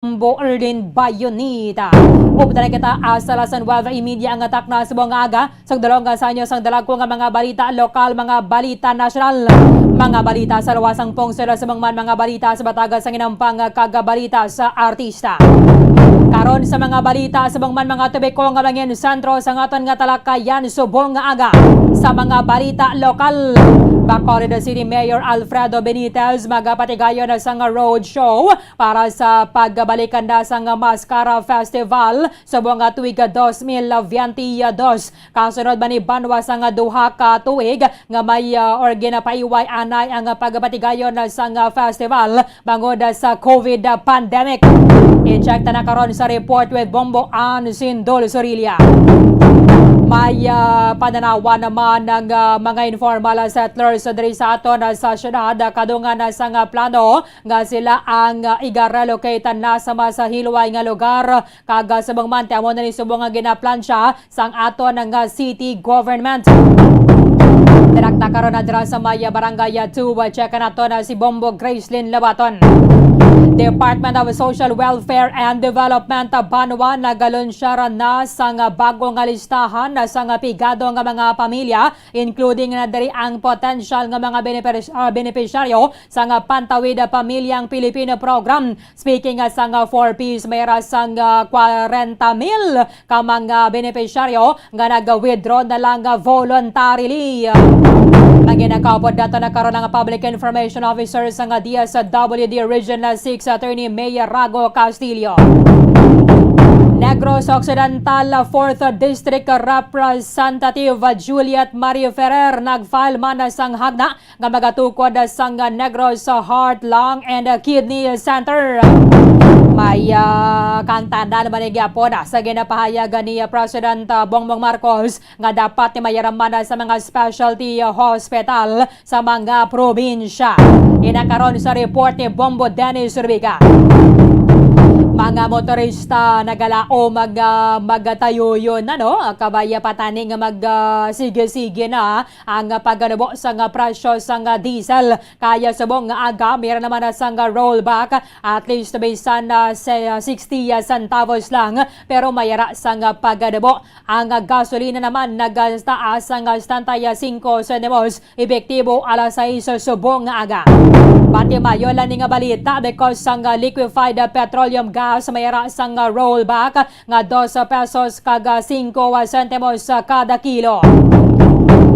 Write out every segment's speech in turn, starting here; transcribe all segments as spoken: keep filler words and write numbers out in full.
Bombo Erlin Bayonita. Updan kita hasta las nueve y media ang atak na subong nga aga. Sugdalong nga sa inyo sang dalagko nga mga balita lokal, mga balita nasyonal, mga balita sa luwas sang pungsod, subong man mga balita sa bataga sang inampang kag balita sa artista. Karon sa mga balita, subong man mga tubiko nga mangin sentro sa aton nga talakayan subong nga aga. Sa mga balita lokal, Bacolod City Mayor Alfredo Benitez magapatigayon na sa nga road show para sa pagbalikan na sa nga Mascara Festival subong nga tuig dos mil veinte dos. Kasunod man ni banwa sa nga duha ka tuig nga may, ah, or ginapaiway anay ang pagpatigayon sa nga festival bangod sa COVID pandemic. I-check ta na karon sa report with Bombo Ann Sindol Sorilla. May, ah, pananawan naman ang, ah, mga informal settlers diri sa aton, ah, sa syudad, ah, kadungan, ah, sa nga plano nga sila ang, ah, iga-relocate na sa mas hilway nga lugar, kag, ah, subong man ti amo na ni subong nga ginaplansya sang aton nga city government. Direkta karon na dira sa may Barangay two, check nato na si Bombo Gracelyn Labaton. Department of Social Welfare and Development, ah, banwa nagalunsyar na sang bago nga listahan na sang pigado nga mga pamilya, including na diri ang potensyal nga mga benepis-, ah, benepisyaryo sang Pantawid Pamilyang Pilipino Program. Speaking, ah, sang, ah, four Ps, may ra sang, ah, kwarenta mil ka mga benepisyaryo nga nag-withdraw na lang, ah, voluntarily. Ang ginakaupod nato na karon ang Public Information Officer sang D S W D Region six, Attorney May Rago Castillo. Negros Occidental, ah, fourth District Representative, ah, Juliet Marie Ferrer nag-file man sang hagna nga magatukod sang Negros Heart, Lung, and Kidney Center. May, ah, kang tanan man gyapon sa ginapahayag ni President, ah, Bongbong Marcos nga dapat ni mayaraman sa mga specialty hospital sa mga probinsya. Ina karon sa report ni Bombo Dennis Rubiga. Mga motorista nagalaom mag, ah, magtayuyon na, no? Kabay pa tani nga mag, ah, sige-sige na ang pagkanubo sang presyo sang diesel. Kaya subong nga aga, may ra naman na sang rollback, at least bisan na sa sixty centavos lang, pero may ra sang pagkanubo. Ang gasolina naman nagtaas sang setenta y cinco centavos, epektibo alas sais subong nga aga. Pati mayo lang ni nga balita, because sang liquefied petroleum gas, may ra sang rollback nga dos pesos kag singko sentimos kada kilo.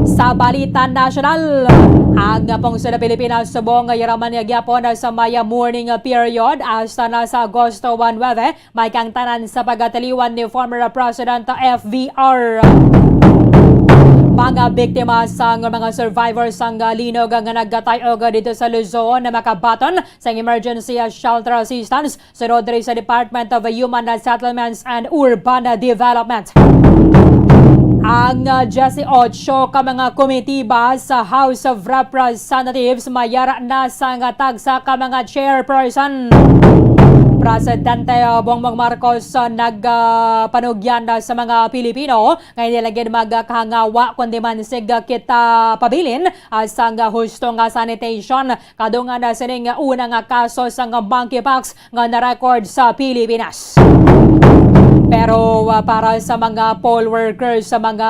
Sa balita nasyonal, ang pungsod sa Pilipinas subong nga yaraman nga gyapon sa may mourning period hasta na sa Agosto one nuebe, may kang tanan sa pagatiliwan ni former President F V R. Mga biktima sang mga survivors sang linog nga nagkatayog dito sa Luzon na makabaton sang emergency shelter assistance sunod diri sa Department of Human Settlements and Urban Development. Ang, ah, diyesyocho ka mga komitiba sa House of Representatives mayara na sang tagsa ka mga chairperson. Presidente, ah, Bongbong Marcos, ah, nag, ah, panugyan na sa mga Pilipino nga hindi lang gid magkahangawa, kundi man sig kita pabilin, ah, sang husto nga sanitation. Kadungan na sining una nga kaso sang monkeypox nga na-record sa Pilipinas. Pero, ah, para sa mga poll workers, sa mga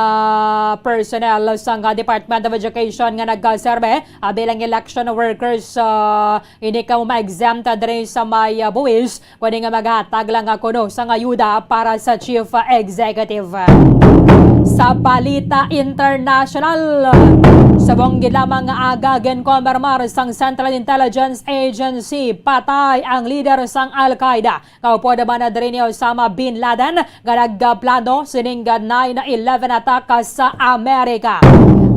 personnel sang Department of Education nga nagkaserbe, ah, bilang election workers, ah, hindi ka ma-exempt diri sa may, ah, buwis, kundi nga maghatag lang nga kuno sang ayuda para sa chief executive. Sa balita international, subong gid lamang nga aga, ginkonfirmar sang Central Intelligence Agency patay ang lider sang Al-Qaeda. Kaupod man na diri ni Osama bin Laden nga nagplano sining nine eleven attack sa Amerika.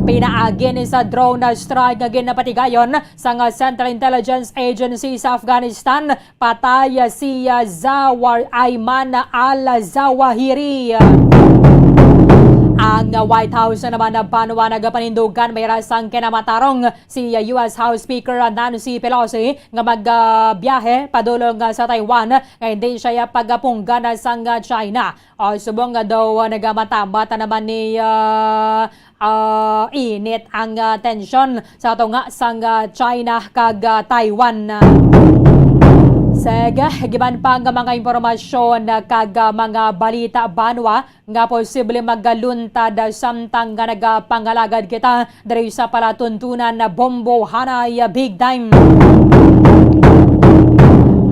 Pinaagi ni sa drone strike nga ginapatigayon sang Central Intelligence Agency sa Afghanistan, patay si, ah, Zawar Ayman al-Zawahiri. Ang White House naman na banwa nagapanindugan may ra sang kinamatarong si, ah, U S House Speaker Nancy Pelosi nga magbiyahe padulong, ah, sa Taiwan nga hindi siya pagapunggan sang, ah, China. O, subong nga daw, ah, nagamatamata naman ni, ah, ah, init ang, ah, tensyon sa tunga sang, ah, China kag, ah, Taiwan. Sige, giban pa nga mga impormasyon kag, ah, mga balita banwa nga posible magaluntad samtang nga nagapangalagad kita diri sa palatuntunan na Bombo Hanay Big Time.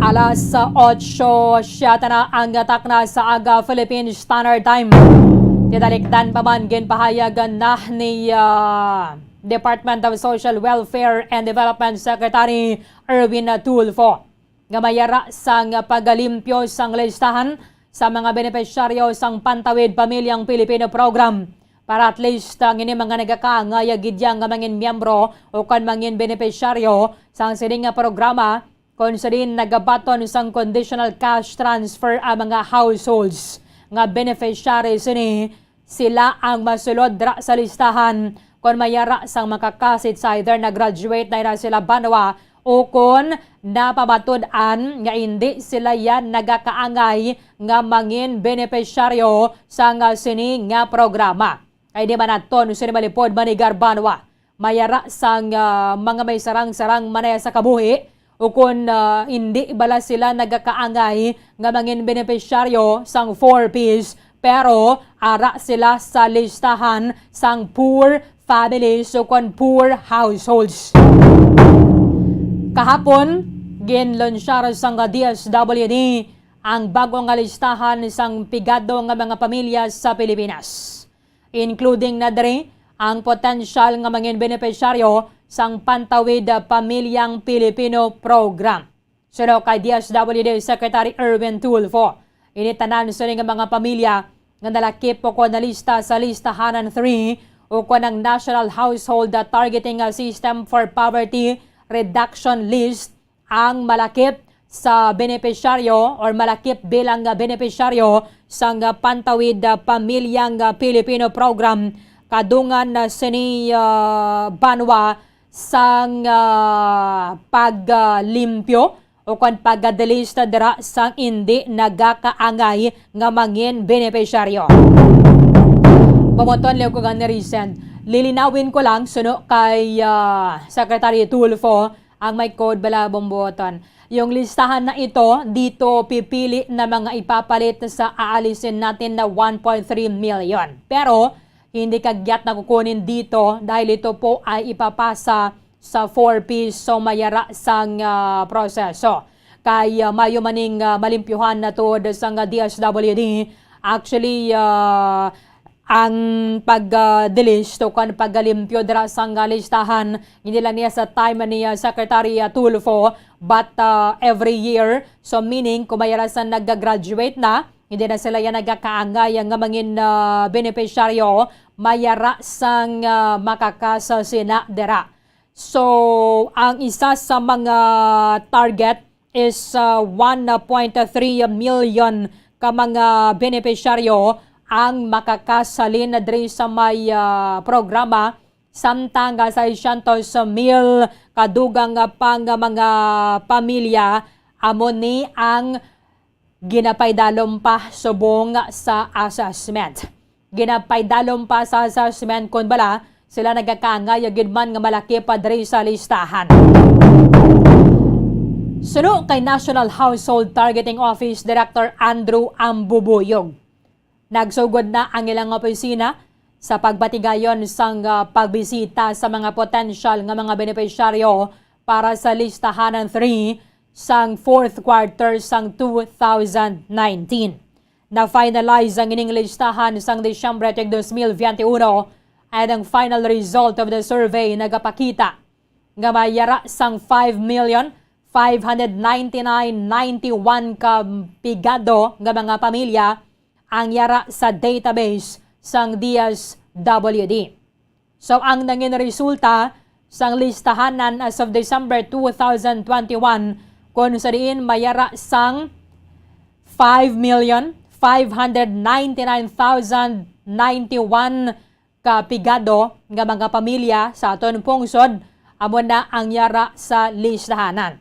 Alas otso siyete na ang takna sa aga, Philippine Standard Time. Tinalikdan pa man, ginpahayag na ni, ah, Department of Social Welfare and Development Secretary Erwin Tulfo nga may ara sang pagalimpyo sang listahan sa mga benepisyaryo sang Pantawid Pamilyang Pilipino Program, para at least ang ini mga nagakaangay gid ya nga mangin miyembro o kon mangin benepisyaryo sang sini nga programa, kon sa diin nagabaton sang conditional cash transfer ang mga households nga beneficiary sini, sila ang masulod dira sa listahan kon may ara sang makakasit, sa either nag-graduate na ina sila banwa o kon napamatud-an nga indi sila yan nagakaangay nga mangin benepisyaryo sang sini nga programa. Kay di man naton sini malipod manigar banwa. May ara sang, ah, mga may sarang-sarang manaya sa kabuhi, o kon, ah, indi bala sila nagakaangay nga mangin benepisyaryo sang four Ps, pero ara sila sa listahan sang poor families o kon poor households. Kahapon, ginlunsyar sang D S W D ang bag-o nga listahan sang pigado nga mga pamilya sa Pilipinas, including na diri ang potensyal nga mangin benepisyaryo sang Pantawid Pamilyang Pilipino Program. Suno kay D S W D Secretary Erwin Tulfo, ini tanan sini nga mga pamilya nga nalakip o kon nalista sa listahanan three o kon ang National Household Targeting System for Poverty Reduction List ang malakip sa benepisyaryo or malakip bilang, ah, benepisyaryo sang, ah, Pantawid, ah, Pamilyang, ah, Pilipino Program. Kadungan na sini, ah, banwa sang, ah, paglimpyo o kon pag-delist dira sang indi nagakaangay nga mangin benepisyaryo. Pamuton liw ko gani recent. Lilinawin ko lang, suno kay, ah, Secretary Tulfo, ang may code bala bumbuoton. Yung listahan na ito, dito pipili na mga ipapalit sa aalisin natin na one point three million. Pero hindi kagyat na kukunin dito dahil ito po ay ipapasa sa four Ps, so mayara sang, ah, proseso. Kay, ah, mayo maning, ah, malimpyuhan na tuod sang, ah, D S W D. Actually, ah, ang pag, ah, delist o kon pagalimpyo dira sang, ah, listahan, hindi lang niya sa time ni, ah, Secretary, ah, Tulfo, but, ah, every year. So, meaning, kung may ara sa nag-graduate na, hindi na sila yan nagakaangay nga mangin, ah, benepisyaryo, may ara sang, ah, makakasa sina dira. So, ang isa sa mga target is, ah, one point three million ka mga benepisyaryo ang makakasalin na diri sa may, ah, programa, samtang nga seiscientos mil kadugang pa nga mga pamilya amo ni ang ginapaydalom pa subong sa assessment. Ginapaydalom pa sa assessment kon bala sila nagakaangay gid man nga malaki pa diri sa listahan. Suno kay National Household Targeting Office Director Andrew Ambubuyog, nagsugod na ang ilang opisina sa pagbatigayon sang, ah, pagbisita sa mga potensyal nga mga benepisyaryo para sa listahanan three sang fourth quarter sang two thousand nineteen. Na-finalize ang ining listahan sang Disyembre twenty twenty-one, and ang final result of the survey nagapakita nga may yara sang five million five hundred ninety-nine ninety-one ka pigado nga mga pamilya ang yara sa database sang D S W D. So, ang nangin resulta sang listahanan as of December two thousand twenty-one, kung sa diin mayara sang five million five hundred ninety-nine thousand ninety-one ka pigado nga mga pamilya sa aton pungsod, amo na ang yara sa listahanan.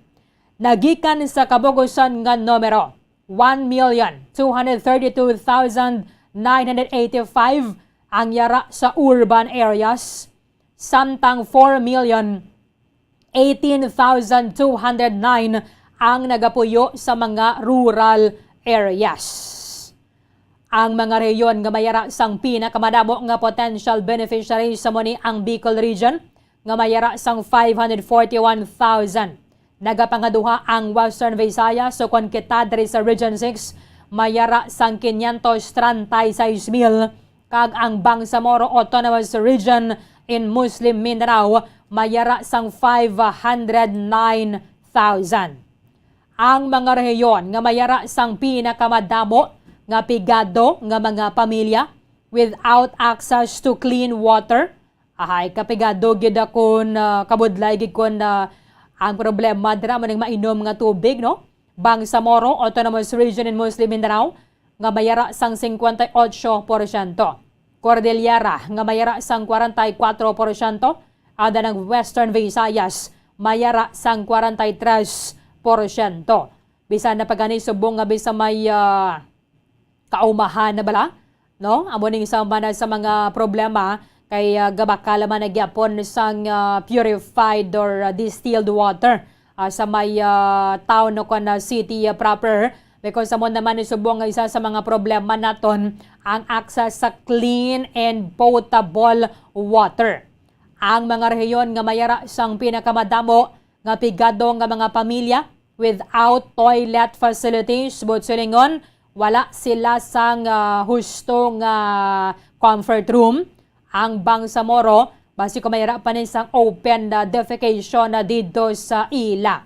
Nagikan sa kabugusan nga numero, one million two hundred thirty-two thousand nine hundred eighty-five ang yara sa urban areas, samtang four million eighteen thousand two hundred nine ang nagapuyo sa mga rural areas. Ang mga rehiyon nga may ara sang pinakamadamo nga potential beneficiaries amo ni ang Bicol Region, nga may ara sang five hundred forty-one thousand. Nagapangaduha ang Western Visayas, so kon kita diri sa Region six, may ara sang quinientos treinta y seis mil, kag ang Bangsamoro Autonomous Region in Muslim Mindanao may ara sang five hundred nine thousand. Ang mga rehiyon nga may ara sang pinakamadamo nga pigado nga mga pamilya without access to clean water, ahay, kapigado gid kon, ah, kabudlay gid kon, ah, ang problema dira mo ning mainom nga tubig, no? Bangsamoro Autonomous Region in Muslim Mindanao, nga may ara sang singkwenta y otso porsyento. Cordillera nga may ara sang kwarenta y kwatro porsyento, anda ang Western Visayas may ara sang kwarenta y tres porsyento. Bisan na pa gani subong nga bisan may, ah, kaumahan na bala, no? Amo ning sama na sa mga problema kay, ah, gabakal man na gyapon sang, ah, purified or, ah, distilled water, ah, sa may, ah, town o kon, ah, city, ah, proper. Because amo naman ni subong nga isa sa mga problema naton ang access sa clean and potable water. Ang mga rehiyon nga may ara sang pinakamadamo nga pigado nga mga pamilya without toilet facilities, buot silingon, wala sila sang, ah, husto nga comfort room. Ang Bangsamoro, basi kon may ara pa ni sang open, ah, defecation, ah, didto sa ila.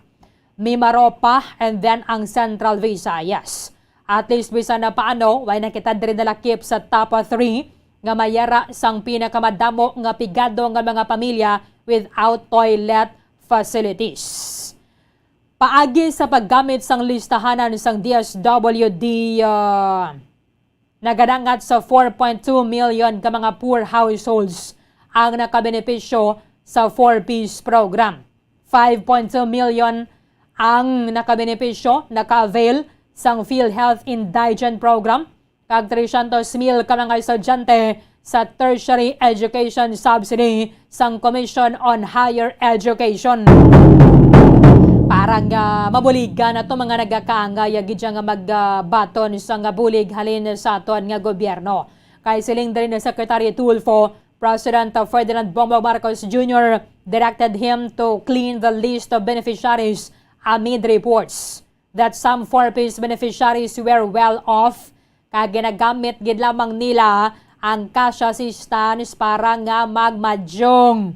Mimaropa, and then ang Central Visayas. At least, bisan na paano, way na kita diri nalakip sa top three nga may ara sang pinakamadamo nga pigado nga mga pamilya without toilet facilities. Paagi sa paggamit sang listahanan sang D S W D, ah, nagadangat sa four point two million ka mga poor households ang nakabenepisyo sa four Ps program. Five point two million ang nakabenepisyo, naka-avail sang PhilHealth Indigent Program, kag trescientos mil ka mga estudyante sa Tertiary Education Subsidy sang Commission on Higher Education. Para nga mabuligan nato mga nagakaangay gid nga magbaton sa nga bulig halin sa aton nga gobyerno. Kay siling diri ni Secretary Tulfo, President Ferdinand Bongbong Marcos Junior directed him to clean the list of beneficiaries amid reports that some four Ps beneficiaries were well off, kag ginagamit gid lamang nila ang cash assistance para nga magmadyong,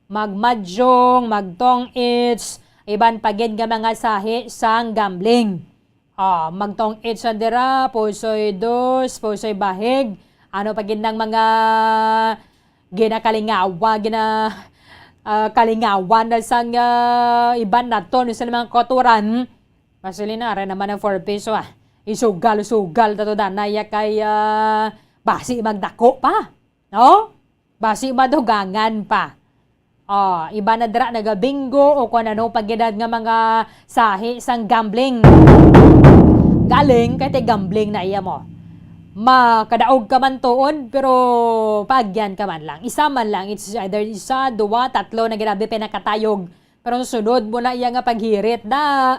magmadyong, magtong-its, iban pa gid nga mga sahi sang gambling. Ah, magtong-its sa dira, pusoy dos, pusoy bahig, ano pa gid nang mga ginakalingawa, gina-, ah, kalingawan na sang, ah, iban naton sa mga kautoran. Masilin na, ara naman ang four Ps, ah. Isugal-sugal ta to danay, ah, kay, ah, basi magdako pa, no? Basi madugangan pa. Oh, iban na dira nagabingo o kung ano pa gid nga mga sahi sang gambling. Galing kay ti gambling na iya mo. Makadaog ka man tuod, pero paagyan ka man lang. Isa man lang, it's either isa, duwa, tatlo na ginabi pinakatayog. Pero ang sunod mo na iya nga paghirit na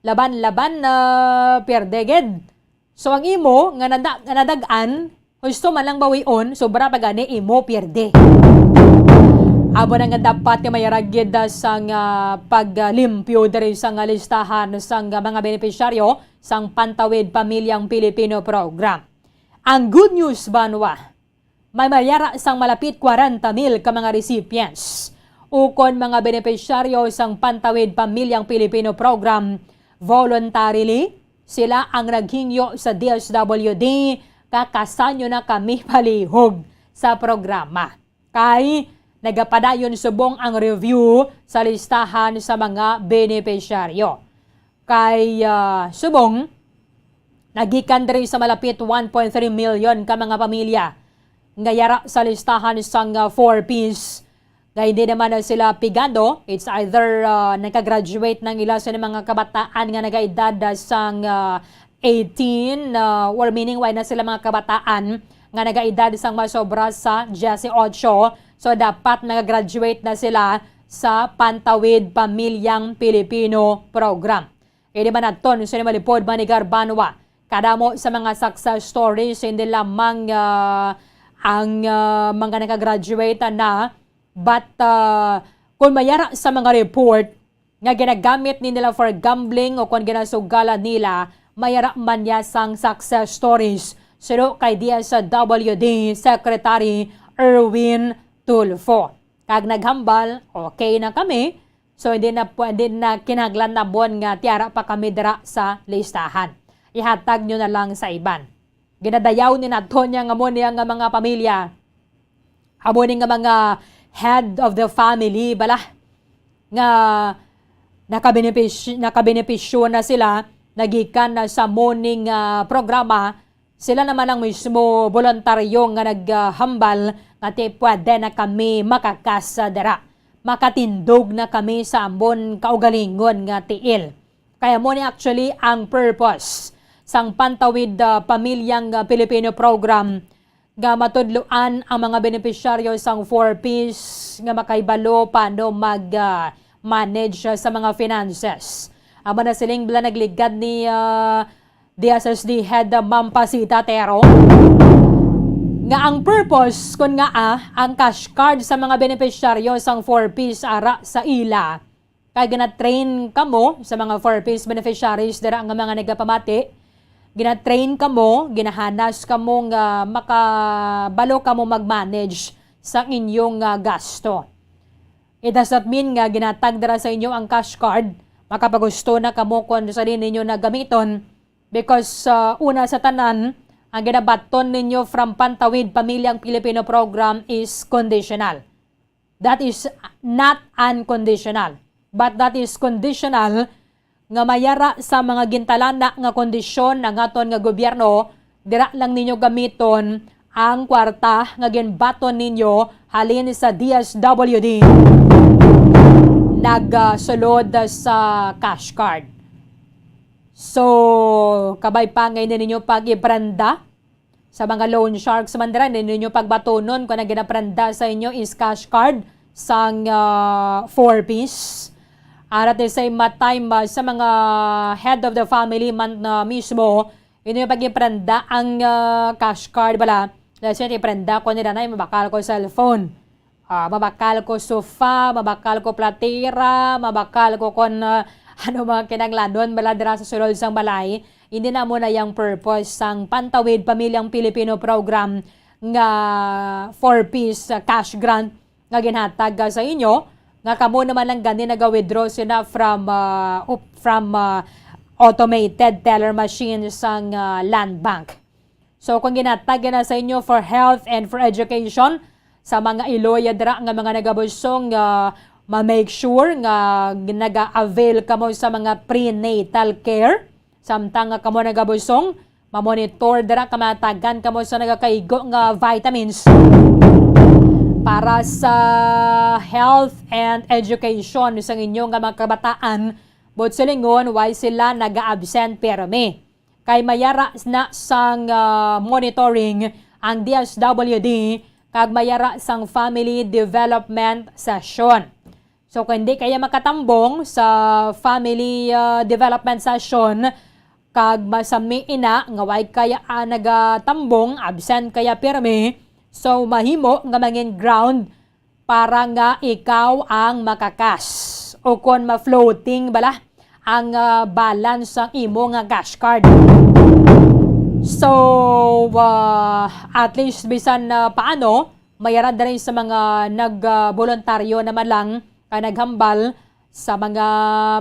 laban-laban na pierde gid. So, ang imo nga nada-, nga nadag-an, husto man lang bawion, sobra pa gani imo pierde. Amo na nga dapat nga mayarag gid, ah, sang, ah, paglimpyo diri sang, ah, listahan sang, ah, mga benepisyaryo sang Pantawid Pamilyang Pilipino Program. Ang good news, banwa, may mayara sang malapit kwarenta mil ka mga recipients ukon mga benepisyaryo sang Pantawid Pamilyang Pilipino Program. Voluntarily, sila ang naghingyo sa D S W D nga kasanyo na kami palihog sa programa. Kay nagapadayon subong ang review sa listahan sa mga benepisyaryo. Kay, ah, subong, nagikan diri sa malapit one point three million ka mga pamilya nga yara sa listahan sang, ah, four Ps. Nga hindi naman na sila pigado, it's either, ah, nagka-graduate na ang ila sa mga kabataan nga nagaedad, ah, sang, ah, eighteen, ah, or meaning, wala na sila mga kabataan nga nagaedad sang masobra sa diyesyocho. So, dapat nagagraduate na sila sa Pantawid Pamilyang Pilipino Program. Ini man naton sa malipod, Manny Garbanwa. Kadamo sa mga success stories, hindi lamang, ah, ang, ah, mga nakagraduate na, but, ah, kung mayara sa mga report nga ginagamit ni nila for gambling o kung ginasugalan nila, mayara man niya sang success stories. Suno kay D S W D Secretary Erwin Tulfo. Kag naghambal, okay na kami. So, hindi na, pu-, hindi na kinahanglan namon nga tiara pa kami dira sa listahan. Ihatag nyo na lang sa iban. Ginadayaw ni naton niya nga mo niya nga mga pamilya. Amo ni nga mga head of the family, bala, nga nakabenepisy-, nakabenepisyo na sila, nagikan na sa mo ning, ah, programa, sila naman ang mismo voluntaryo nga naghambal nga ti pwede na kami makakasa dira. Makatindog na kami sa amon kaugalingon nga tiil. Kaya mo ni actually ang purpose sang Pantawid, ah, Pamilyang, ah, Pilipino Program nga matudloan ang mga benepisyaryo sang four Ps nga makahibalo paano mag, ah, manage, ah, sa mga finances. Amo na siling bala nagligad ni, ah, D S S D Head, ah, Ma'am Pasita Tero, nga ang purpose kun nga, ah, ang cash card sa mga benepisyaryo sang four Ps ara sa ila, kay gina-train kamo sa mga four Ps beneficiaries dira nga mga nagapamati. Gina-train kamo, ginahanas kamo nga makabalo kamo mag-manage sa inyong, ah, gasto. It does not mean nga ginatag dira sa inyo ang cash card. Makapagusto na kamo kung sa di ninyo na gamiton, because, ah, una sa tanan, ang ginabaton ninyo from Pantawid Pamilyang Pilipino Program is conditional. That is not unconditional, but that is conditional nga mayara sa mga gintalana nga kondisyon ang aton nga gobyerno, dira lang ninyo gamiton ang kwarta nga ginbaton ninyo halin sa D S W D nagsulod sa cash card. So, kabay pa nga hindi ninyo pag-iprenda sa mga loan sharks man dira, hindi ninyo pagbatunon kung ang ginaprenda sa inyo is cash card sang, ah, four Ps. And at the same time, ah, sa mga head of the family man na mismo, inyo pag-iprenda ang, ah, cash card bala. Let's say, iprenda ko nila na, mabakal ko cellphone. Ah, mabakal ko sofa, mabakal ko platira, mabakal ko kon, ah, ano mga kinanglanon bala dira sa sulod sang balay. Hindi na mo na yang purpose sang Pantawid Pamilyang Pilipino Program nga four Ps, ah, cash grant nga ginhatag, ah, sa inyo, nga kamo naman lang gani naga-withdraw sila from, ah, up-, from, ah, automated teller machine sang, ah, Land Bank. So, kung ginatag na sa inyo for health and for education, sa mga iloy dira nga mga nagabusong, ah, ma-make sure nga naga-avail kamo sa mga prenatal care. Samtang nga kamo nagabusong, ma-monitor dira ka matagan kamo sa nagakaigo nga vitamins para sa health and education sa inyo nga mga kabataan. But silingon, why sila naga-absent pirmi? Kay mayara na sang, ah, monitoring ang D S W D kag mayara sang family development session. So, kung hindi kaya makatambong sa family, ah, development session, kag masami ina nga way kaya, ah, nagatambong, absent kaya pirmi, so mahimo nga mangin ground para nga ikaw ang makakas o kon ma-floating bala ang, ah, balance sang imo nga cash card. So, ah, at least bisan, ah, paano, mayara diri sa mga nag, ah, boluntaryo naman lang, ah, naghambal sa mga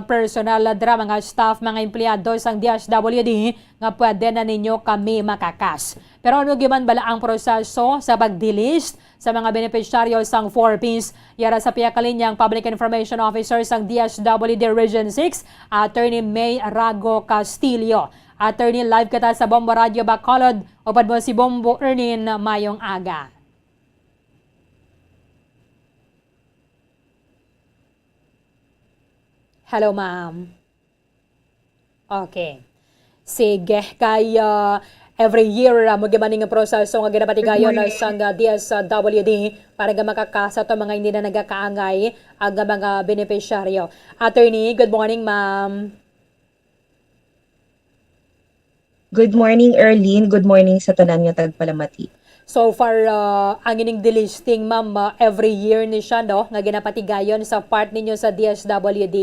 personnel dira, mga staff, mga empleyado sang D S W D nga pwede na ninyo kami makakas. Pero ano gyud man bala ang proseso sa pag-delist sa mga benepisyaryo sang four Ps? Yara sa pihak kalinya ang Public Information Officer sang D S W D Region six, Attorney May Rago Castillo. Attorney, live kita sa Bombo Radio Bacolod. Upod mo si Bombo Ernin. Mayong aga. Hello, ma'am. Okay. Sige, kay, ah, every year, ah, mo gimaning proseso nga ginapatigayon na sang, ah, D S W D para nga makakasa to mga hindi na nagakaangay ang mga benepisyaryo. Attorney, good morning, ma'am. Good morning, Erlene. Good morning sa tanan nga tagpalamati. So far, ah, ang ining delisting, ma'am, ah, every year ni siya, no, nga ginapatigayon sa part ninyo sa D S W D?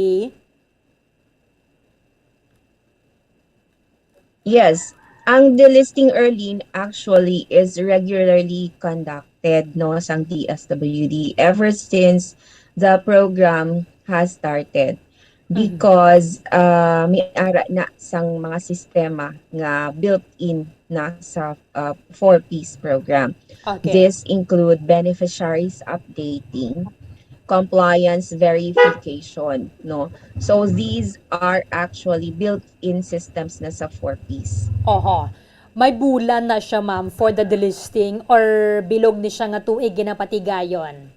Yes. Ang delisting, Erlene, actually is regularly conducted, no, sang D S W D ever since the program has started. Mhm. Because, ah, may ara na sang mga sistema nga built-in na sa, ah, four Ps program. Okay. This include beneficiaries updating, compliance verification, no? So, these are actually built-in systems na sa four Ps. Oho. May bulan na siya, ma'am, for the delisting, or bilog ni siya nga tuig ginapatigayon?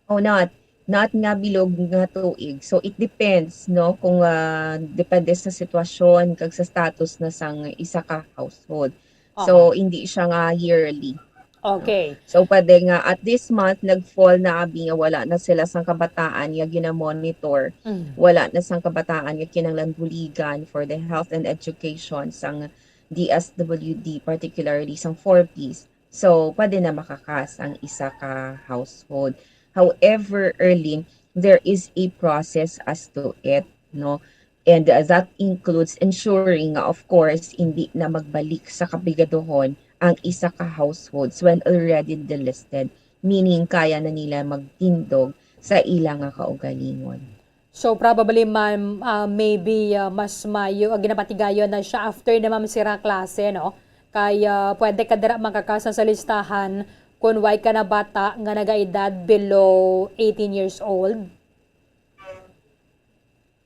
Oh, not. Not nga bilog nga tuig. So, it depends, no, kung, ah, depende sa sitwasyon kag sa status na sang isa ka household. So, Aha. hindi siya nga yearly. Okay. So, pwede nga at this month, nag-fall na abi nga wala na sila sang kabataan nga ginamonitor. Mm. Wala na sang kabataan nga kinahanglan buligan for the health and education sang D S W D, particularly sang four Ps. So, pwede na makakas ang isa ka household. However, Erlene, there is a process as to it, no? And, uh, that includes ensuring nga, of course, hindi na magbalik sa kapigaduhon ang isa ka households when already delisted, meaning kaya na nila magtindog sa ila nga kaugalingon. So, probably, ma'am, ah, maybe, ah, mas mayo, ah, ginapatigayon na siya after na, ma'am, sira klase, no? Kay, ah, pwede ka dira makakasa sa listahan kung way ka na bata nga nagaedad below eighteen years old.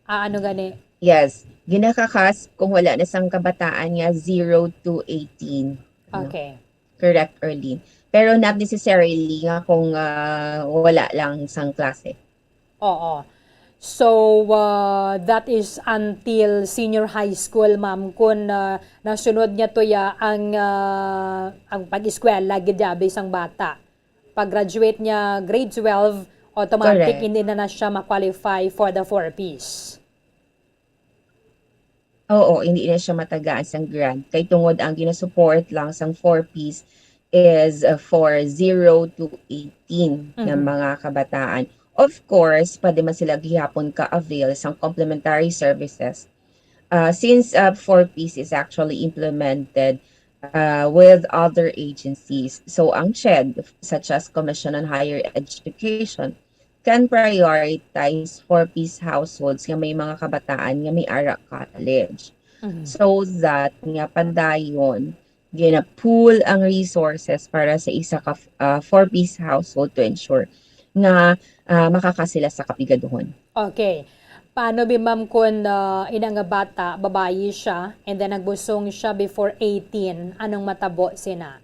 Ah, ano gani? Yes. Ginakakas kung wala na sang kabataan nga zero to eighteen. Ano? Okay. Correct, Erlene. Pero not necessarily nga kung, ah, wala lang sang klase. Oo. So, ah, that is until senior high school, ma'am, kun, ah, nasunod niya to ya ang, ah, ang pag-eskwela gid abi sang bata. Pag-graduate niya grade twelve, automatic Correct. hindi na na siya ma-qualify for the four Ps. Oo, hindi na siya matagaan sang grant. Kay tungod ang ginasupport lang sang four Ps is, uh, for zero to eighteen na Mhm. mga kabataan. Of course, pwede man sila gihapon ka-avail sang complimentary services. Uh, since, uh, four Ps is actually implemented, uh, with other agencies. So, ang CHED, such as Commission on Higher Education, can prioritize four Ps households nga may mga kabataan nga may ara college. Mhm. So that nga padayon, gina-pool ang resources para sa isa ka, ah, four Ps household to ensure nga, ah, makaka sila sa kapigaduhon. Okay. Paano bi, ma'am, kun, ah, ina nga bata, babayi siya, and then nagbusong siya before eighteen? Anong matabo sina?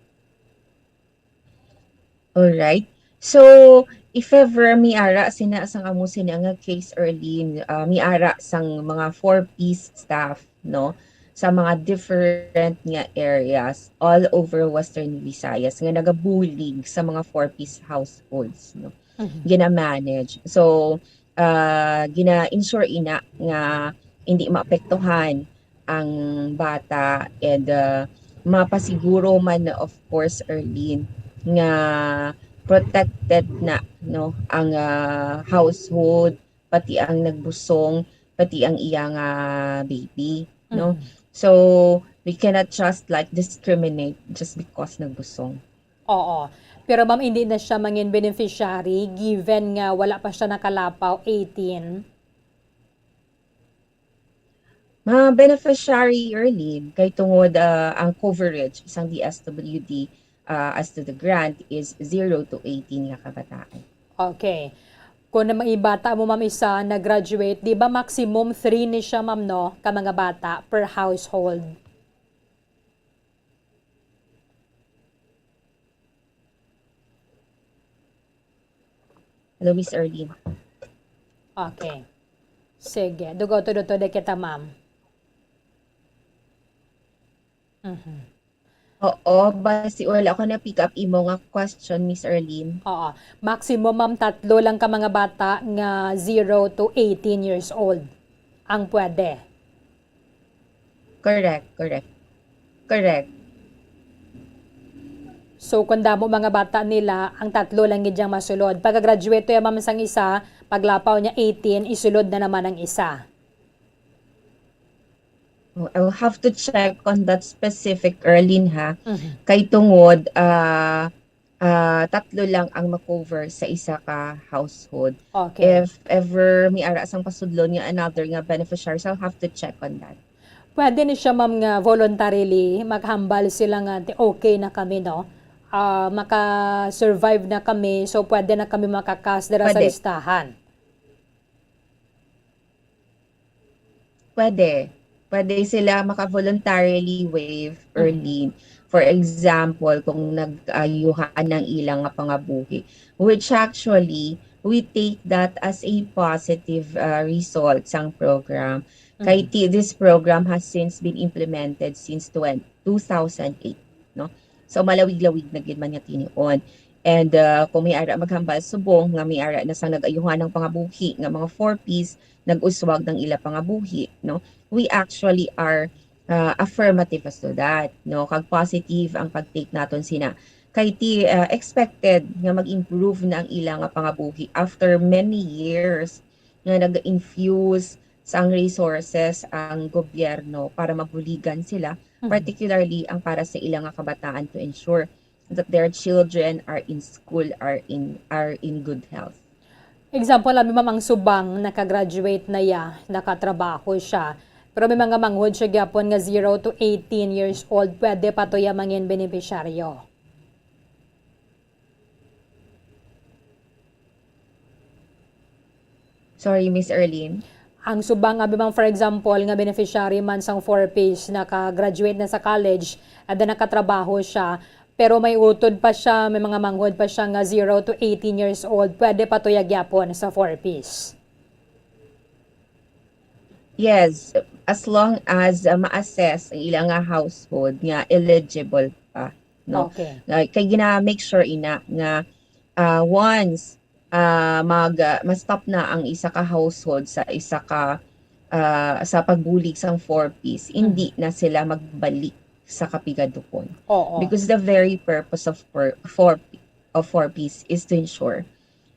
Alright. So, if ever may ara sina sang amo sina nga case, Erlene, ah, may ara sang mga four Ps staff, no, sa mga different nga areas all over Western Visayas nga nagabulig sa mga four Ps households, no, Mhm. gina-manage. So, ah, gina-ensure ina nga hindi maapektuhan ang bata, and, ah, mapasiguro man, of course, Erlene, nga protected na, no, ang, ah, household, pati ang nagbusong, pati ang iya nga baby, no? Mm. So, we cannot just, like, discriminate just because nagbusong. Oo. Pero, ma'am, hindi na siya mangin beneficiary given nga wala pa siya nakalapaw eighteen? Mga beneficiary, Erlene, kay tungod, ah, ang coverage sang D S W D, ah, as to the grant is zero to eighteen nga kabataan. Okay. Kung na may bata mo, ma'am, isa na graduate, di ba maximum three ni siya, ma'am, no, ka mga bata per household? Hello, Miss Erlene. Okay. Sige. Dugo to, dugo to, kita, ma'am. Mhm. Oo, basi wala ko na-pick up imo nga question, Miss Erlene. Oo. Maximum, ma'am, tatlo lang ka mga bata nga zero to eighteen years old ang pwede. Correct, correct. Correct. So, kung damo mga bata nila, ang tatlo lang gid yang masulod. Pagka-graduate to ya, ma'am, sang isa, paglapaw niya eighteen, isulod na naman ang isa. Oh, I'll have to check on that specific, Erlyn, ha. Mhm. Kay tungod, ah, ah, tatlo lang ang ma-cover sa isa ka household. Okay. If ever may ara sang pasudlon nga another nga beneficiaries, I'll have to check on that. Pwede ni siya, ma'am, nga voluntarily maghambal sila nga, "Ti-, okay na kami, no? Ah, maka-survive na kami, so pwede na kami makakas dira sa Pwede. listahan." Pwede. Pwede sila maka-voluntarily waive, Mhm. Erlyn. For example, kung nag-ayuhan ang ilang nga pangabuhi, which actually, we take that as a positive, ah, result sang program. Kay Mhm. ti-, this program has since been implemented since twen-, two thousand eight, no? So, malawig-lawig na gid man nga tinion. And, ah, kung may ara maghambal subong nga may ara na sang nag-ayuhan ang pangabuhi nga mga four Ps, nag-uswag ng ila pangabuhi, no? We actually are, ah, affirmative as to that, no? Kag positive ang pag-take naton sina. Kay ti, ah, expected nga mag-improve na ang ila nga pangabuhi after many years nga nag-infuse sang resources ang gobyerno para mabuligan sila, Mhm. particularly ang para sa ila nga kabataan, to ensure that their children are in school, are in, are in good health. Example, abi, ma'am, ang subang naka-graduate na ya, nakatrabaho siya. Pero may mga manghod siya gyapon nga zero to eighteen years old, pwede pa to ya mangin benepisyaryo. Sorry, Miss Erlyn. Ang subang, abi, ma'am, for example, nga beneficiary man sang four Ps, naka-graduate na sa college, and then nakatrabaho siya, pero may utod pa siya, may mga manghod pa siya nga zero to eighteen years old, pwede pa to ya gyapon sa four Ps. Yes, as long as, uh, ma-assess ang ilang nga household nga eligible pa, no? Okay. Like, kay gina-make sure ina nga, uh, once, uh, mag, uh, ma-stop na ang isa ka household sa isa ka, uh, sa pagbulig sang four Ps, hindi Mhm. na sila magbalik sa kapigaduhon. Oo. Because the very purpose of four, four P, of four Ps is to ensure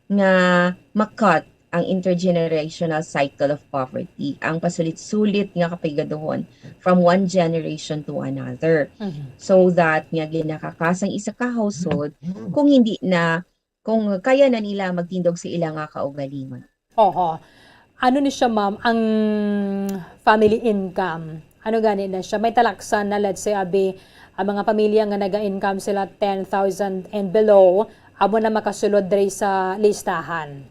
nga ma-cut ang intergenerational cycle of poverty, ang pasulit-sulit nga kapigaduhon from one generation to another. Mhm. So that nga ginakakas ang isa ka household kung hindi na, kung kaya na nila magtindog sa ila nga kaugalingon. Oho. Ano ni siya, ma'am, ang family income? Ano gani na siya? May talaksan na, let's say, abi, ang mga pamilya nga naga-income sila ten thousand and below, amo na makasulod diri sa listahan.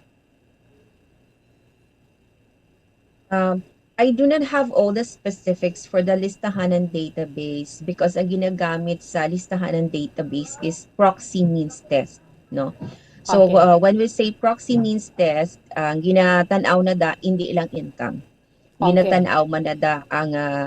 Um, I do not have all the specifics for the listahanan database because ang ginagamit sa listahanan database is proxy means test, no? So, Okay. uh, when we say proxy means test, ang ginatan-aw na da, hindi lang income. Okay. Ginatan-aw man na da ang, uh,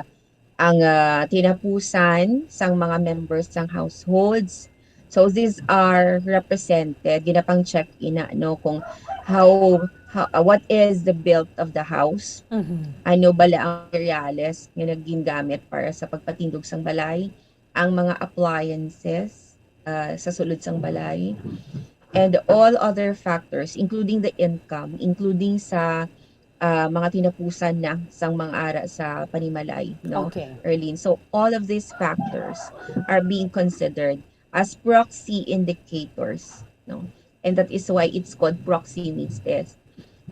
ang, uh, tinapusan sang mga members sang households. So, these are represented, ginapang-check ina, no, kung how, how, uh, what is the built of the house? Mhm. Ano bala ang materials nga naggingamit para sa pagpatindog sang balay? Ang mga appliances, uh, sa sulod sang balay? And all other factors, including the income, including sa, uh, mga tinapusan na sang mga ara sa panimalay, no, Okay. Erlyn? So, all of these factors are being considered as proxy indicators, no? And that is why it's called proxy means test.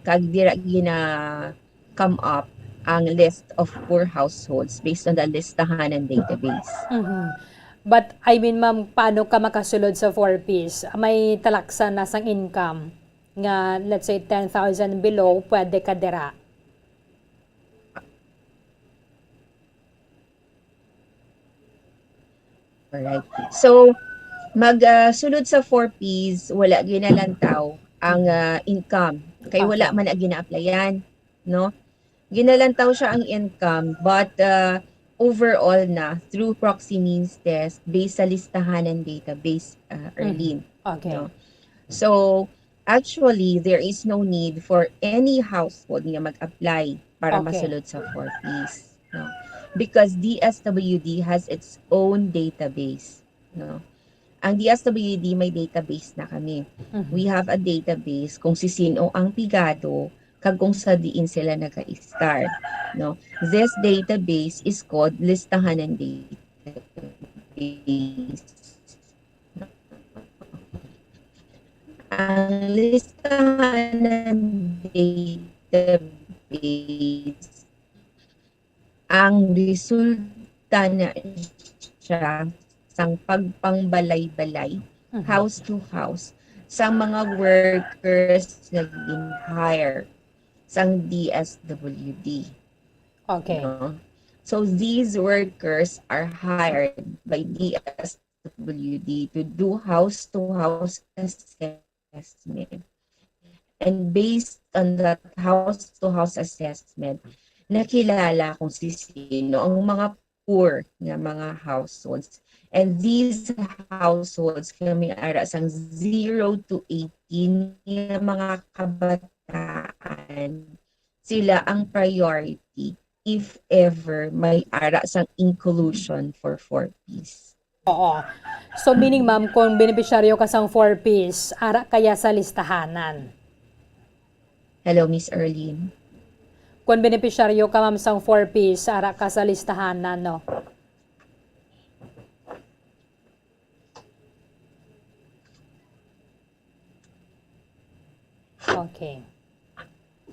Kag dira gina-come up ang list of poor households based on the listahanan database. Mhm. But, I mean, ma'am, paano ka makasulod sa four Ps? May talaksan na sang income nga, let's say, ten thousand below, pwede ka dira. Alright. So, mag, ah, sulod sa four Ps, wala ginalantaw ang, ah, income. Kay wala Okay. man na gina-applyan, no? Ginalantaw siya ang income, but, ah, overall na, through proxy means test, based sa listahanan database, ah, Mm. Erlyn, Okay. no? So, actually, there is no need for any household nga mag-apply para Okay. masulod sa four Ps, no? because D S W D has its own database, no? Ang D S W D may database na kami. Mhm. We have a database kung si sino ang pigado kag kung sa diin sila naga-start, no? This database is called listahanan database. Ang listahanan database, ang resulta na siya sang pagpangbalay-balay, Mhm. house to house, sa mga workers nga gin-hire sang D S W D. Okay. No? So these workers are hired by D S W D to do house-to-house assessment. And based on that house-to-house assessment, nakilala kung si sino ang mga poor nga mga households. And these households kami ara sang zero to eighteen nga mga kabataan, sila ang priority if ever may ara sang inclusion for four Ps. Oo. So meaning, ma'am, kung benepisyaryo ka sang four Ps, ara kaya sa listahanan? Hello, Miss Erlene. Kung benepisyaryo ka, ma'am, sang four Ps, ara ka sa listahanan, no? Okay.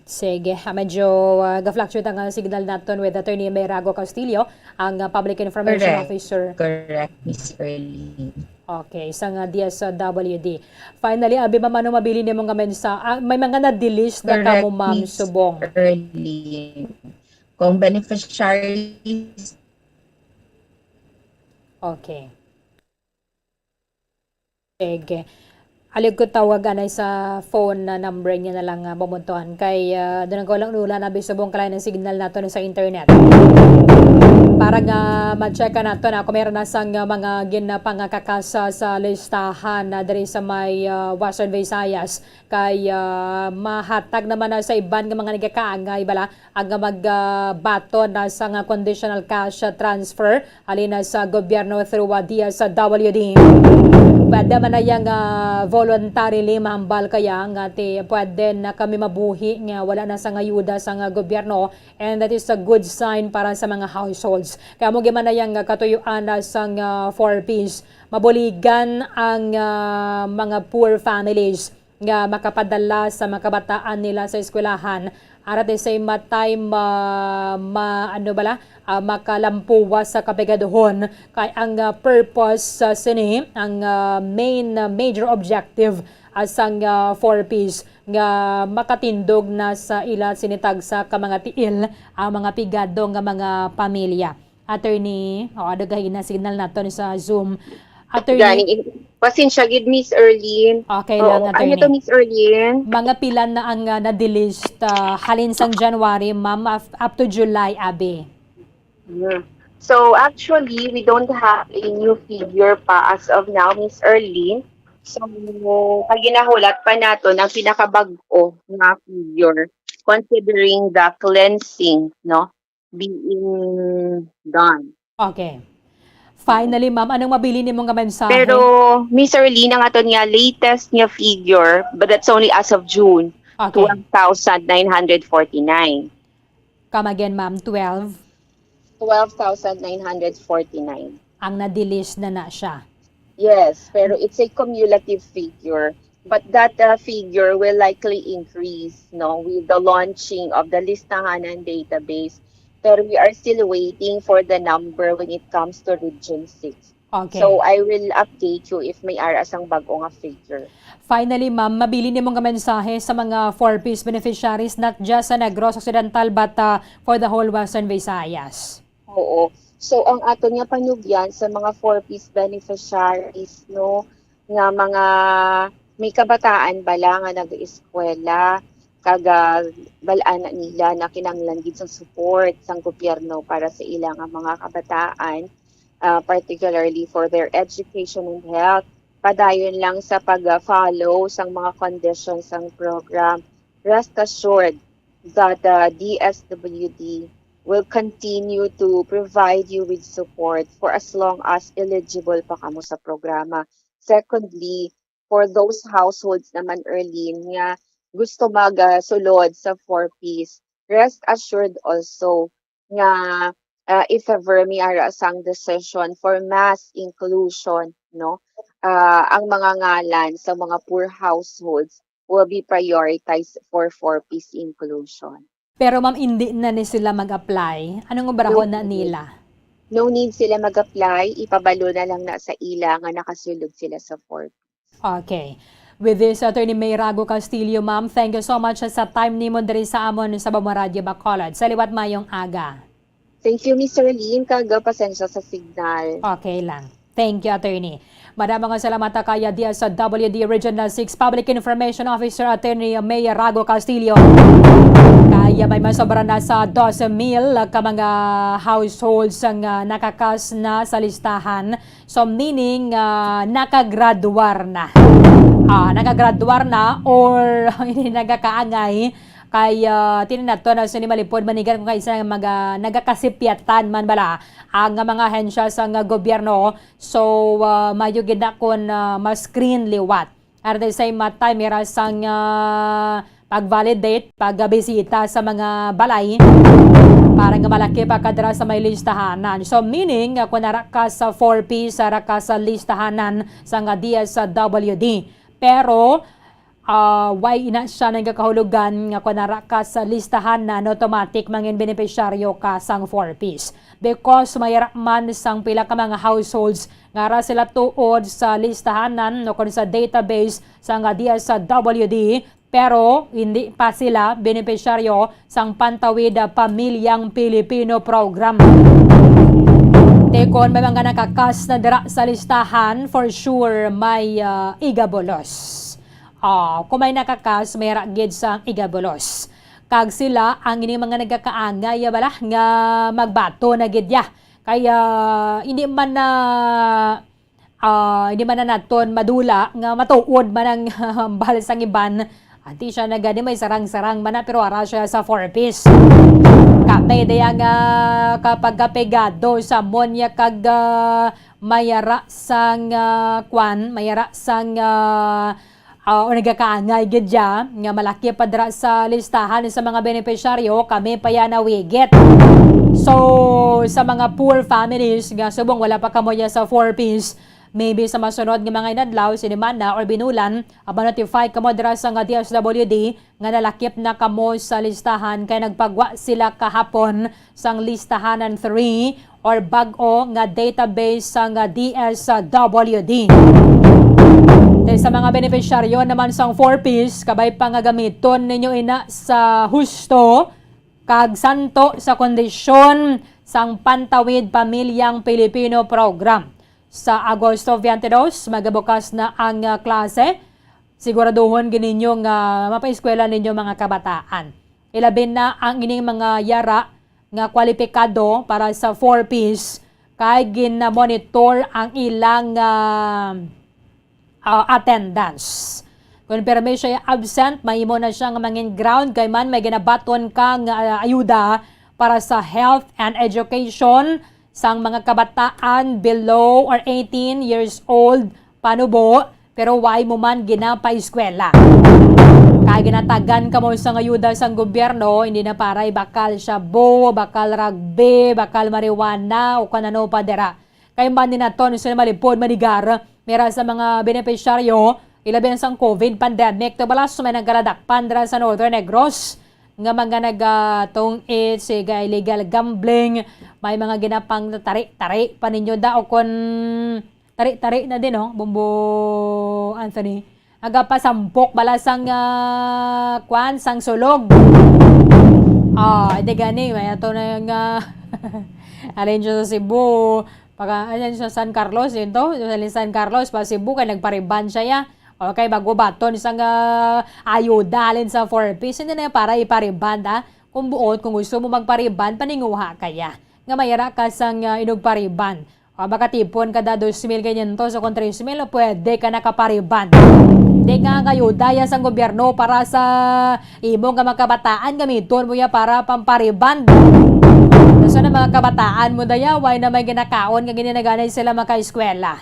Sige, ah, medyo ah, ga-fluctuate ang ah, signal naton with Attorney Merago Castillo, ang ah, Public Information Correct. Officer. Correct, Miss Erlene. Okay, sa nga D S W D. Finally, abi, ma'am, ano mabilin nimo nga mensahe? Ah, may mga na-delist na Correct, kamo, ma'am, Miss subong. Erlene. Kung beneficiaries, Okay. Sige. Alig ko tawag anay sa phone na number niya na lang uh, mamuntuhan kay uh, doon ko lang nula na bisubong kalay ng signal nato sa internet. Para nga ma-check nato na kung meron na sang uh, mga ginapangakakas sa, sa listahan na diri sa may uh, Western Visayas kay uh, mahatag naman na sa iban nga mga nagkakaangay bala ang uh, magbaton na sa nga conditional cash uh, transfer halin na sa gobyerno through uh, D S W D. Pwede man na yang uh, voluntarily mahambal kaya nga ti pwede na kami mabuhi nga wala na sang ayuda sang uh, gobyerno, and that is a good sign para sa mga households. Kaya mo man na yang uh, katuyuan na sang uh, four Ps, mabuligan ang uh, mga poor families nga makapadala sa mga kabataan nila sa eskwelahan. At at the same time, ah, ma, ano bala, ah, makalampuwas sa kapigaduhon kay ang ah, purpose sa sini, ang ah, main ah, major objective ah, sang ah, four Ps nga makatindog na sa ila sini tagsa ka mga tiil ang mga pigado nga mga pamilya. Attorney, o, ado gahi na signal nato ni sa Zoom. Attorney, Gani, pasensya gid, Miss Erlene. Okay Oo, lang, ano Attorney. to, Miss Erlene? Mga pila na ang uh, na-delist uh, halin sang January, ma'am, af- up to July, abi? Yeah. So, actually, we don't have a new figure pa as of now, Miss Erlene. So, pag ginahulat pa nato ang pinakabag-o nga figure, considering the cleansing, no, being done. Okay. Finally, ma'am, anong mabilin nimo nga mensahe? Pero, Miss Erlene, ang aton nga latest nga figure, but that's only as of June, Okay. twelve thousand nine hundred forty-nine. Come again, ma'am, twelve. Twelve thousand nine hundred forty-nine. Ang na-delist na na siya. Yes, pero it's a cumulative figure. But that uh, figure will likely increase, no, with the launching of the Listahanan database. Pero we are still waiting for the number when it comes to Region six. Okay. So I will update you if may ara sang bag-o nga figure. Finally, ma'am, mabilin nimo nga mensahe sa mga four Ps beneficiaries, not just sa Negros Occidental, but uh, for the whole Western Visayas. Oo. So ang aton nga panugyan sa mga four Ps beneficiaries, no, nga mga may kabataan bala nga nag-eskwela, kag ah, bal-an na nila na kinahanglan gid sang support sang gobyerno para sa ila nga mga kabataan, ah, particularly for their education and health. Padayon lang sa pag-follow sang mga conditions sang program. Rest assured that the D S W D will continue to provide you with support for as long as eligible pa kamo sa programa. Secondly, for those households naman, Erlene, nga gusto magasulod sa four Ps, rest assured also nga, ah, if ever may ara sang decision for mass inclusion, no, ah, ang mga ngalan sa mga poor households will be prioritized for four Ps inclusion. Pero, ma'am, hindi na ni sila mag-apply. Anong obrahon na nila? No need sila mag-apply. Ipabalo na lang na sa ila nga nakasulod sila sa four Ps. Okay. With this, Attorney May Rago Castillo, ma'am, thank you so much sa time nimo diri sa amon sa Bamon Radio Bacolod. Sa liwat, mayong aga. Thank you, Miss Erlene, kag pasensya sa signal. Okay lang. Thank you, Attorney. Madamo nga salamat kay D S W D Regional six Public Information Officer Attorney May Rago Castillo. Kaya may masobra na sa doce mil ka mga households ang, ah, nakakas na sa listahan. So, meaning, ah, nakagraduar na. Ah, nakagraduar na or hindi nagakaangay kay, ah, tini nato na sini malipod manigan kung kaisa nga mga nagakasipyatan man bala ang mga ahensya sa nga gobyerno. So, ah, mayo gid na kon, ah, ma-screen liwat. At the same time, mira sang, ah, pag-validate, pagbisita sa mga balay para nga malaki pa ka dira sa may listahanan. So, meaning, ah, kung ara ka sa four Ps, ara ka sa listahanan sa nga D S W D. Pero, ah, why ina siya nagakahulugan nga kung ara ka sa listahanan, automatic mangin benepisyaryo ka sang four Ps? Because may ara man sang pila ka mga households nga ara sila tuod sa listahanan o kon sa database sang D S W D, pero hindi pa sila benepisyaryo sang Pantawid Pamilyang Pilipino Program. Te, kon may mga nakakas na dira sa listahan, for sure may, ah, igabulos. Ah, kung may nakakas, may ra gid sang igabulos. Kag sila ang ini mga nagakaangay bala nga magbaton na gid ya. Kaya hindi man na, ah, hindi man na naton madula nga matuod man ang hambal sang iban. Anti siya na gani may sarang-sarang man na, pero ara siya sa four Ps. Kami diya nga kapag kapegado sa monya kag, ah, mayara sang, ah, kwan, mayara sang, ah, ah, o nagakaangay gid ya nga malaki pa dira sa listahan sa mga benepisyaryo, kami pa ya nawigit. So, sa mga poor families nga subong wala pa kamo ya sa four Ps, maybe sa masunod nga mga inadlaw, sinimana or binulan, ah, ma-notify kamo dira sa nga D S W D nga nalakip na kamo sa listahan kay nagpagwa sila kahapon sang listahanan three or bag-o nga database sang D S W D. Then sa mga benepisyaryo naman sang four Ps, kabay pa nga gamiton ninyo ina sa husto kag santo sa kondisyon sang Pantawid Pamilyang Pilipino Program. Sa Agosto twenty-two, magabukas na ang, ah, klase. Siguraduhon gid ninyo nga mapaeskwela ninyo mga kabataan. Ilabi na ang ining mga yara nga kwalipikado para sa four Ps kay gina-monitor ang ilang, ah, ah, attendance. Kon pirmi siya absent, mahimo na siya nga mangin ground kay man may ginabaton ka nga, ah, ayuda para sa health and education sang mga kabataan below or eighteen years old panubo, pero why mo man ginapaeskwela? Kay ginatagan kamo sang ayuda sang gobyerno, hindi na paray bakal shabu, bakal rugby, bakal marijuana, o kung ano pa dira. Kay man ni naton sila malipod manigar, mira sa mga benepisyaryo, ilabi na sang COVID pandemic, to balas may nagkaladakpan dira sa Northern Negros nga mga nagatong-it sa illegal gambling, may mga ginapang tari-tari pa ninyo da o kon tari-tari na din, no, Bombo Anthony. Nagapasampok bala sang, ah, kwan, sang sulog. Ah, di gani, may ato na nga, alin siya sa Cebu, pagka, alin siya sa San Carlos, yun to, alin San Carlos, pa Cebu, kay nagpariban siya, ya. Okay, bago baton sang, ah, ayuda, alin sa four Ps, hindi na para ipariban, ah. Kung buot, kung gusto mo magpariban, paninguha kaya. Nga mayara ka sang, ah, inugpariban. O, makatipon ka da dos mil quinientos o kon tres mil, pwede ka nakapariban. Di nga ang ayuda ya sang gobyerno para sa imo nga mga kabataan, gamiton mo ya para pampariban. Ano, mga kabataan mo, dayaway na may ginakaon nga gininaganay sila makaeskwela.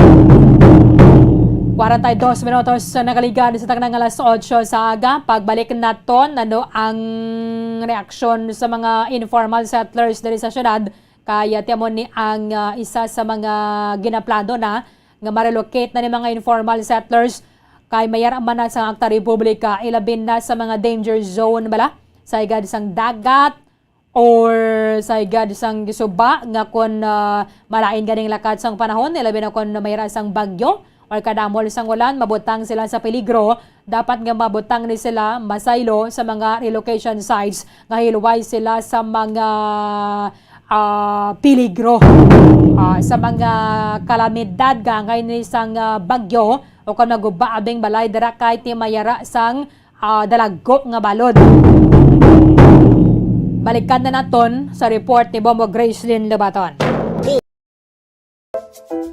Kwarenta y dos minutos sa nagaligan sa taknang alas otso sa aga. Pagbalik naton, ano ang reaksyon sa mga informal settlers diri sa syudad? Kaya tiamon ni ang, ah, isa sa mga ginaplano na nga ma-relocate na ni mga informal settlers kay mayara man na sa akta republika, ilabi na sa mga danger zone bala, sa higad sang dagat, or sa higad sang suba nga kon, ah, malain ganing lakat sang panahon, ilabi na kon mayra sang bagyo or kadamol sang ulan, mabutang sila sa peligro. Dapat nga mabutang ni sila masaylo sa mga relocation sites nga hilway sila sa mga, ah, peligro, ah, sa mga kalamidad kaangay ni sang, ah, bagyo o kon maguba abing balay dira kay ti mayara sang ah, dalagko nga balod. Balikan na naton sa report ni Bombo Gracelyn Lobaton.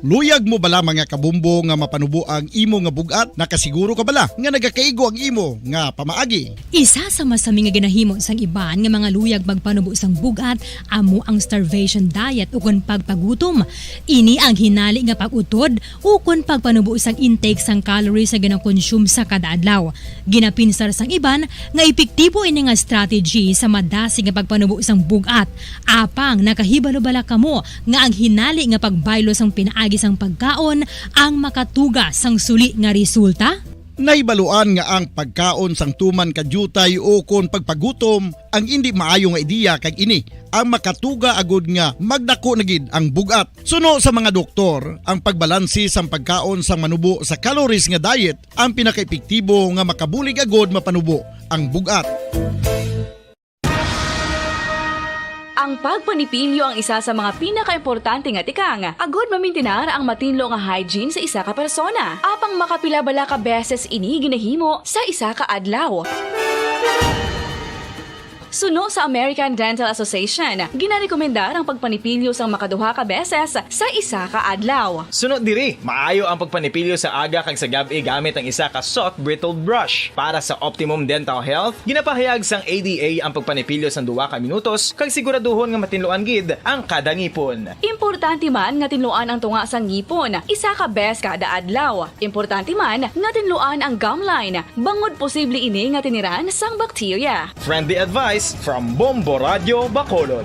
Luyag mo bala, mga kabombo, nga mapanubo ang imo nga bug-at? Nakasiguro ka bala nga nagakaigo ang imo nga pamaagi? Isa sa masami nga ginahimo sang iban nga mga luyag magpanubo sang bug-at amo ang starvation diet ukon pagpagutom. Ini ang hinali nga pag-utod ukon pagpanubo sang intake sang calories nga ginakonsume sa kada adlaw. Ginapinsar sang iban nga epektibo ini nga strategy sa madasig nga pagpanubo sang bug-at. Apang nakahibalo bala kamo nga ang hinali nga pagbaylo sang pinaagi sang pagkaon ang makatuga sang suli nga resulta? Nahibaluan nga ang pagkaon sang tuman ka diutay ukon pagpagutom ang indi maayo nga ideya, kag ini ang makatuga agud nga magdako na gid ang bug-at. Suno sa mga doktor, ang pagbalanse sang pagkaon sang manubo sa calories nga diet ang pinakaepektibo nga makabulig agud mapanubo ang bug-at. Ang pagpanipilyo ang isa sa mga pinakaimportante nga tikang agud mamintinar ang matinlo nga hygiene sa isa ka persona. Apang makapila bala ka beses ini ginahimo sa isa ka adlaw? Suno sa American Dental Association, ginarekomendar ang pagpanipilyo sang makaduha ka beses sa isa ka adlaw. Suno diri, maayo ang pagpanipilyo sa aga kag sa gab-i gamit ang isa ka soft bristle brush. Para sa optimum dental health, ginapahayag sang A D A ang pagpanipilyo sang duha ka minutos kag siguraduhon nga matinluan gid ang kada ngipon. Importante man nga tinluan ang tunga sang ngipon isa ka bes kada adlaw. Importante man nga tinluan ang gum line, bangod posible ini nga tiniran sang bakterya. Friendly advice from Bombo Radyo Bacolod.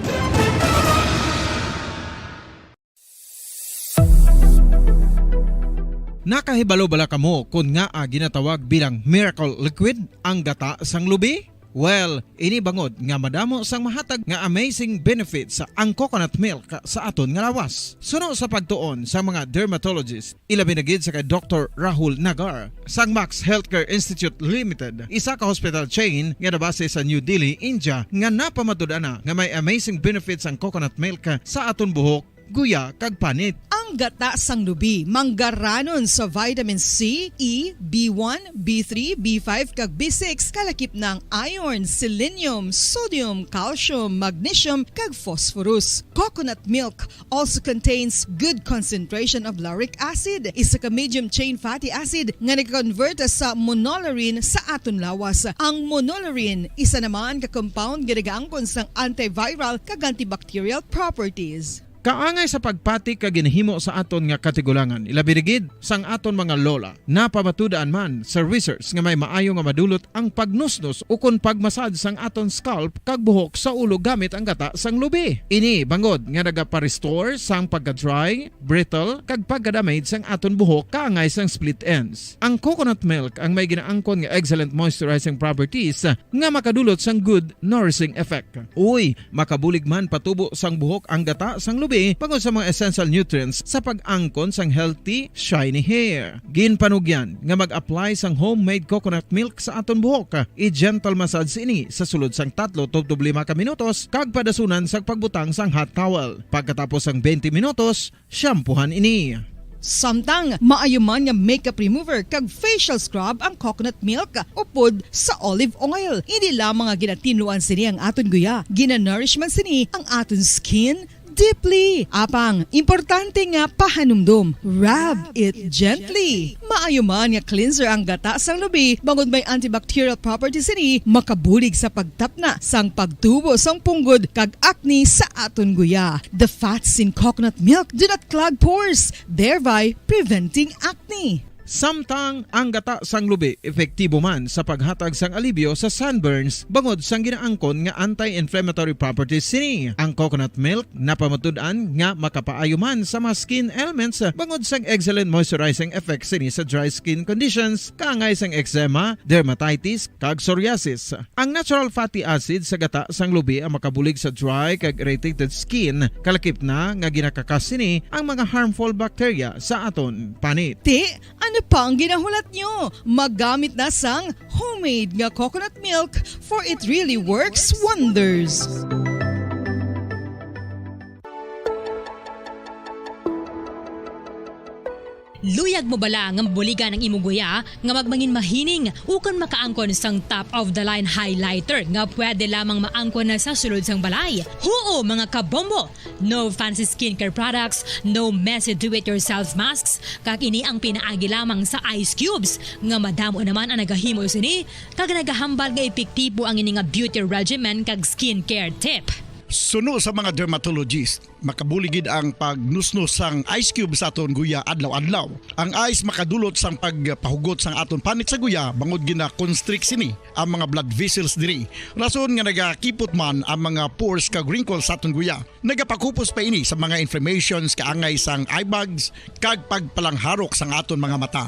Nakahibalo bala kamo kon ngaa ginatawag bilang miracle liquid ang gata sang lubi? Well, ini bangod nga madamo sang mahatag nga amazing benefits ang coconut milk sa aton nga lawas. Suno sa pagtuon sang mga dermatologist, ilabi na gid sa kay Doktor Rahul Nagar sang Max Healthcare Institute Limited, isa ka hospital chain nga nabase sa New Delhi, India, nga napamatud-an na nga may amazing benefits ang coconut milk sa aton buhok, guya, kag panit. Ang gata sang lubi manggaranon sa vitamin C, E, B one, B three, B five, kag B six, kalakip na ang iron, selenium, sodium, calcium, magnesium, kag phosphorus. Coconut milk also contains good concentration of lauric acid, isa ka medium chain fatty acid nga nagakonvert sa monolaurin sa aton lawas. Ang monolaurin isa naman ka compound nga nagaangkon sang antiviral kag antibacterial properties. Kaangay sa pagpati ka ginahimo sa aton nga katigulangan, ilabi na gid sang aton mga lola. Napamatud-an man sa research nga may maayo nga madulot ang pagnusnos ukon pagmasad sang aton scalp kag buhok sa ulo gamit ang gata sang lubi. Ini bangod nga nagapa-restore sang pagka-dry, brittle, kag pagka-damage sang aton buhok kaangay sang split ends. Ang coconut milk ang may ginaangkon nga excellent moisturizing properties nga makadulot sang good nourishing effect. Uy, makabulig man patubo sang buhok ang gata sang lubi bangod sa mga essential nutrients sa pag-angkon sang healthy, shiny hair. Ginpanugyan nga mag-apply sang homemade coconut milk sa aton buhok. I-gentle massage ini sa sulod sang tatlo tubtob lima ka minutos kag padasunan sang pagbutang sang hot towel. Pagkatapos sang twenty minutos, shampoohan ini. Samtang maayo man nga makeup remover kag facial scrub ang coconut milk upod sa olive oil. Hindi lamang nga ginatinluan sini ang aton guya, ginanourish man sini ang aton skin, deeply. Apang, importante nga pahanumdom, rub it gently. Maayo man nga cleanser ang gata sang lubi, bangod may antibacterial properties sini, makabulig sa pagtapna sang pagtubo sang punggod kag acne sa aton guya. The fats in coconut milk do not clog pores, thereby preventing acne. Samtang ang gata sang lubi epektibo man sa paghatag sang alibyo sa sunburns bangod sang ginaangkon nga anti-inflammatory properties sini. Ang coconut milk napamatud-an nga makapaayo man sa mga skin ailments bangod sang excellent moisturizing effect sini sa dry skin conditions, kaangay sang eczema, dermatitis, kag psoriasis. Ang natural fatty acid sa gata sang lubi ang makabulig sa dry kag irritated skin, kalakip na nga ginakakas sini ang mga harmful bacteria sa aton panit. Ti, ano pa ang ginahulat nyo? Maggamit na sang homemade nga coconut milk, for it really works wonders. Luyag mo bala nga mabuligan ang imo guya nga magmangin mahining ukon makaangkon sang top-of-the-line highlighter nga pwede lamang maangkon na sa sulod sang balay? Huo, mga kabombo! No fancy skincare products, no messy do-it-yourself masks, kag ini ang pinaagi lamang sa ice cubes, nga madamo naman ang nagahimo sini, kag nagahambal nga epektibo ang ini nga beauty regimen kag skincare tip. Suno sa mga dermatologist, makabulig gid ang pagnusnos sang ice cube sa aton guya adlaw-adlaw. Ang ice makadulot sang pagpahugot sang aton panit sa guya, bangod gina-constrict sini ang mga blood vessels diri, rason nga nagakipot man ang mga pores kag wrinkles sa aton guya. Nagapakupos pa ini sa mga inflammations kaangay sang eye bags kag pagpalangharok sang aton mga mata.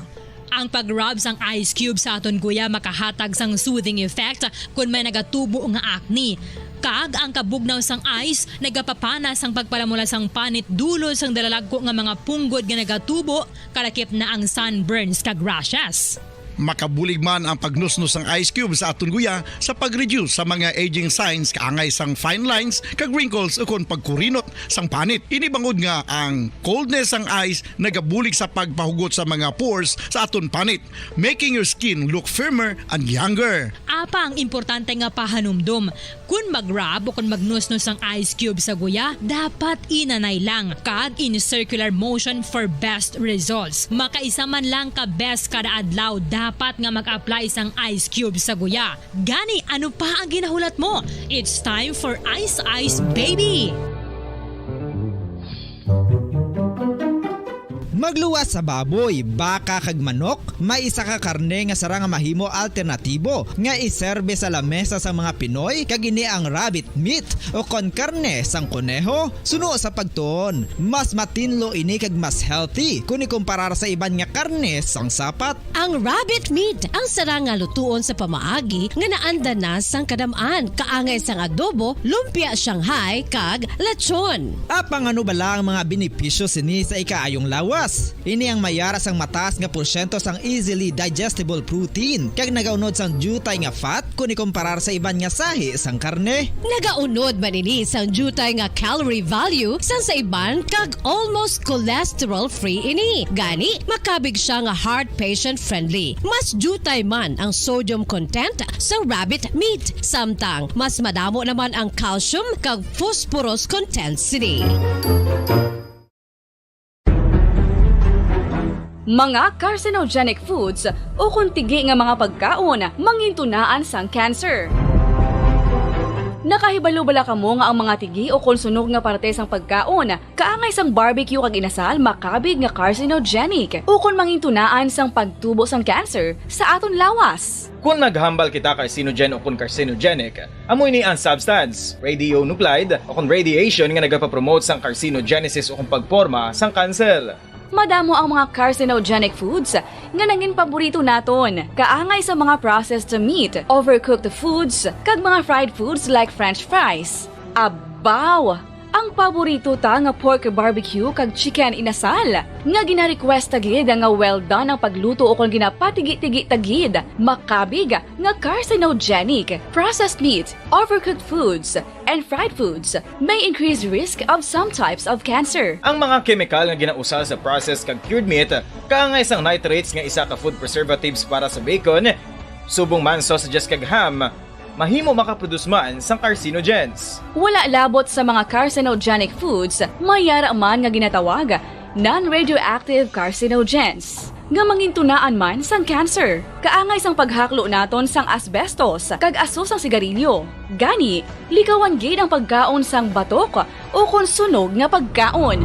Ang pag-rub sang ice cube sa aton guya makahatag sang soothing effect kon may nagatubo nga acne. Kag ang kabugnaw sang ice nagapapana sang pagpalamula sang panit dulot sang dalalagko nga mga punggod nga nagatubo, kalakip na ang sunburns kag rashes. Makabulig man ang pagnusnos sang ice cube sa aton guya sa pag-reduce sa mga aging signs kaangay sang fine lines kag wrinkles ukon pagkurinot sang panit. Ini bangod nga ang coldness sang ice nagabulig sa pagpahugot sa mga pores sa aton panit, making your skin look firmer and younger. Apang importante nga pahanumdom, kon mag-rub o kon magnusnos ang ice cube sa guya, dapat inanay lang kag in circular motion for best results. Makaisa man lang ka beses kada adlaw dapat nga mag-apply sang ice cube sa guya. Gani, ano pa ang ginahulat mo? It's time for Ice Ice Baby! Magluwas sa baboy, baka kag manok, may isa ka karne nga sarang nga mahimo alternatibo nga iserbe sa lamesa sang mga Pinoy, kag ini ang rabbit meat o kon karne sang koneho. Suno sa pagtuon, mas matinlo ini kag mas healthy kon ikumparar sa iban nga karne sang sapat. Ang rabbit meat ang sarang nga lutuon sa pamaagi nga naanda na sang kadam-an, kaangay sang adobo, lumpia Shanghai, kag lechon. Apang ano bala ang mga benepisyo sini sa ikaayong lawas? Ini ang may ara sang mataas nga porsyento sang easily digestible protein, kag nagaunod sang diutay nga fat kon ikumparar sa iban nga sahi sang karne. Nagaunod man ini sang diutay nga calorie value sang sa iban, kag almost cholesterol-free ini. Gani, makabig siya nga heart patient-friendly. Mas diutay man ang sodium content sang rabbit meat, samtang mas madamo naman ang calcium kag phosphorus content sini. Mga carcinogenic foods ukon tigi nga mga pagkaon mangintunaan sang cancer. Nakahibalo bala kamo nga ang mga tigi ukon sunog nga parte sang pagkaon, kaangay sang barbecue kag inasal, makabig nga carcinogenic ukon mangintunaan sang pagtubo sang cancer sa aton lawas? Kon maghambal kita carcinogen ukon carcinogenic, amo ini ang substance, radionuclide, ukon radiation nga nagapapromote sang carcinogenesis ukon pagporma sang cancer. Madamo ang mga carcinogenic foods nga nangin paborito naton, kaangay sa mga processed meat, overcooked foods, kag mga fried foods like French fries. Abaw! Ang paborito ta nga pork barbecue kag chicken inasal, nga gina-request ta gid nga well done ang pagluto ukon ginapatigi-tigi ta gid, makabig nga carcinogenic. Processed meat, overcooked foods, and fried foods may increase risk of some types of cancer. Ang mga kemikal nga ginausal sa processed kag cured meat, kaangay sang nitrates nga isa ka food preservatives para sa bacon, subong man sausages kag ham, Mahimo makaproduce man sang carcinogens. Wala labot sa mga carcinogenic foods, may yara man nga ginatawag non-radioactive carcinogens, nga mangintunaan man sang cancer. Kaangay sang paghaklo naton sang asbestos kag aso sang sigarilyo. Gani, likawan gid ang pagkaon sang batok o kon sunog nga pagkaon.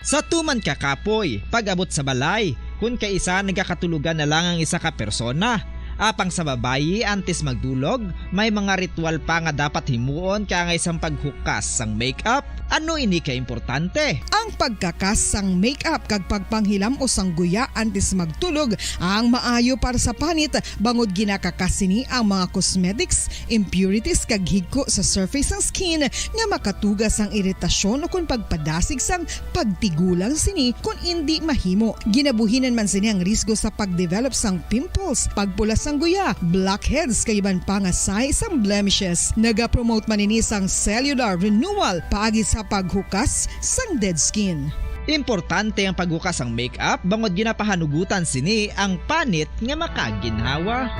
Sa tuman ka kapoy, pag-abot sa balay, kun kaisa nagakatulogan na lang ang isa ka persona. Apang sa babayi, antes magdulog, may mga ritual pa nga dapat himuon kaangay sang paghukas sang makeup. Ano ini ka importante? Ang pagkakas sang makeup kag pagpanghilam-os sang guya antes magtulog ang maayo para sa panit, bangod ginakakas sini ang mga cosmetics, impurities kag higko sa surface sang skin nga makatuga sang iritasyon ukon pagpadasig sang pagtigulang sini kon indi mahimo. Ginabuhinan man sini ang risgo sa pagdevelop sang pimples, pagpula sang guya, blackheads kag iban pa nga sahi sang blemishes. Nagapromote man ini sang cellular renewal paagi sa paghukas sang dead skin. Importante ang paghukas sang makeup bangod ginapahanugutan sini ang panit nga makaginhawa.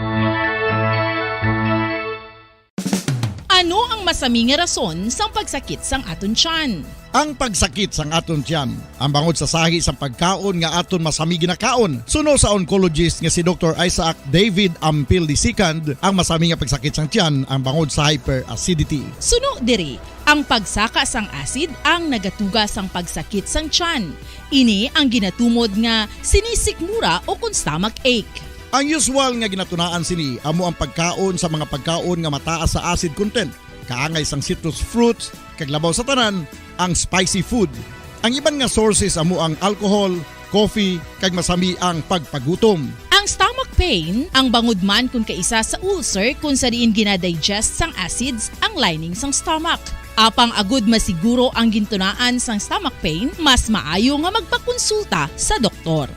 Ano ang masami nga rason sang pagsakit sang aton tiyan? Ang pagsakit sang aton tiyan, ang bangod sa sahi sang pagkaon nga aton masami ginakaon. Suno sa oncologist nga si Doktor Isaac David Ampil the second, ang masami nga pagsakit sang tiyan ang bangod sa hyperacidity. Suno diri, ang pagsaka sang acid ang nagatuga sang pagsakit sang tiyan. Ini ang ginatumod nga sinisikmura o kon stomach ache. Ang usual nga ginatunaan sini amo ang pagkaon sa mga pagkaon nga mataas sa acid content, kaangay sang citrus fruits, kag labaw sa tanan, ang spicy food. Ang iban nga sources amo ang alcohol, coffee, kag masami ang pagpagutom. Ang stomach pain, ang bangod man kon kaisa sa ulcer kon sa diin gina-digest sang acids ang lining sang stomach. Apang agud masiguro ang gintunaan sang stomach pain, mas maayo nga magpakonsulta sa doktor.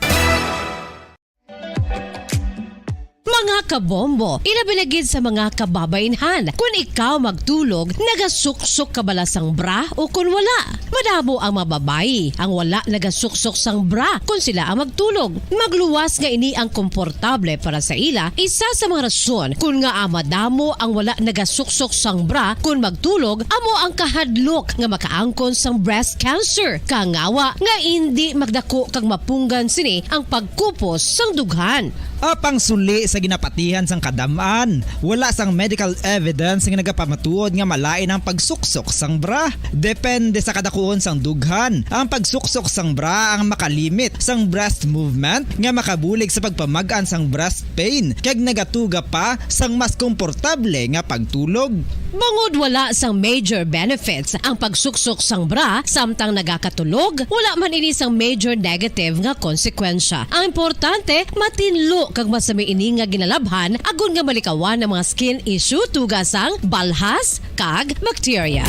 Mga kabombo, ilabi na gid sa mga kababainhan, kon ikaw magtulog, nagasuksok ka bala sang bra o kon wala? Madamo ang mga babayi ang wala nagasuksok sang bra kon sila ang magtulog. Magluwas nga ini ang komportable para sa ila. Isa sa mga rason kon ngaa madamo ang wala nagasuksok sang bra kon magtulog amo ang kahadlok nga makaangkon sang breast cancer. Kangawa nga indi magdako kag mapunggan sini ang pagkupos sang dughan. Apang suli sa ginapatihan sang kadam-an, wala sang medical evidence nga nagapamatuod nga malain ang pagsuksok sang bra. Depende sa kadakuon sang dughan, ang pagsuksok sang bra ang makalimit sang breast movement nga makabulig sa pagpamag-an sang breast pain kag nagatuga pa sang mas komportable nga pagtulog. Bangod wala sang major benefits ang pagsuksok sang bra samtang nagakatulog, wala man ini sang major negative nga konsekwensya. Ang importante, matinlo kag masami ini nga ginalabhan agod nga malikawan ang mga skin issue tuga sang balhas kag bakterya.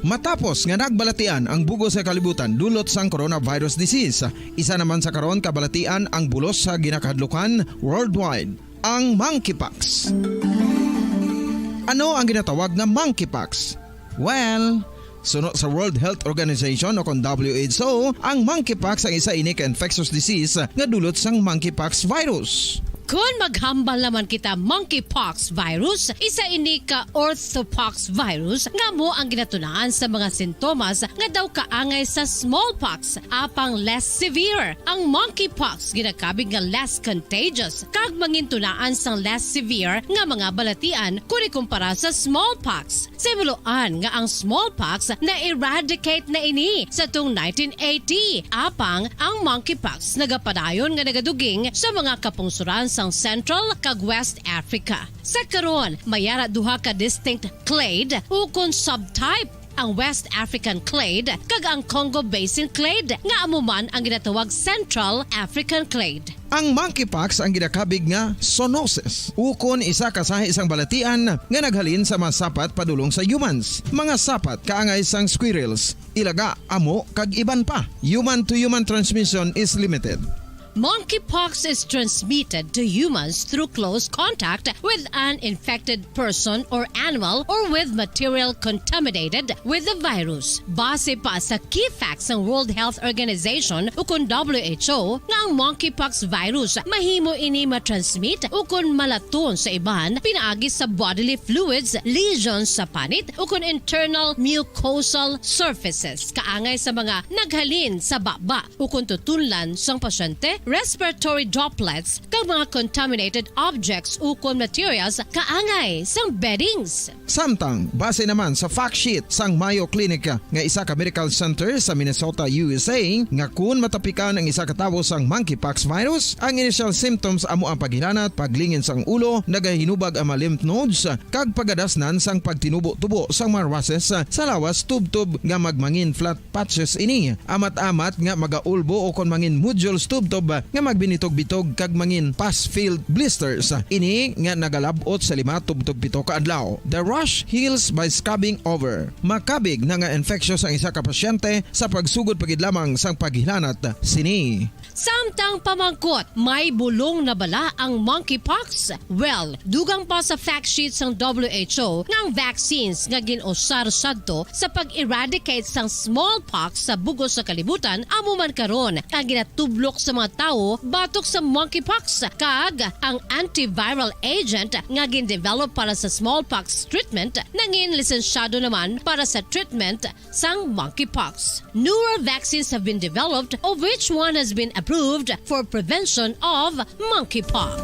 Matapos nga nagbalatian ang bug-os nga kalibutan dulot sang coronavirus disease, isa naman sa karon kabalatian ang bulos sa ginakahadlukan worldwide, ang monkeypox. Ano ang ginatawag nga monkeypox? Well, suno sa World Health Organization o kon W H O, ang monkeypox ang isa ini ka infectious disease nga dulot sang monkeypox virus. Kon maghambal naman kita monkeypox virus, isa ini ka orthopox virus nga amo ang ginatunaan sa mga sintomas nga daw kaangay sa smallpox, apang less severe. Ang monkeypox ginakabig nga less contagious kag mangintunaan sang less severe nga mga balatian kon ikumpara sa smallpox. Simuloan nga ang smallpox na-eradicate na ini sa tuong nineteen eighty, apang ang monkeypox nagapadayon nga nagaduging sa mga kapungsoran sang Central kag West Africa. Sa karon, may ara duha ka distinct clade ukon subtype, ang West African clade kag ang Congo Basin clade, nga amo man ang ginatawag Central African clade. Ang monkeypox ang ginakabig nga zoonosis, ukon isa ka sahi sang balatian nga naghalin sa mga sapat padulong sa humans, mga sapat kaangay sang squirrels, ilaga, amo, kag iban pa. Human to human transmission is limited. Monkeypox is transmitted to humans through close contact with an infected person or animal or with material contaminated with the virus. Base pa sa key facts sang World Health Organization ukon W H O nga ang monkeypox virus mahimo ini matransmit ukon malaton sa iban pinaagi sa bodily fluids, lesions sa panit ukon internal mucosal surfaces kaangay sa mga naghalin sa baba ukon tutunlan sang pasyente, respiratory droplets, kag mga contaminated objects ukon materials kaangay sang beddings. Samtang, base naman sa fact sheet sang Mayo Clinic nga isa ka medical center sa Minnesota, U S A, nga kun matapikan ang isa ka tawo sang monkeypox virus, ang initial symptoms amo ang paghilanat, paglingin sang ulo, nagahinubag ang mga lymph nodes, kag pagadasnan sang pagtinubo-tubo sang mga rushes sa lawas tubtob nga magmangin flat patches ini, amat-amat nga magaulbo ukon mangin nodules tubtob nga magbinitog-bitog kag mangin pus-filled blisters. Ini nga nagalab-ot sa lima tubtob pito ka adlaw. The rash heals by scrubbing over. Makabig na nga infectious ang isa ka pasyente sa pagsugod pa gid lamang sang paghilanat sini. Samtang pamangkot, may bulong na bala ang monkeypox? Well, dugang pa sa fact sheet sang W H O nga ang vaccines nga gin-usar sadto sa pag-eradicate sang smallpox sa bug-os nga kalibutan amo man karon ang ginatublok sa mga tawo batok sa monkeypox, kag ang antiviral agent nga gin-develop para sa smallpox treatment nangin lisensyado naman para sa treatment sang monkeypox. Newer vaccines have been developed, of which one has been approved for prevention of monkeypox.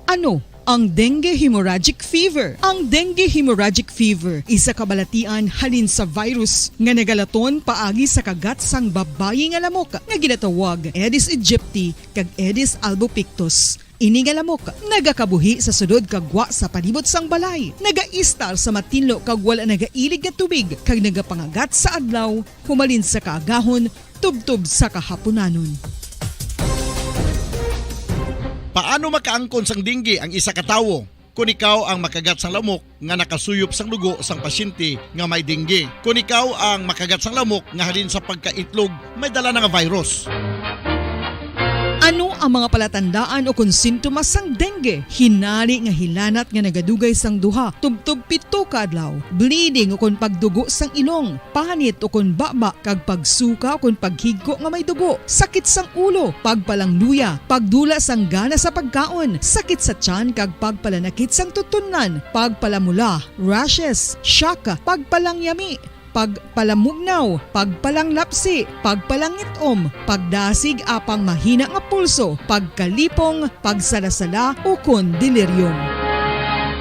Ano ang dengue hemorrhagic fever? Ang dengue hemorrhagic fever isa ka balatian halin sa virus nga nagalaton paagi sa kagat sang babayi nga lamok nga ginatawag Aedes aegypti kag Aedes albopictus. Ini nga lamok nagakabuhi sa sulod kag gwa sa palibot sang balay, nagaistar sa matinlo kag wala nagailig nga tubig, kag nagapangagat sa adlaw humalin sa kaagahon tubtob sa kahapunanon. Paano makaangkon sang dengue ang isa ka tawo? Kon ikaw ang makagat sang lamok nga nakasuyop sang dugo sang pasyente nga may dengue. Kon ikaw ang makagat sang lamok nga halin sa pagkaitlog may dala na nga virus. Ano ang mga palatandaan ukon sintomas sang dengue? Hinari nga hilanat nga nagadugay sang duha tubtob pito ka adlaw, bleeding ukon pagdugo sang ilong, panit ukon baba, kag pagsuka ukon paghigko nga may dugo, sakit sang ulo, pagpalangluya, pagdula sang gana sa pagkaon, sakit sa tiyan kag pagpalanakit sang tutunlan, pagpalamula, rashes, shock, pagpalangyami, pagpalamugnaw, pagpalanglapsi, pagpalangit-om, pagdasig apang mahina nga pulso, pagkalipong, pagsalasala, ukon delirium.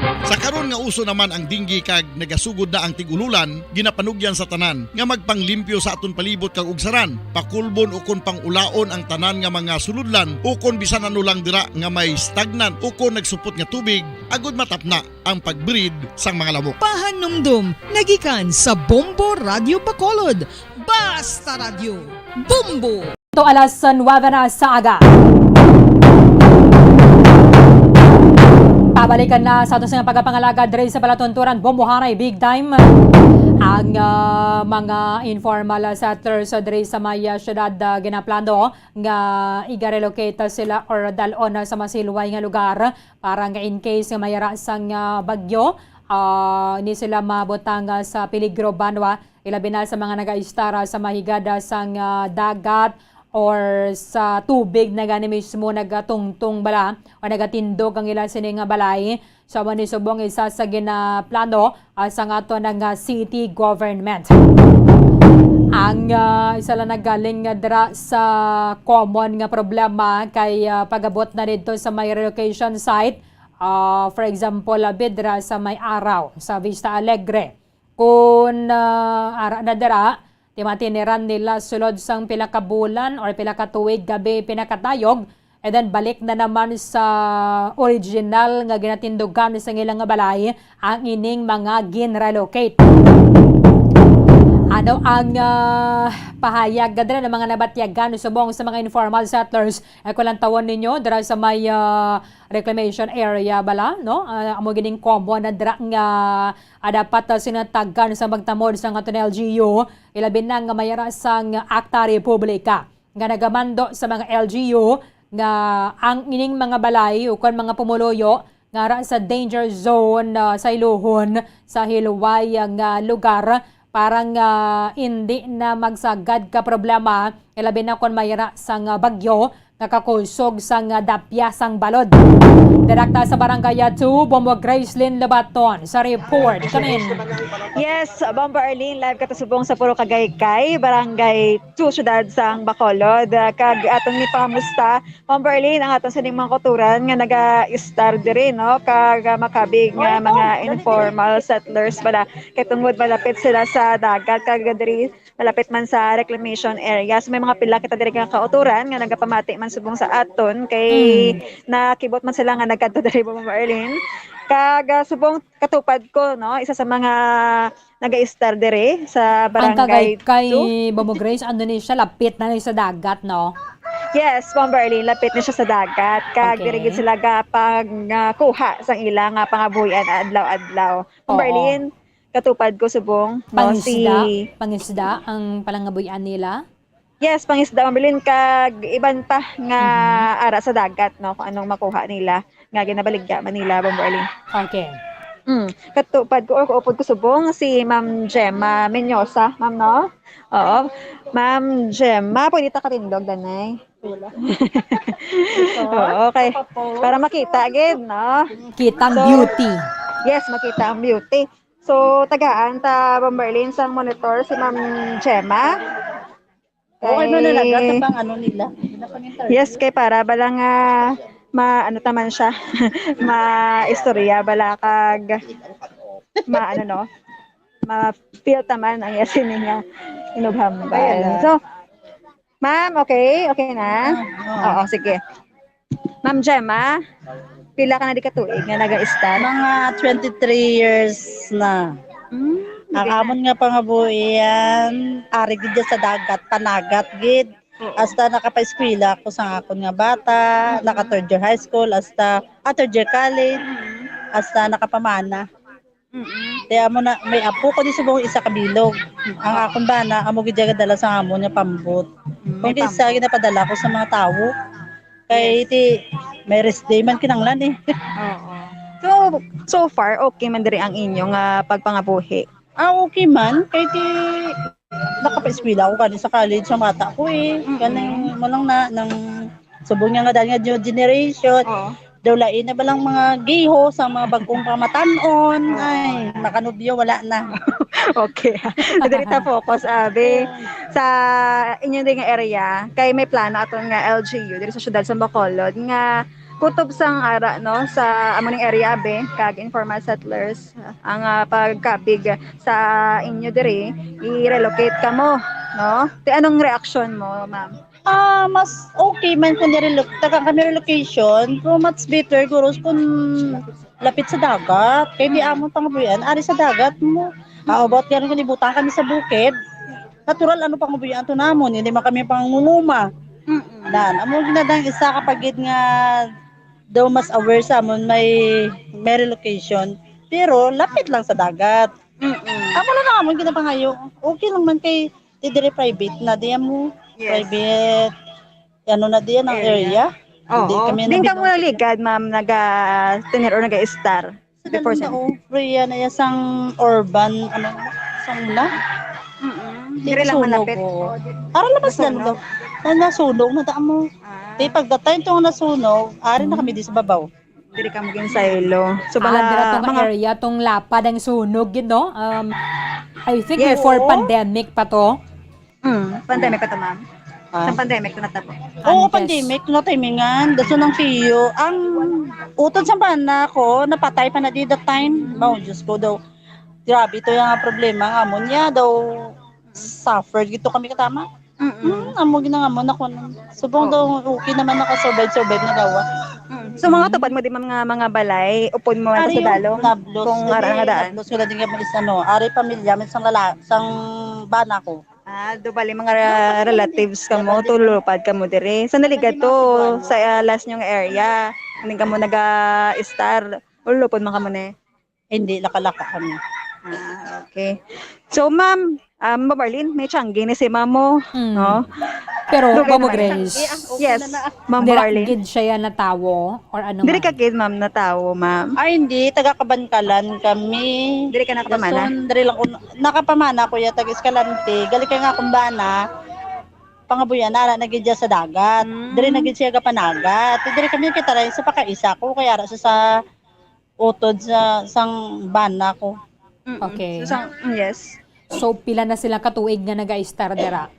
Sa karon nga uso naman ang dengue kag nagasugod na ang tig-ululan, ginapanugyan sa tanan nga magpanglimpyo sa aton palibot kag ugsaran, pakulbon ukon pang-ulaon ang tanan nga mga sulodlan ukon bisan ano lang dira nga may stagnant ukon nagsupot nga tubig, agod matapna ang pag-breed sang mga lamok. Pahanumdom nagikan sa Bombo Radio Bacolod, Basta Radyo, Bombo! To alas nuebe na sa aga. Pabalikan na sa ato sa pagpangalagad diri sa palatunturan, Bombohanay Big Time. Ang, ah, mga informal settlers diri sa may, ah, syudad, ah, ginaplano nga iga-relocate sila or dal-on na sa mas hilway nga lugar para nga in case nga may ara sang, ah, bagyo, ah, hindi sila mabutang, ah, sa peligro, banwa, ilabi na sa mga nagaistar, ah, sa mahigada sang, ah, dagat or sa tubig na gani mismo nagatungtong bala o nagatindog ang ila sini nga balay. So, amo ni subong isa sa ginaplano, ah, sang aton nga city government. Ang, ah, isa lang nagaling nga dira sa common nga problema kay, ah, pag-abot na didto sa may relocation site, ah, for example, abi dira sa may Araw, sa Vista Alegre. Kun, ah, ara na dira, timatiniran nila sulod sang pila ka bulan or pila ka tuig gabi pinakatayog, and then balik na naman sa original nga ginatindugan sa ilang nga balay ang ining mga ginrelocate. Ano ang, ah, pahayag nga dira ng mga nabatyagan subong sa mga informal settlers? Ay, kung lantawon ninyo, dira sa may, ah, reclamation area bala, no? Ah, amo gining common na dira nga, ah, dapat, ah, sinatagan sa magtamod sa aton L G U, ilabi na nga may ara sang Akta Republika nga nagamando sa mga L G U nga ang ining mga balay ukon mga pumuluyo nga ara sa danger zone, ah, sa iluhon sa hilway, ah, nga lugar para nga indi na magsagad ka problema, ilabi na kon may ara sang, ah, bagyo nga kakusog sang, ah, dapya sang balod. Direkta sa Barangay two, Bombo Gracelyn Lobaton sa report. Kanin. Yes, Bombo Arlene, live ka subong sa Purok Agaycay, Barangay two, Siyudad sang Bacolod. Ah, kag atong ni pangamusta, Bombo Arlene, ang aton sining mga kauturan nga naga-istar diri, no? Kag, ah, makabig nga mga informal settlers bala. Kay tungod malapit sila sa dagat, kag diri malapit man sa reclamation area. So, may mga pila kita diri nga kauturan nga nagapamati man subong sa aton kay Mm. nakibot man sila nga nagkadto diri, Bombo Arlene. Kag, ah, subong katupad ko, no, isa sa mga naga-istar diri sa Ang Barangay kagay kay two. Bombo Grace, ano ni siya, lapit na ni sa dagat, no? Yes, Bombo Arlene, lapit na siya sa dagat. Kag Okay. diri gid sila gapag, ah, kuha sang ila nga pangabuhian adlaw-adlaw. Bombo Oo. Arlene, katupad ko subong, no, Pangisda, si pangisda ang palangabuhian nila? Yes, pangisda, Bombo Arlene, kag iban pa nga Mhm. ara sa dagat, no, kung anong makuha nila nga ginabaligya man nila, Bombo Arlene. Okay. Mm. Katupad ko or kaupod ko subong si Ma'am Gemma Menyosa, ma'am, no? Oo. Ma'am Gemma, pwede ta katindog, danay? Wala. Oo, okay. Para makita gid, no? Kitang So, beauty. Yes, makita ang beauty. So, tagaan ta, Bombo Arlene, sang monitor si Ma'am Gemma. Okay, Kay mananagat na pang ano nila. Yes, kay para bala nga ma-, ano ta man siya, ma-istorya bala kag ma-, ano, no, ma-feel ta man ang iya sini nga inughambal. Okay, ala. So, ma'am, okay? Okay na? Ah, ah. Oo, sige. Ma'am Gemma, pila ka na di ka tuig nga naga-istar? Mga twenty-three years na. Hmm, Ang okay na. amon nga pangabuhian, ari gid sa dagat, panagat gid. Oo. Hasta nakapaeskwela ako sa akon nga bata, Mm-mm. naka third year high school, hasta, ah, third year college, Mm-mm. hasta nakapamana. Mm-mm. Kaya amo na, may apo ko di subong isa ka bilog. Ang Oo. akon bana, amo gid ang dala sa amon nga pambot. Mm, Kung may di isa, pambot. ginapadala ko sa mga tawo. Kay Yes. ti, may rest day man kinanglan eh. Oo. So, so far, okay man diri ang inyo nga pagpangabuhi? Ah, okay man. Kay ti, nakapaeskwela ako gani sa college sa bata ko eh. Mm-mm. Ganing mo lang na, nang subong niya nga dahil nga new generation. Oo. Daw lain na ba lang mga giho sa mga bagong pamatanon? Oo. Ay, makanubyo, wala na. Okay. Diri ta focus, abi. Sa inyo ding area, kay may plano aton nga L G U diri sa siyudad sa Bacolod nga kutob sang ara, no, sa amo ning area, abi, kag informal settlers, ang, ah, pagkabig sa inyo diri, i-relocate kamo, no? Ti anong reaksyon mo, ma'am? Ah, mas okay man kung nirelo-, taga kami relocation, pero much better, guro, kung lapit sa dagat. Kay di Mm. amon pangabuhian, ari sa dagat mo. How about karon kung ibutang kami sa bukid? Natural, ano pangabuhian to namon? Hindi man kami pangunguma. Mm-mm. Dan, amo ginadang isa ka pagid nga daw mas aware sa amon may, may relocation. Pero lapit lang sa dagat. Mm-mm. Amo lang namon ginapangayo. Okay lang man kay di diri private na, di mo Yes. private, ano na di yan ang Area. area. Oo. Hindi kami Din ka mo nabinong- naligad, ma'am, naga-tenir or naga-estar Sa before ganun sa na, oh, Rhea na yan, sang urban, ano, sang na? Mm-mm. Di Dire lang nasunog, malapit. Oo. Para labas na, Nasunog. no? Na nasunog, na damo. Ah. Di pagdatay itong nasunog, ari na kami di sa babaw. Diri ka maging saylo. So, Ah, bala, dira tong mga area, tong lapad ang sunog, you know? Um, I think Yes. before Oo. pandemic pa to. Mm, pandemic pa to, ma'am. Ah. Sa pandemic to natabo. Oo, Antes. pandemic, no, timingan. Daso ng P U. Ang utod sa bana ko, napatay pa na di that time. Mao, Diyos ko daw. Grabe to yung problema nga mo niya daw. Suffered gito kami katama. Mm-mm. Hmm, amo ginangamon ako nun. Subong Oo. daw okay naman nakasurvive-survive na daw. Mm. So, mga tupad mo di man nga mga balay, upod mo Ari sa yung dalo? nablos, Kung hindi, ara nga daan? nablos ko na din yung isa, no. Ari pamilya, may isang lala-, isang bana ko. Ah, do bali mga ra-, relatives kamo, tulupad kamo diri. Sa naligad to, sa, ah, last nyong area, hindi kamo naga-star, ulupon man kamo ni? Hindi, lakalaka kami. Ah, okay. So, ma'am, ah, Ma'am Arlene, may tiyanggi ni si Ma'am mo, Mm. no? Pero, Dugay Ma'am na. Grace, Yes, Ma'am dira Arlene. Gid siya yan na tawo? Or ano Diri man? Ka gid, ma'am, na tawo, ma'am? Ay, hindi. Taga Kabankalan kami. Diri ka nakapamana? Dason, diri lang ko, nakapamana ko ya, taga Escalante. Gali ka nga akong bana, pangabuyan, ara na gid siya sa dagat. Mm. Diri na gid siya gapanagat. Diri kami kita rin sa pakaisa ko, kaya ara sa, sa utod sa sang bana ko. Mm-mm. Okay. So, sang, mm, yes. So, pila na sila ka tuig nga naga-star dira?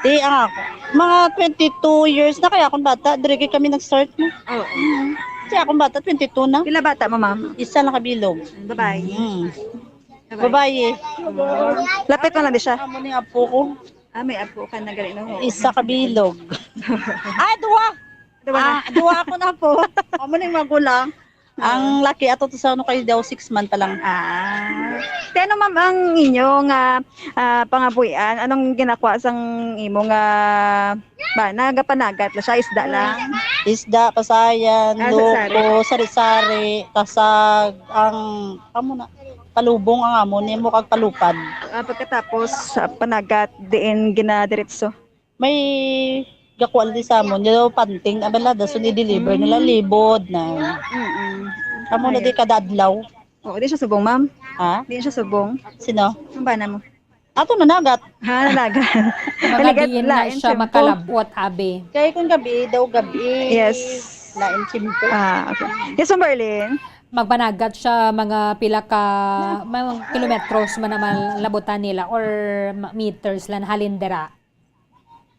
Di, ang ako, mga twenty-two years na kaya akong bata, diri gid kami nag-start na. Oo. Mm. Kaya akong bata, twenty-two na. Pila bata mo, ma'am? Isa lang kabilog. Babae. Mm. Babae. Babae. Lapit mo lang di siya. Amo ni apo ko. Ah, may apo ka na gali, no? Isa kabilog. Ah, duwa. Duwa na. Ah, duwa ako na po. Amo ni magulang. Ang laki ato to sa ano kayo daw, six month pa lang. Ah. Te, ano, ma'am, ang inyo nga, ah, pangabuhian? Anong ginakwa sang imo nga bana? Gapanagat la siya, isda lang? Isda, pasayan, Ah, loko, sari-sari. Sari-sari, kasag, ang, amo na, palubong ang amo nimo kag palupad. Ah, pagkatapos, ah, panagat, diin ginadiretso? May gakuha di sa amon, yung panting, abala, dason i-deliver nila, Mm. Libod na. Mm-mm. Amo na Ay. Di kada adlaw. Oo, di siya subong, ma'am? Ha? Di siya subong? Sino? Ang bana mo? Ato nanagat. Ha, nanagat. Mga Naligat diin na lain siya siyempo. Makalabot, abi. Kaya kung gabi, daw gabi. Yes. Lain siyempo. Ah, okay. Yes, Ma'am Berlin? Magpanagat siya mga pila ka, mga kilometros man naman labutan nila or ma-, meters lang halin dira.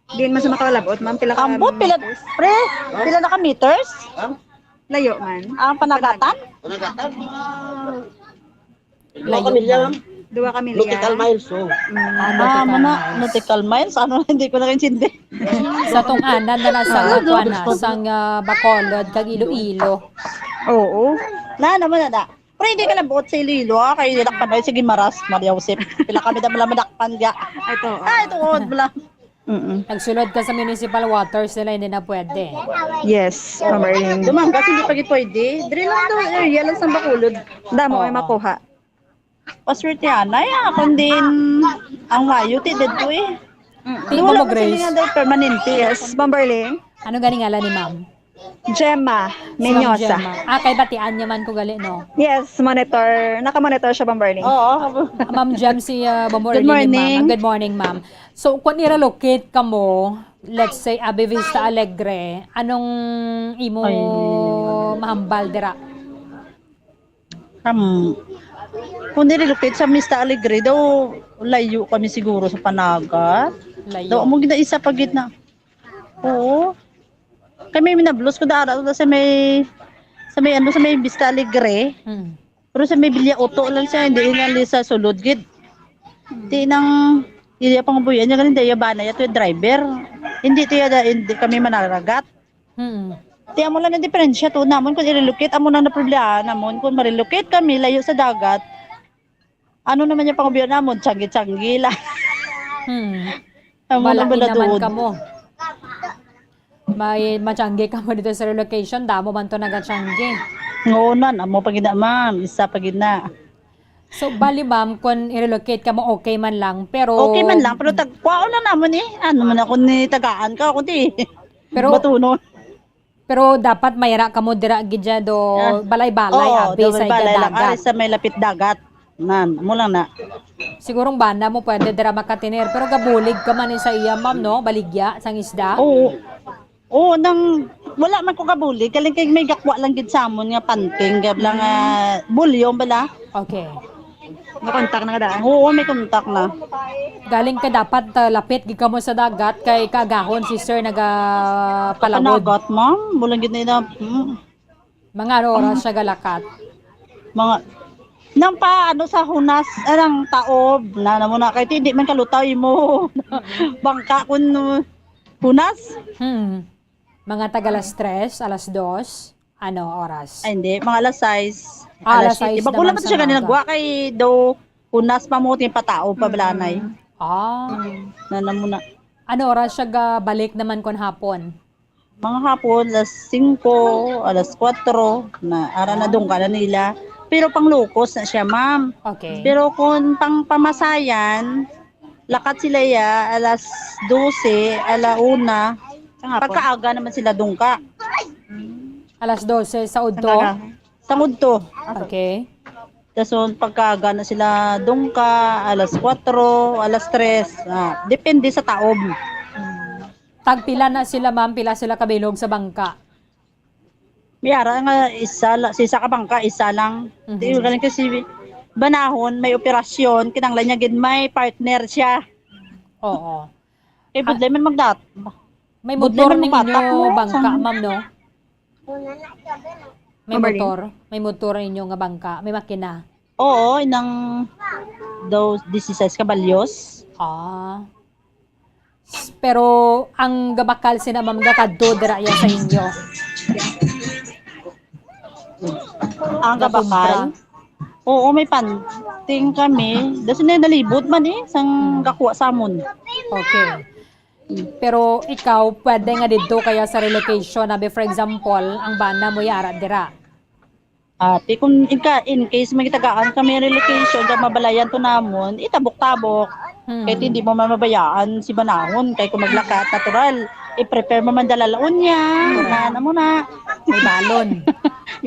Di man sa makalabot, ma'am, pila ka Ambot, pila, meters? Pre, pila na ka meters? Layo man. Ang panagatan? Panagatan? Layo man. Duwa ka milya. Nautical miles, oh. Mm. Ah, nautical miles. Ah, muna, nautical miles? Ano, hindi ko nakaintindi. Sa tong anan na nasa, ano, kuwan na, sang, ah, Bacolod, kag Iloilo. Oo. Na, naman na, na. Pero hindi ka lang buot sa Iloilo, ah, kay nadakpan na yun. Sige, maras, Maria Josep. Pila kami na pala madakpan, ga. Ito, ah, ito, oh, bala. Mm-mm. Nagsulod ka sa municipal waters nila, hindi na pwede. Yes, Ma'am Erling. Dumang kasi hindi pa gid pwede. Diri lang daw, area lang sa Bacolod. Damo may Oo. Makuha. Paswerte anay, ah, kung din ang mayo, ti dito eh. Mm. Ti Wala mo, man sila Grace. Nga daw permanente. Yes, Ma'am Erling. Ano gani ngalan ni ma'am? Gemma Si Ma'am Mendoza. Gemma. Ah, kay batian niya man ko gali, no? Yes, monitor. Naka-monitor siya, Bomberling. Oo. Ma'am Gem, si, uh, Bomberling Good ni morning. Ma'am. Good morning, ma'am. So, kung i-relocate ka mo, let's say, Abi Vista Alegre, anong imo Ay. Mahambal dira? Um, kung nililupit sa Mista Alegre, daw layo kami siguro sa Panagat. Layo. Daw, amo gid na isa pa gid na. Oo. Kami minablos ko dara sa may, sa may ano, sa may Vista Alegre. Hmm. Pero sa may Villa Otto lang siya, hindi na li sa sulod gid. Hmm. Di nang iya pang buyan niya galing daya bana ya to driver. Hindi to ya, hindi kami manaragat. Hmm. Ti amo lang ang diferensya to namon kung i-relocate, amo lang na problema namon kung ma-relocate kami layo sa dagat. Ano naman yung pangubiyo namon, tiyanggi-tiyanggi lang. Hmm. Amo lang Malain naman baladuod. Kamo. May matiyanggi kamo dito sa relocation, damo man to nagatiyanggi. Oo, nan, amo pa gid na, ma'am, isa pa gid na. So, bali, ma'am, kung i-relocate ka mo, okay man lang, pero Okay man lang, pero tag-, kuhaon lang namon eh. Ano man ako ni tagaan ka, ako di. Pero Batunon. Pero dapat mayara kamo dira gid dya do Ah, balay-balay, oo, abi, do sa balay-balay lang, dagat. Ari sa may lapit dagat. Nan, amo lang na. Siguro ang bana mo pwede dira makatener, pero gabulig ka man sa iya, ma'am, no? Baligya sang isda. Oo. Oo, nang wala man ko gabulig, kaling kay may gakwa lang gid sa amon nga panting, gab lang, ah, bulyo bala. Okay. May kontak na ka daan? Oo, may kontak na. Galing ka dapat, ah, lapit gid kamo sa dagat kay kaagahon si sir nagapalawod. Panagat, ma'am. Bulan gid na ina. Mm. Mga ano oras siya galakat? Mga, nang pa, ano, sa hunas, ah, nang taob, na, na mo na, kay hindi man kalutaw imo. Bangka kun hunas. Hmm. Mga tag alas tres, alas dos. Ano oras? Ay, hindi. Mga alas sais. Ah, alas sais naman sa mga. Alas sais naman siya ganun nagwa kay do hunas pa mo, ting patao pa, mm, balanay. Ah. Mm, na, na muna. Ano oras siya ga balik naman kon hapon? Mga hapon, alas singko, alas kwatro, na ara na dungga na nila. Pero pang locos na siya, ma'am. Okay. Pero kung pang pamasayan, lakat sila ya, alas dose, ala una, pagkaaga naman sila dungga. Alas dose sa udto? Pagkaaga. Sang udto. Okay. Dason pagkaaga na sila dungga, alas kwatro, alas tres, ah, depende sa taob. Tagpila na sila, ma'am? Pila sila kabilog sa bangka? May ara nga isa la-, sa isa ka bangka, isa lang. Mhm. Di, galing kasi banahon, may operasyon, kinahanglan niya gid may partner siya. Oo. Eh, budlay man magdat-, may budlay motor man ning magbatak inyo mo, bangka, sang ma'am, no? May motor? May motor ang inyo nga bangka? May makina? Oo, inang daw disisais kabalyos. Ah. S-, pero ang gabakal sina ma'am gakadto dira ya sa inyo? Ang gabakal? Gakumpra? Oo, may panting kami. Dason na nalibot man eh, sang gakuha sa amon. Okay. Pero ikaw, pwede nga didto kaya sa relocation, abi, for example, ang bana mo yara dira. Ate, kung inka-, in case may tagaan kami relocation, kag mabalayan to namon, itabok-tabok. Hmm. Kay hindi mo man mabayaan si banahon, kay kung maglakat, natural, i-prepare mo man dalalaon niya, na, na mo na. May balon.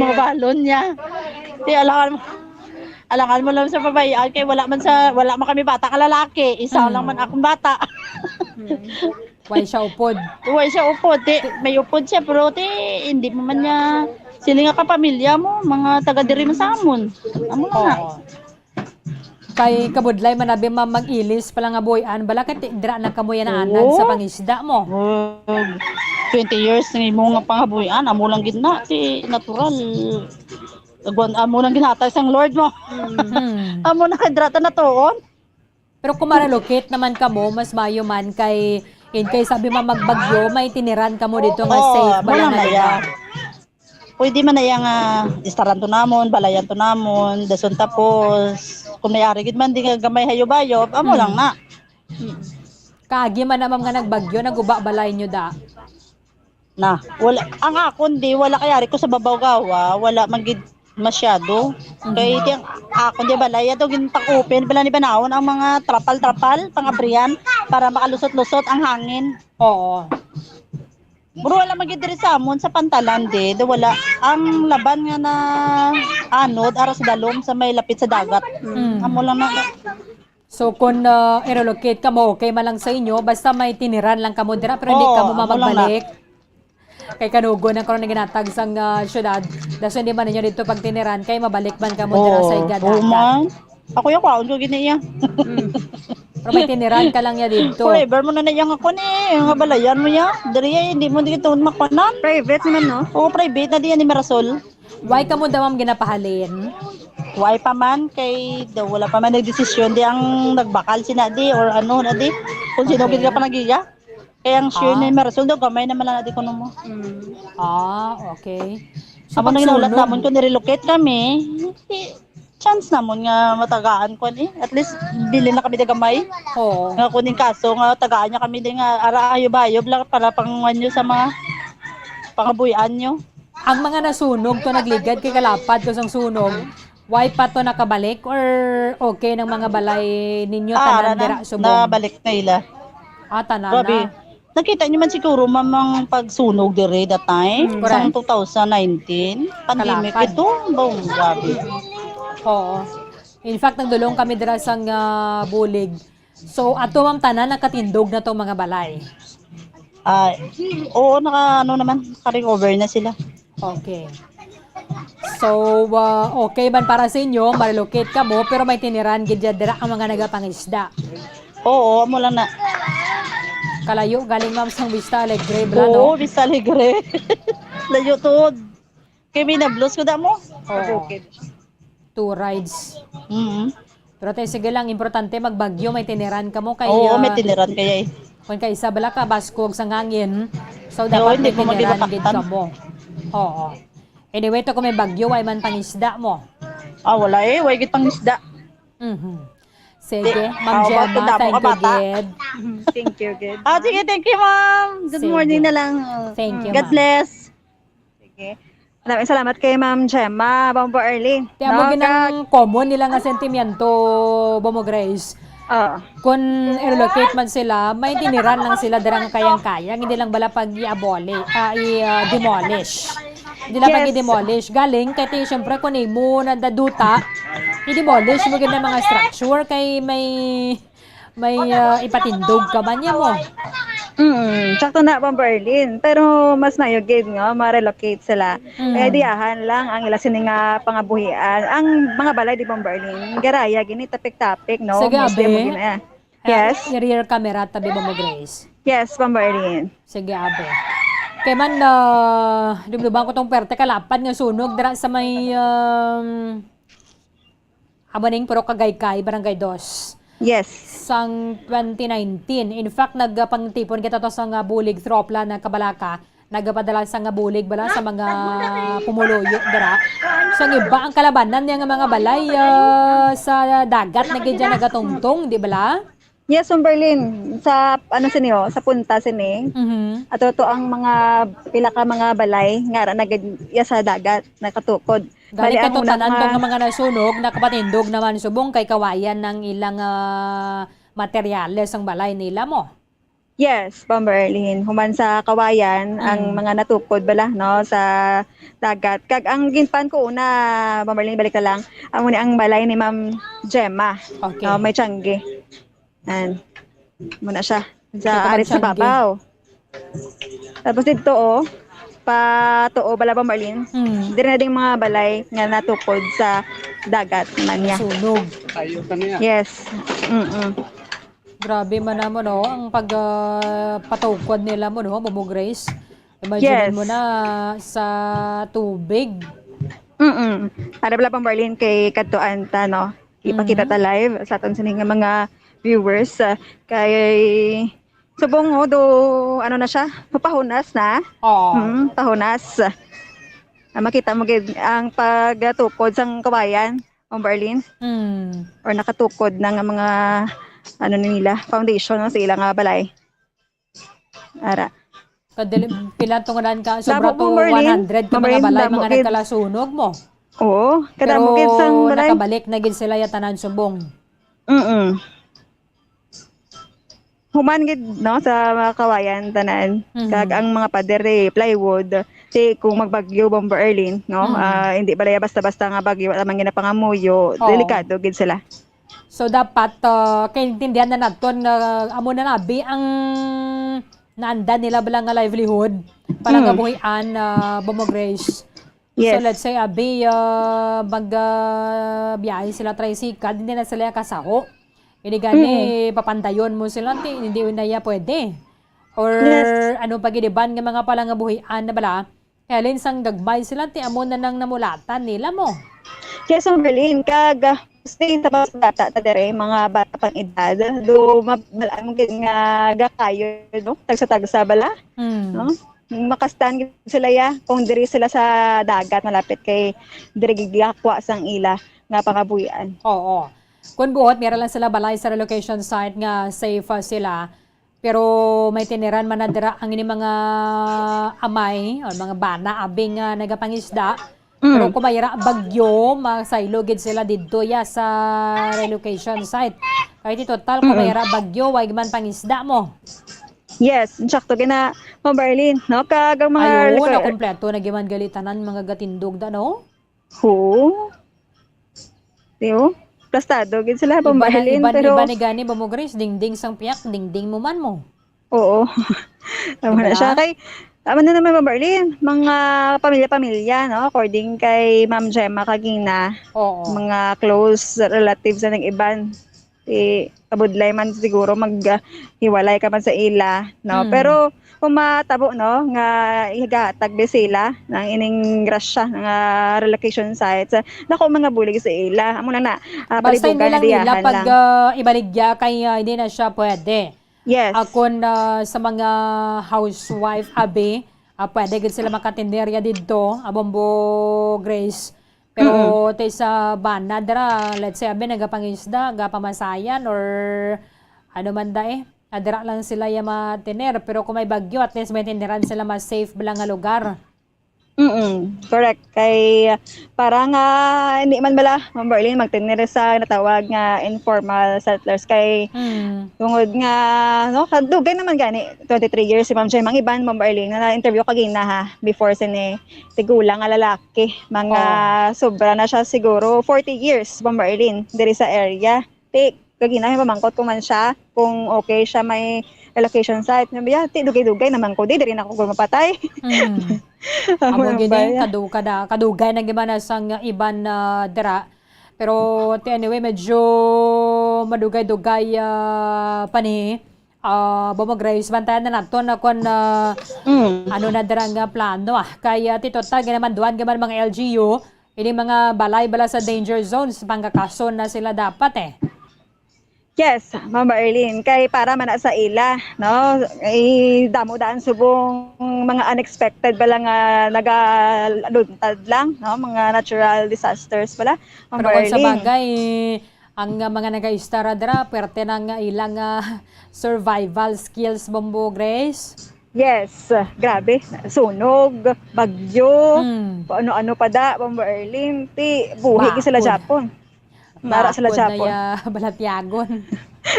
Mga balon niya. Di, alangan mo, alangan mo lang sa babayaan, kay wala man sa, wala man kami bata ka lalaki, isa lang man akong bata. Hmm. Way siya upod. Way siya upod. Ti, may upod siya, pero ti, hindi mo man niya, sila nga kapamilya mo, mga taga diri man sa amon. Amo na nga. Oo. Kay kabudlay man abi, ma'am, mag-ilis pa lang nga buhian, bala kay ti-, dira na kamo yan naanan sa pangisda mo. Oo. Twenty years nga imo nga pangabuhian, amo lang gid na, ti natural. Agwan, amo lang ginhatag sang Lord mo. Hmm. Amo na kay dira ta natuon. Pero kung ma-relocate naman kamo, mas maayo man kay, in case, sabi man magbagyo, may tiniran kamo dito nga safe, amo lang na iya. Pwede man na iya nga istaran to namon, balayan to namon, dason tapos, kung may ari gid man, di nga gamay hayop-hayop, amo lang na. Hmm. Kaagi man na, ma'am, nga nagbagyo, naguba balay nyo da? Na, wala, ang akon di, wala kay ari ko sa babaw gawa, wala man gid masyado. Mhm. Kay ti ang akon di balay, ato gintag-open pala ni banawon ang mga trapal-trapal, pangabrihan, para makalusot-lusot ang hangin. Oo. Pero wala man gid diri sa amon, sa pantalan di, do wala. Ang laban nga na anod, aras dalom sa may lapit sa dagat. Mm. Amo lang na. So, kung, ah, i-relocate kamo, okay man lang sa inyo, basta may tiniran lang kamo dira, pero hindi kamo mamagbalik. Oo, amo lang na. Kay kanugon ang karon ginatag sang, ah, syudad. Dason di man ninyo dito pagtiniran, kay mabalik man kamo dira sa igadagat. Oo, man. Ako yung kwaon ko gini iya. Mm. Pero may tiniran ka lang niya dito. Forever mo na na iya nga kuan eh, nga balayan mo iya. Diri ay, hindi mo dito makuanan. Private man, no? Oo, private na diyan ni Mirasol. Why kamo daw, ma'am, ginapahalin? Why pa man, kay daw wala pa man nagdesisyon di ang nagbakal sina di or ano na di. Kung sino gid ka panagiya. Kay ang sure ni Marisol daw, gamay naman lang na di kuno mo. Mm. Ah, okay. So, amo nang pag nahulat sunog namon kung nirelocate kami, eh, chance namon nga matagaan ko ni. At least, bilin na kami na gamay. Oo. Nga kuning kaso nga tagaan niya kami din nga ara ayob-ayob lang para panguhan niyo sa mga pangabuhian niyo. Ang mga nasunog to, nagligad kay kalapad to sang sunog, why pa to nakabalik or okay nang mga balay ninyo? Ah, tanan ara na, dira subong? Nabalik na ila. Ah, tanan na. Grabe. Nakita niyo man siguro, ma'am, ang pagsunog diri that time, mm, correct, sang two thousand nineteen. Pandemic ito. Kalapad. Boom, grabe. Oo. In fact, nagdulong kami dira sang, ah, bulig. So, ato, ma'am, tanan nakatindog na tong mga balay? Ah, oo, naka, ano naman, naka-recover na sila. Okay. So, ah, okay man para sa inyo, ma-relocate kamo, pero may tiniran gid dira ang mga nagapangisda? Oo, amo lang na. Kalayo galing, ma'am, sang Vista Alegre, bala, no? Oo, Vista Alegre. Layo tuod. Kay may nablos ko damo. Oo. Sa bukid. Two rides. Mm. Pero te, sige lang, importante magbagyo, may tiniran kamo kay, oo, may, ah, tiniran kaya eh. Kung kay isa bala ka, baskog sa hangin. So, ay, dapat hindi may mo tiniran gid mapataktan kamo. Oo. Anyway, to kung may bagyo, way man pangisda mo? Ah, wala eh, way gid pangisda. Mhm. Sige, Ma'am Gemma, thank you, gid. Thank you, gid. Ah, sige, thank you, ma'am. Good morning na lang. Thank you, ma'am. God bless. Sige. Maraming salamat kay Ma'am Gemma, Bombo Arlene. Ti amo gid ang common nila nga sentimiento, Bombo Grace. Oo. Kung i-relocate man sila, may tiniran lang sila dira nga kayang-kaya, hindi lang bala pag i-aboli, ah, i-, ah, demolish. Hindi lang pag i-demolish. Galing, kay ti, syempre, kung imo na daduta, i-demolish mo gid ang mga structure kay may, may, ah, ipatindog ka man niya mo. Mm, sakto na, Bombo Arlene. Pero mas maayo gid nga ma-relocate sila. Kaya diyahan lang ang ila sini nga pangabuhian. Ang mga balay di, Bombo Arlene, garaya gini, tapik-tapik, no? Sige, mostly amo gini. Yes. I-rear camera tabi, Bombo Grace. Yes, Bombo Arlene. Sige, abi. Kay man, ah, dumduman ko tong perte kalapad nga sunog dira sa may, um, amo ning Purok Kagaykay, Barangay Dos. Yes. Sang twenty nineteen. In fact, nagpangtipon kita to sa nga bulig, Tropla, na kabalaka. Nagpadala sa nga bulig bala sa mga pumuluyo dira. Sa iba, ang kalabanan niya nga mga balay, ah, sa dagat na gid dyan nagatungtong, di bala? Yes, Ma'am Berlin, sa, ano, sini, oh, sa punta sini, ato to ang mga pila ka mga balay nga ara na gid iya sa dagat, nakatukod. Gani, bali, ang kato una tanan nga tong mga nasunog, nakapatindog naman subong kay kawayan ng ilang, ah, materyales ang balay nila mo. Yes, Bombo Erlin. Human sa kawayan ang mga natukod bala, no, sa dagat. Kag ang ginpan ko una, Bombo Erlin, balik na lang, amo ni ang balay ni Ma'am Gemma. Okay. No, may tiyanggi. Yan. Muna siya. Sa arit sa babaw. Tapos dito, oh, pa tuo bala, Bombo Erlin. Diri na ding mga balay nga natukod sa dagat man niya. Sunog. Ayo ka niya. Yes. Mm-mm. Grabe man namo, no, ang pag, ah, patukod nila mo, no, Bombo Grace. Imagine mo na sa tubig. Mm-mm. Ara bala, Bombo Erlin, kay kadtuan ta, no? Ipakita ta live sa aton sini nga mga viewers, ah, kay subong, oh, do, ano na siya, pahunas na. Oo. Mm, pahunas. Ah, makita mo gid ang pagtukod sang kawayan. Bombo Erlin? Mm. Or nakatukod na nga mga, ano nila, foundation, no, sa ilang, ah, balay. Ara. Kadili, pila to nga daan ka, sobra to one hundred ka mga balay, mga nagkalasunog mo. Oo, kadamo gid sang balay. Pero nakabalik na gid sila ya tanan subong. Mm-mm. Human gid, no, sa mga kawayan tanan. Mhm. Kag ang mga pader, eh, plywood. Ti kung magbagyo, Bombo Erlin, no? Mhm. Ah, hindi bala ya basta-basta nga bagyo, wala man ginapangamuyo, delikado gid sila. So, dapat, ah, kaintindihan na naton nga amo na nabi ang naandan nila bala nga livelihood, panagabuhian, ah, Bombo Grace. Yes. So, let's say, abi, ah, mag, ah, biyahe sila tricycle, hindi na sila kasaho. Hindi gani, papandayon mo sila, ti, hindi na ya pwede. Or, ano pa gid iban nga mga palangabuhian na bala, kaya, Lin, sang gagmay sila, ti amo na nang namulatan nila mo. Yes, Ma'am Berlin, kag, ah, stay sa mga bata ta dire, mga bata pang edad, do ma-, ma-, ang gid nga gakayo, no? Tagsa-tagsa bala, no? Makastan gid sila ya kung diri sila sa dagat malapit kay diri gid gakwa sang ila nga pangabuhian. Oo. Kung buot, meron lang sila balay sa relocation site nga safe, ah, sila. Pero may tiniran man na dira ang ini mga amay o mga bana, abi nga nagapangisda. Mm. Pero kung mayra bagyo, masaylo gid sila didto ya sa relocation site. Kay ti total, kung mayra bagyo, way man pangisda mo. Yes, insakto gina, Ma'am Berlin, no? Kag ang mga Ay, oo, nakompleto na giman gali tanan mga gatindog da, no? Oo. Di, oh? Plastado gid sila, Bombo Erlin, pero iba ni gani, Bombo Grace, dingding sang piyak, dingding mo man mo. Oo. Tama na siya. Kay, tama na naman, Bombo Erlin, mga pamilya-pamilya, no? According kay Ma'am Gemma kagina, mga close relatives na ng iban. Ti, kabudlay man siguro mag, ah, hiwalay ka man sa ila, no? Mm. Pero kung matabo, no, nga ihatag di sila ng ining grasya nga relocation sites, ah, naku, mga bulig sa ila. Amo na na, ah, basta hindi palibugan lang nila diyahan pag, lang. Ah, ibaligya kay, ah, hindi na siya pwede. Yes. Akon, ah, sa mga housewife, abi, ah, pwede gid sila makatinderya didto, ah, Bombo Grace. Pero ti sa bana dira, let's say, abi, nagapangisda, gapamasayan, or ano man da eh. Ah, dira lang sila ya matiner. Pero kung may bagyo, at least may tiniran sila mas safe bala nga lugar. Mm, correct. Kay para nga hindi man bala, Ma'am Berlin, magtinir sa natawag nga informal settlers. Kay Hmm. tungod nga, no, kadugay naman gani, twenty-three years si Ma'am Jem. Ang iban, Ma'am Berlin, na na-interview kagina ha, before sini tigulang nga lalaki. Mga Oh. sobra na siya siguro forty years, Ma'am Berlin, diri sa area. Ti, kagina may pamangkot ko man siya kung okay siya may relocation site. Sabi niya, ti, dugay-dugay naman ko, di, diri na ko mapatay. Hmm. Amo Amo lang gid ba eh, yan? kadu kada kadugay na gid man sang iban na dira. Pero ti anyway, medyo madugay-dugay ah, pa ni ah, Bobo Grace, bantayan na naton na kung ah, Mm. ano na dira nga plano ah. Kay ah, ti total ginamanduan gid man mga L G U, ini mga balay bala sa danger zones, pangkakason na sila dapat eh. Yes, Ma'am Arlene, kay para man na sa ila, no? Ay damo daan subong mga unexpected bala nga nagaluntad lang, no? Mga natural disasters bala, Ma'am Pero kung sa Arlene. Bagay, ang uh, mga nag-istar dira, pwerte na nga ilang uh, survival skills, Bombo Grace. Yes, grabe. Sunog, bagyo, Hmm. kung ano-ano pa da, Bombo Erlin, ti buhi gid sila Bakod. Japon. Mara sila Bakod na Japon. Ya, balatyagon.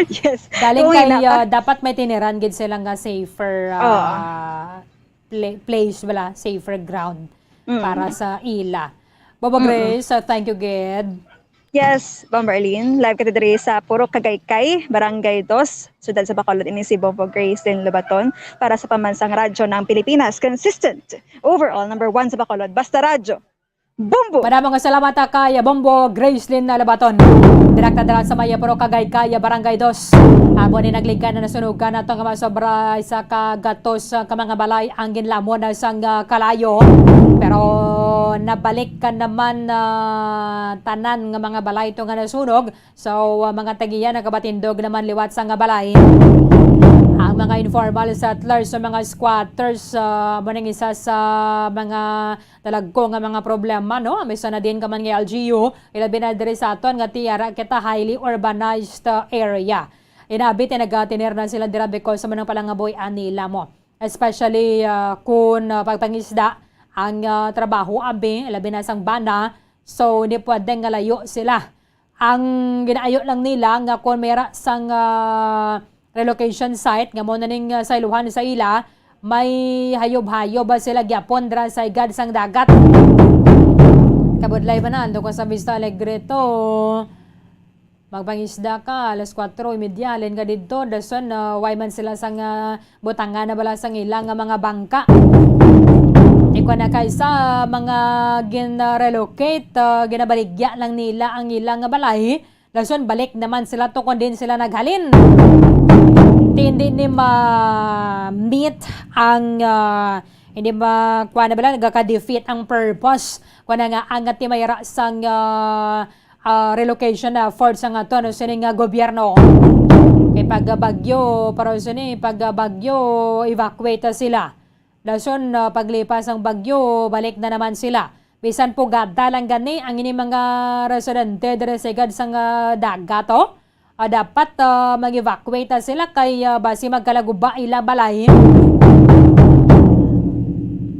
Yes. Galing Kung kay ina ka- uh, dapat may tiniran gid sila nga safer uh, pla- place wala, safer ground Mm. para sa ila. Bobo Grace, uh, thank you gid. Yes, Bombo Erlin, live ka diri sa Purok Kagaykay, Barangay Dos, Siyudad sa Bacolod. Ini si Bombo Grace Lynn Lobaton para sa Pambansang Radyo ng Pilipinas. Consistent, overall, number one sa Bacolod. Basta Radyo. Bombo! Madamo nga salamat ah, kay Bombo Gracelyn Labaton. Direkta dira sa may Purok Kagaykay, Barangay Dos. Amo ni nagligad na nasunugan nato nga masobra isa ka gatos ah, ka mga balay ang ginlamon na sang ah, kalayo. Pero nabalik ka naman ah, tanan nga mga balay to nga nasunog. So, ah, mga tagiya nakabatindog naman liwat sa nga balay. Ang mga informal settlers sa mga squatters ah, mo ning isa sa mga talagko nga mga problema, no? Amisa na din ka man nga L G U, ilabi na diri sa aton nga ti ara kita highly urbanized uh, area. Inabi ti nagatener na sila dira because sa manang palangaboy-an nila mo. Especially uh, kung uh, pagpangisda ang uh, trabaho abi, ilabi na sang bana, so hindi pwede nga layo sila. Ang ginaayo lang nila nga kung may ra sang ah, relocation site nga mo na ning ah, sayluhan sa ila, may hayob-hayob ba sila gyapon dira sa igad sang dagat. Kabudlay ba na? Ando ko sa Vista Alegre to. Magpangisda ka, alas kwatro y media, halin ka didto, dason uh, way man sila sang ah, butangan na bala sang ila nga mga bangka. Ikaw na kay sa mga gin-relocate, ah, ginabaligya lang nila ang ila nga balay. Dason balik naman sila to kung din sila naghalin. Ti hindi ni ma-meet ang ah, hindi ma kuha na bala nagaka-defeat ang purpose. Kuha na nga ang timayra sang ah, ah, relocation effort sa nga to, ano, sini nga gobyerno. Kay pag bagyo, pero sini, pag bagyo, evacuate sila. Dason, ah, paglipas ang bagyo, balik na naman sila. Bisan pugada lang gani ang ini mga residente diri sa igad sang ah, dagat, oh. Ah, dapat ah, mag-evacuate na sila kay ah, basi magkalaguba ila balay.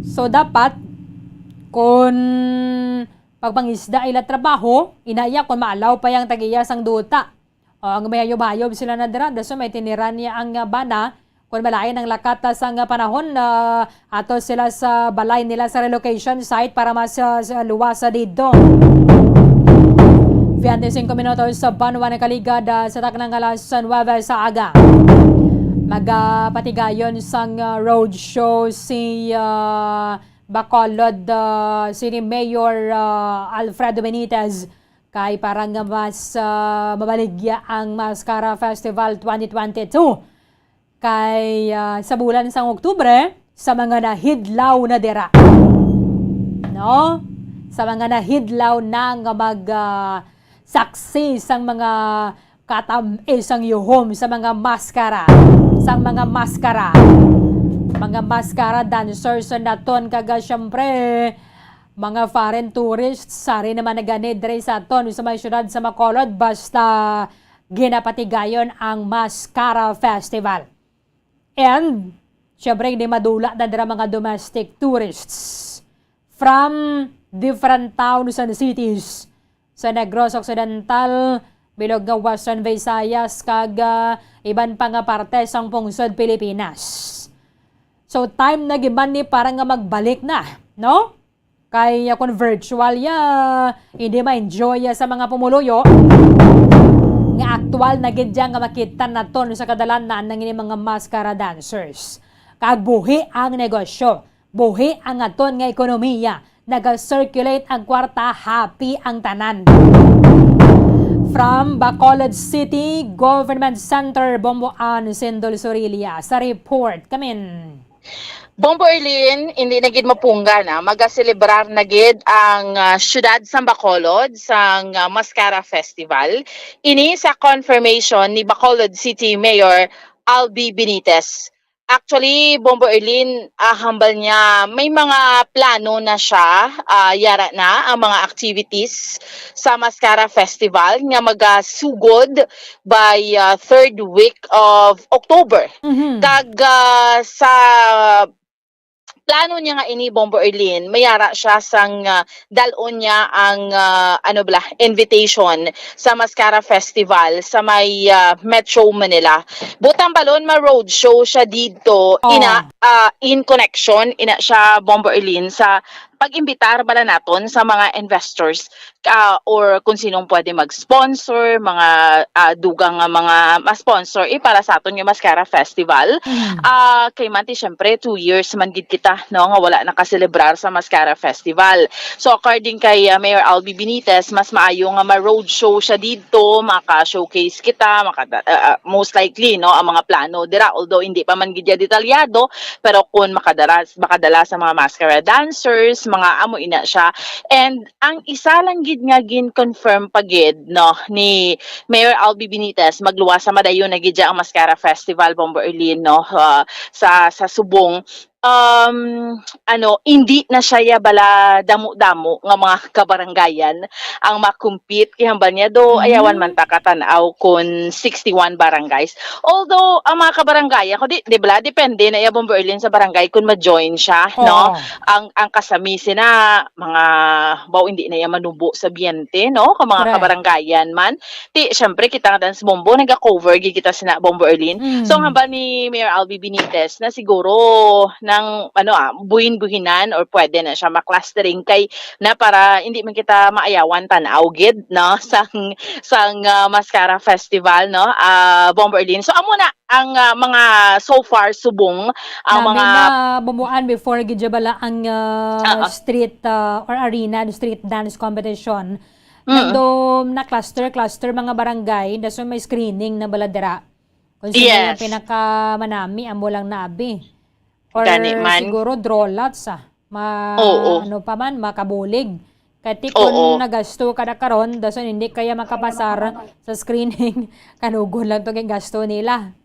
So dapat kung pagpangisda ila trabaho, inaya kung maalaw pa yang tagiya sang duta. O, ang mayayob-hayob sila na dira, dason may tiniran niya ang ah, bana, kung malain ang lakat ah, sang ah, panahon na ato sila sa balay nila sa relocation site para mas ah, sa luwas sa didto. Twenty-five minutos sa banwa ng Kaligad ah, sa taknang alas nuwebe sa aga. Magapatigayon sang ah, roadshow si ah, Bacolod ah, City Mayor ah, Alfredo Benitez kay para nga mas ah, mabaligya ang Mascara Festival twenty twenty-two. Kay ah, sa bulan sang Oktubre, sa mga nahidlaw na dira. No? Sa mga nahidlaw na nga mag ah, saksi sang mga katam-is sang yuhom sa mga maskara. Sang mga maskara. Mga maskara dancers naton kaga syempre Mga foreign tourists, sari naman na gani diri sa aton sa may siyudad sa Bacolod, basta ginapatigayon ang Mascara Festival. And, syempre, hindi madula na dira mga domestic tourists from different towns and cities sa Negros Occidental, bilog nga Western Visayas, kag, ah, iban pa nga parte sang pungsod Pilipinas. So, time na gid man ni para nga magbalik na, no? Kay, ah, kung virtual ya, hindi ma-enjoy ya sa mga pumuluyo. Nga aktual na gid ya nga makita naton sa kadalanan ang ini mga mascara dancers. Kag buhi ang negosyo, buhi ang aton nga ekonomiya, naga-circulate ang kwarta, happy ang tanan. From Bacolod City Government Center, Bomboan, Sindol Sorilia sa report. Kamin. Bombo Erlin, hindi na gid mapunggan, ah. Magaselebrar na gid ang, ah, siyudad sang Bacolod sang, ah, Mascara Festival. Ini sa confirmation ni Bacolod City Mayor Albi Benitez. Actually, Bombo Erlin, ah, hambal niya may mga plano na siya, ah, yara na ang mga activities sa Mascara Festival nga magasugod by, ah, third week of October. Mhm. Kag, ah, sa plano niya nga ini, Bombo Erlin, mayara siya sang, ah, dalon niya ang, ah, ano bala, invitation sa Mascara Festival sa may, ah, Metro Manila. Butang balon, ma-roadshow siya didto, Oh. ina, ah, in connection, ina siya, Bombo Erlin, sa pag-imbitar bala naton sa mga investors, ah, or kung sinong pwede mag-sponsor, mga, ah, dugang nga mga ma-sponsor, eh, para sa aton nga Mascara Festival. Mm. Ah, kay man ti, syempre, two years man gid kita, no, nga wala nakaselebrar sa Mascara Festival. So, according kay, ah, Mayor Albi Benitez, mas maayo nga ma-roadshow siya didto, maka-showcase kita, maka-, ah, ah, most likely, no, ang mga plano dira, although hindi pa man gid ya detalyado, pero kung makadara, makadala sa mga mascara dancers, mga amo ina siya. And ang isa lang gid nga gin-confirm pa gid, no, ni Mayor Albi Benitez, magluwas sa madayon na gid ya ang Mascara Festival, Bombo Erlin, no, ah, sa, sa subong. Um, ano, hindi na siya ya bala damo-damo nga mga kabaranggayan ang ma-compete. Kay hambal niya, do, Mm. ayawan man ta katan-aw kun sixty-one barangays. Although, ang mga kabaranggayan, kung di, di bala, depende na ya, Bombo Erlin, sa barangay kung ma-join siya, no? Oo. Ang, ang kasami sina, mga, baw, hindi na ya manubo sa biyente, no? Kung mga Correct. kabaranggayan man. Ti, syempre, kita nga dan sa Bombo, naga-cover gid kita sina, Bombo Erlin. Mm. So, ang hambal ni Mayor Albi Benitez na siguro nang, ano, ah, buhin-buhinan or pwede na siya ma-clustering kay na para hindi man kita maayawan tan-aw gid, no, sang, sang, ah, Mascara Festival, no, ah, Bombo Erlin. So, amo na ang, ah, mga so far subong ang Nami mga na bumuan before gid ya bala ang, ah, Oo. street, ah, or arena, street dance competition. Mm. Nagdo na cluster, cluster mga barangay, dason may screening na bala dira. Kung sino Yes. yung pinakamanami, amo lang na abi. Or Gani man. siguro draw lots, ah. Ma-, Oo. ano pa man, makabulig. Kay ti kung Oo. nagasto ka na karon, dason hindi kaya makapasar sa screening, kanugon lang to ang gasto nila.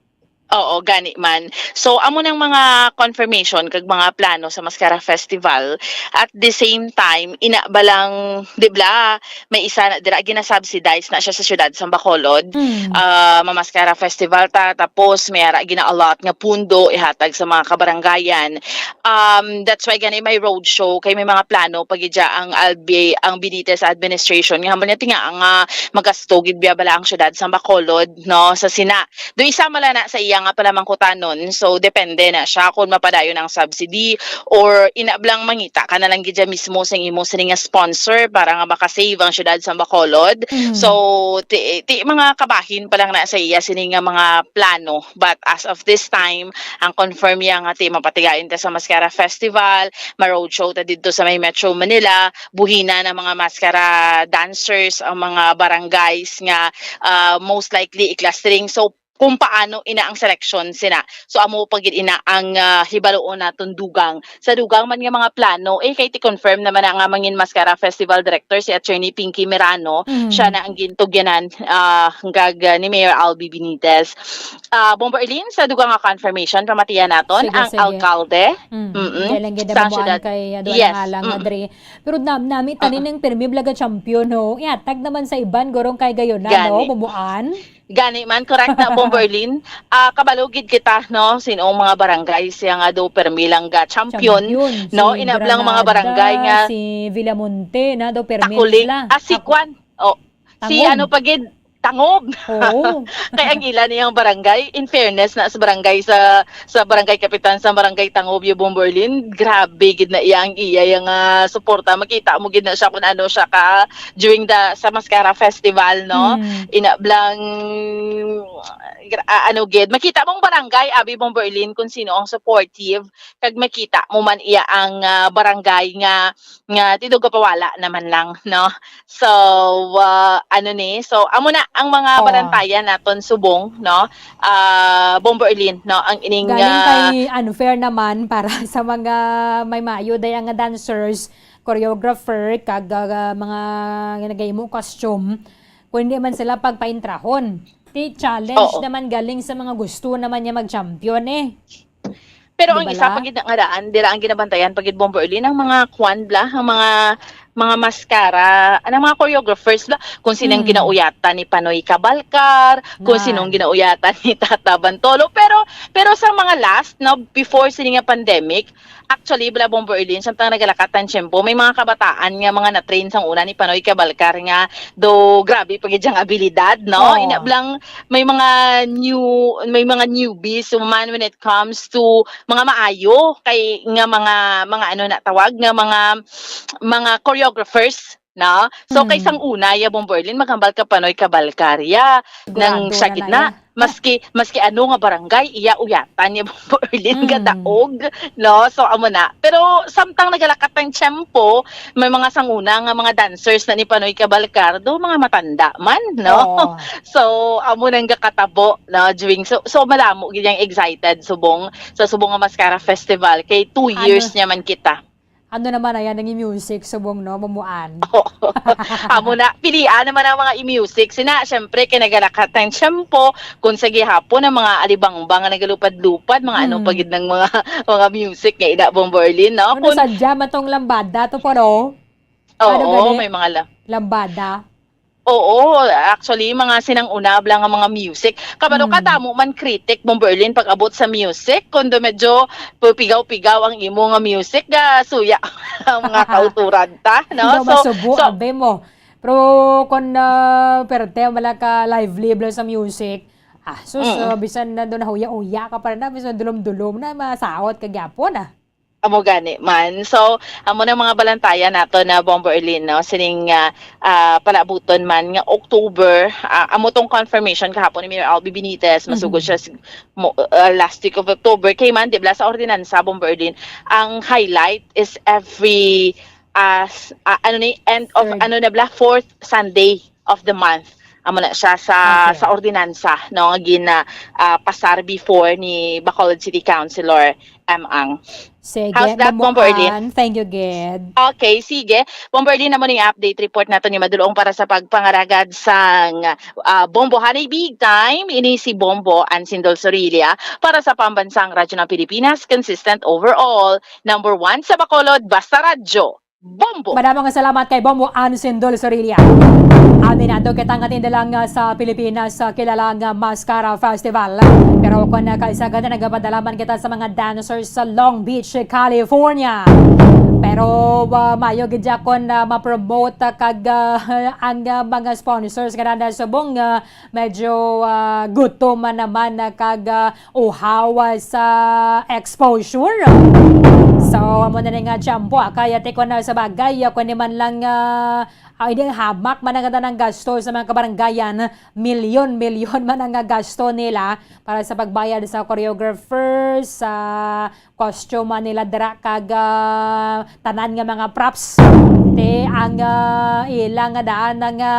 Oo, gani man. So, amo nang mga confirmation kag mga plano sa Mascara Festival. At the same time, ina ba lang, di bala, may isa na dira, gina-subsidize na siya sa siyudad sa Bacolod. Mm. Ah, ma-Mascara Festival ta, tapos may ara gina-allot nga pundo ihatag sa mga kabaranggayan. Um, that's why gani may roadshow, kay may mga plano pa gid siya ang Albi-, ang Benitez administration. Nga hambal niya, tinga nga magasto gid biya bala ang siyudad sa Bacolod, no, sa sina. Do isa man lang na sa iya nga panamangkutanon. So, depende na siya kung mapadayon ang subsidy or ina blang mangita ka na lang gid dyan mismo sa imo sini nga sponsor para nga makasave ang siyudad sa Bacolod. Mm. So, ti, ti mga kabahin pa lang na sa iya sini nga mga plano. But as of this time, ang confirm niya nga ti mapatigayon ta sa Mascara Festival, ma-roadshow ta didto sa may Metro Manila, buhina ng mga mascara dancers ang mga barangays nga, ah, most likely i-clustering. So, kung paano ina ang seleksyon sina. So, amo pa gid ina ang, ah, hibaluon naton dugang. Sa dugang man nga mga plano, eh, kay ti-confirm naman na nga mangin Mascara Festival Director si Attorney Pinky Merano. Mm. Siya na ang gintugyanan, ah, kag, ah, ni Mayor Albi Benitez. Ah, Bombo Erlin, sa dugang nga confirmation, pamatiyan naton Sige, ang sige. alkalde. Mm. Mm-mm. Kaya lang gid Sa mabuan syudad. kay, ah, duha Yes. lang nga Mm. dre. Pero nam-, nami tani Ah. ning pirmi balaga champion, ho. Ihatag naman sa iban, gurong kay gayon na, no? Gani. Bumuan. Gani man, correct na, Bombo Erlin. Ah, kabalo gid kita, no? Sin-o ang mga barangay siya nga do permi lang ga champion, Champion. no? Si Ina bala ang mga Granada, barangay nga si Villamonte, na do permi Takuling. sila. Ah, si Ako. Kwan. Oh, si Tangob. ano pa gid? Tangob. Oo. Kay ang ila niyang barangay, in fairness na sa barangay sa, sa barangay kapitan sa barangay Tangob, yung Bombo Erlin, grabe gid na iya ang iya yung, ah, suporta. Makita mo gid na siya kung ano siya ka during the, sa Mascara Festival, no? Mm. Ina blang, gra-, ah, ano gid, makita mong barangay, abi mong Berlin, kung sino ang supportive, kag makita mo man iya ang, ah, barangay nga, nga tidog kapawala naman lang, no? So, ah, ano ni? So, amo na ang mga Oh. balantayan naton subong, no? Ah, Bombo Erlin, no? Ang ining, Galing ah, kay unfair naman para sa mga may maayo day nga dancers, choreographer, kag, ah, mga nagahimo costume, kung hindi man sila pagpaintrahon. Ti challenge Oo. naman galing sa mga gusto naman niya mag-champion eh. Pero Di ang ba isa la? pa gid nga daan, dira ang ginabantayan pa gid, Bombo Erlin, ang mga kwan bla, ang mga, mga maskara, ang mga choreographers bla, kung sinang Mm. ginauyatan ni Panoy Cabalcar, kung Nga. sinong ginauyatan ni Tata Bantolo. Pero, pero sa mga last, no, before sini nga pandemic, actually, bla, Bombo Erlin, samtang nagalakat ang tiyempo, may mga kabataan nga mga na-train sang una ni Panoy Cabalcar nga do grabe pa gid ang abilidad, no? Oh. Ina blang may mga new, may mga newbies man when it comes to mga maayo kay nga mga, mga ano na tawag, nga mga, mga choreographers, no? So, kay Mm. sang una, ya, Bombo Erlin, maghambal ka Panoy Cabalcar, ya, nang Sigurado sa na na, gitna, ya. maski, maski ano nga barangay, iya uyatan, ya, Bombo Erlin, Mm. gadaog, no? So, amo na. Pero, samtang nagalakat ang tiyempo, may mga sang una nga mga dancers na ni Panoy Cabalcar, do mga matanda man, no? Oo. So, amo nang gakatabo, no, during, so, so, malamo gid yang excited subong, sa subong nga Mascara Festival, kay two Ano? years niya man kita. Ano naman, ayan, ang music, subong, no, mamuan. Oo. Amo na, pilian naman ang mga i-music. Sina, syempre, kay nagalakat ang tiyempo, kung sa gihapon, ang mga alibangba nga nagalupad-lupad, mga ano pa Mm. gid ng mga, mga music nga ina, Bombo Erlin, no? Ano, Kung sadya man tong lambada to, pero? Ano Oo, gani? may mga la- Lambada. Oo, actually, mga sinang una lang ang mga music. Kabalo ka, Mm. damo man critic, Bombo Erlin, pag abot sa music. Kung do medyo pigaw-pigaw ang imo nga music, ga suya ang mga Ah. kauturan ta, no? Daw So, masubo, so abe mo. Pero kung, ah, perte, wala ka lively bala sa music, ah, sus, Mm. ah, bisan na doon nahuya-huya ka pa rin na, bisan dulom-dulom na, masaot ka gyapon, ah. Amo gani man. So, amo na mga balantayan nato na Bombo Erlin, no? Sining, ah, ah, palabuton man nga October, ah, amo tong confirmation kahapon ni Mayor Albi Benitez, masugod Mm-hmm. siya s-, mo, ah, last week of October. Kay man, di ba, sa ordinansa, Bombo Erlin, ang highlight is every, ah, s-, ah, ano ni, end of, Third. ano na bala, fourth Sunday of the month. Amo na siya sa, Okay. sa ordinansa, no, nga gina, ah, pasar before ni Bacolod City Councilor M. Ang. Sige, How's that, Bombo Erlin? Bombo Ann. Thank you, gid. Okay, sige. Bombo Erlin, amo ning update report nato ni Madulong para sa pagpangaragad sang, ah, Bombo Hanay Big Time. Ini si Bombo Ansindol Sorilla para sa Pambansang Radyo ng Pilipinas, consistent overall, number one sa Bacolod, basta radyo. Bombo! Madamo nga salamat kay Bombo Ann Sindol Sorilla. Abi nato kita nga tinda lang, ah, sa Pilipinas, sa kilala nga Mascara Festival. Pero kung, ah, kaisa gani, nagapadala man kita sa mga dancers sa Long Beach, California. Pero, ah, mayo gid ya kon, ah, ma-promote, ah, kag, ah, ang, ah, mga sponsors nga nanda subong, ah, medyo, ah, gutom man naman, ah, kag, ah, uhaw, ah, sa exposure. So, amo na ni nga tiyempo, ah, kaya ti kon, ah, sa bagay, ah, kung di man lang, ah, ah, hindi hamak man ang tanan gasto sa mga kabarangayan, milyon-milyon man ang gasto nila para sa pagbayad sa choreographer, sa costume nila dira, kag, ah, tanan nga mga props. Ti ang, ah, ila nga daan nga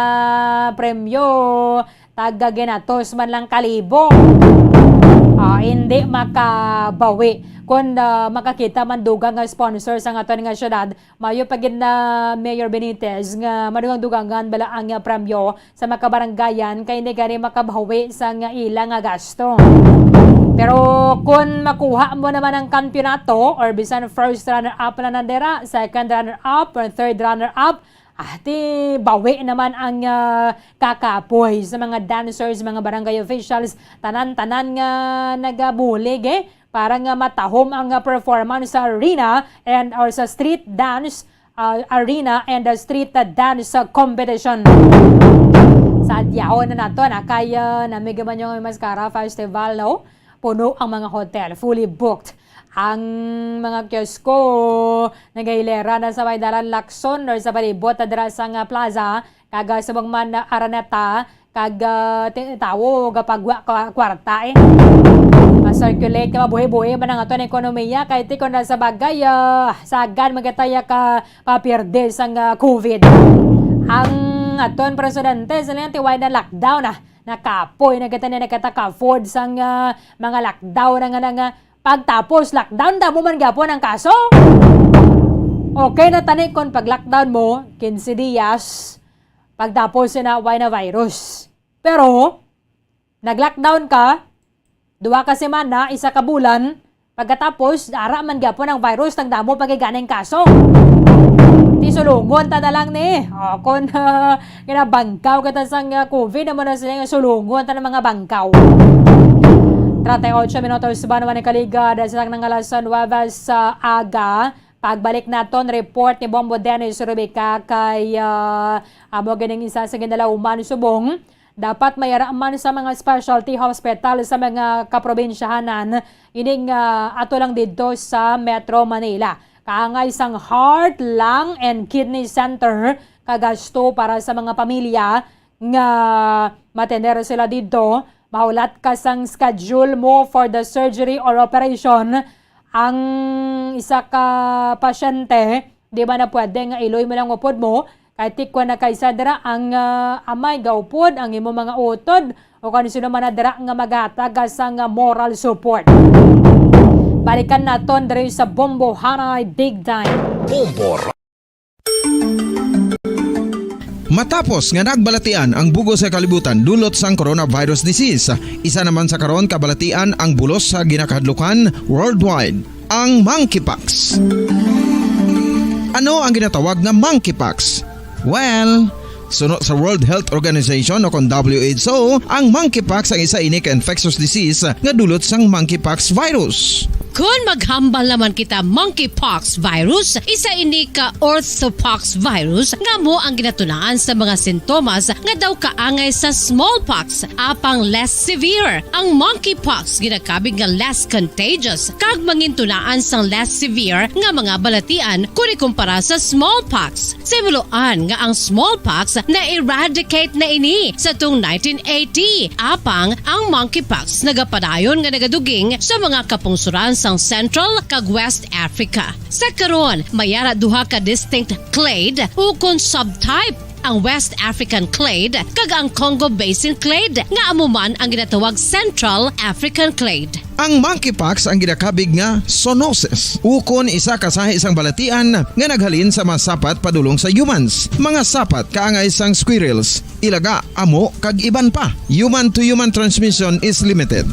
premyo, tag ginatos man lang ka libo. Ah, hindi makabawi. Kung, ah, makakita man dugang nga sponsor sa aton nga syudad, mayo pa gid na Mayor Benitez nga madugang-dugangan bala ang, ah, premyo sa makabarangayan kay hindi gani makabawi sa nga ila nga gasto. Pero kung makuha mo naman ang kampiyonato or bisan first runner-up na nandera, second runner-up or third runner-up, ah, di bawi naman ang, ah, kakapoy sa mga dancers, mga barangay officials, tanan-tanan nga nagabulig, eh, para nga matahom ang, ah, performance sa arena and or sa street dance, ah, arena and the street, ah, dance, ah, competition. Sa adlaw na nato na kay, ah, namigiman yung Mascara Festival, no? Puno ang mga hotel, fully booked. Ang mga kiosko nagahilera na sa may dalan Lacson or sa palibot na dira sa nga plaza, kag, ah, subong man, ah, Araneta, kag, ah, ti-, tawo gapagwa ka-, kwarta, eh. Ma-circulate ka, mabuhi-buhi man ang aton ekonomiya, kay ti kon sa bagay, ah, sagad magkataya ka papirde sang, ah, covid. Ang aton presidente, sila nga tiway na lockdown, ah, nakapoy na kita na nagkataka-afford sang, ah, mga lockdown na nga, na nga pagtapos lockdown, damo man gyapon ang kaso. Okay na tani kung pag-lockdown mo, quince dias, pagtapos na way na virus. Pero, nag-lockdown ka, duha ka semana, isa ka bulan, pagkatapos, ara man gyapon ang virus, nagdamo pa gid ganing kaso. Ti sulungon ta na lang ni. O, kung, ah, ginabangkaw kita sang, ah, covid, amo na sila nga sulungon ta ng mga bangkaw. Treinta y ocho minutos ba naman ang kaligad sa nang alas nuwebe sa aga? Pagbalik naton, report ni Bombo Dennis Rubica kay, ah, amo ganing isa sa ginalauman subong. Dapat may ara man sa mga specialty hospital sa mga kaprobinsyahanan, ining, ah, ato lang didto sa Metro Manila. Kaangay sang Heart, Lung, and Kidney Center kagasto para sa mga pamilya nga matender sila didto. Mahulat ka sang schedule mo for the surgery or operation. Ang isa ka pasyente, di ba na pwede nga iloy mo lang upod mo? Kay tikwa na kay Sadra ang, ah, amay gaupod ang imo mga utod o kung sino man na dira nga maghatag sang moral support. Balikan naton diri sa Bombo Hanay Big Time. Bombo. Matapos nga nagbalatian ang bug-os nga kalibutan dulot sang coronavirus disease, isa naman sa karon kabalatian ang bulos sa ginakahadlukan worldwide, ang monkeypox. Ano ang ginatawag nga monkeypox? Well, suno sa World Health Organization o kon W H O, ang monkeypox ang isa ini ka infectious disease nga dulot sang monkeypox virus. Kon maghambal naman kita monkeypox virus, isa ini ka orthopox virus nga amo ang ginatunaan sa mga sintomas nga daw kaangay sa smallpox, apang less severe. Ang monkeypox ginakabig nga less contagious kag mangintunaan sang less severe nga mga balatian kon ikumpara sa smallpox. Sa himuloan nga ang smallpox na-eradicate na ini sa tuong nineteen eighty, apang ang monkeypox nagapadayon nga nagaduging sa mga kapungsoran sang Central kag West Africa. Sa karon, may ara duha ka distinct clade ukon subtype, ang West African clade kag ang Congo Basin clade, nga amo man ang ginatawag Central African clade. Ang monkeypox ang ginakabig nga zoonosis, ukon isa ka sahi sang balatian nga naghalin sa mga sapat padulong sa humans, mga sapat kaangay sang squirrels, ilaga, amo, kag iban pa. Human-to-human transmission is limited.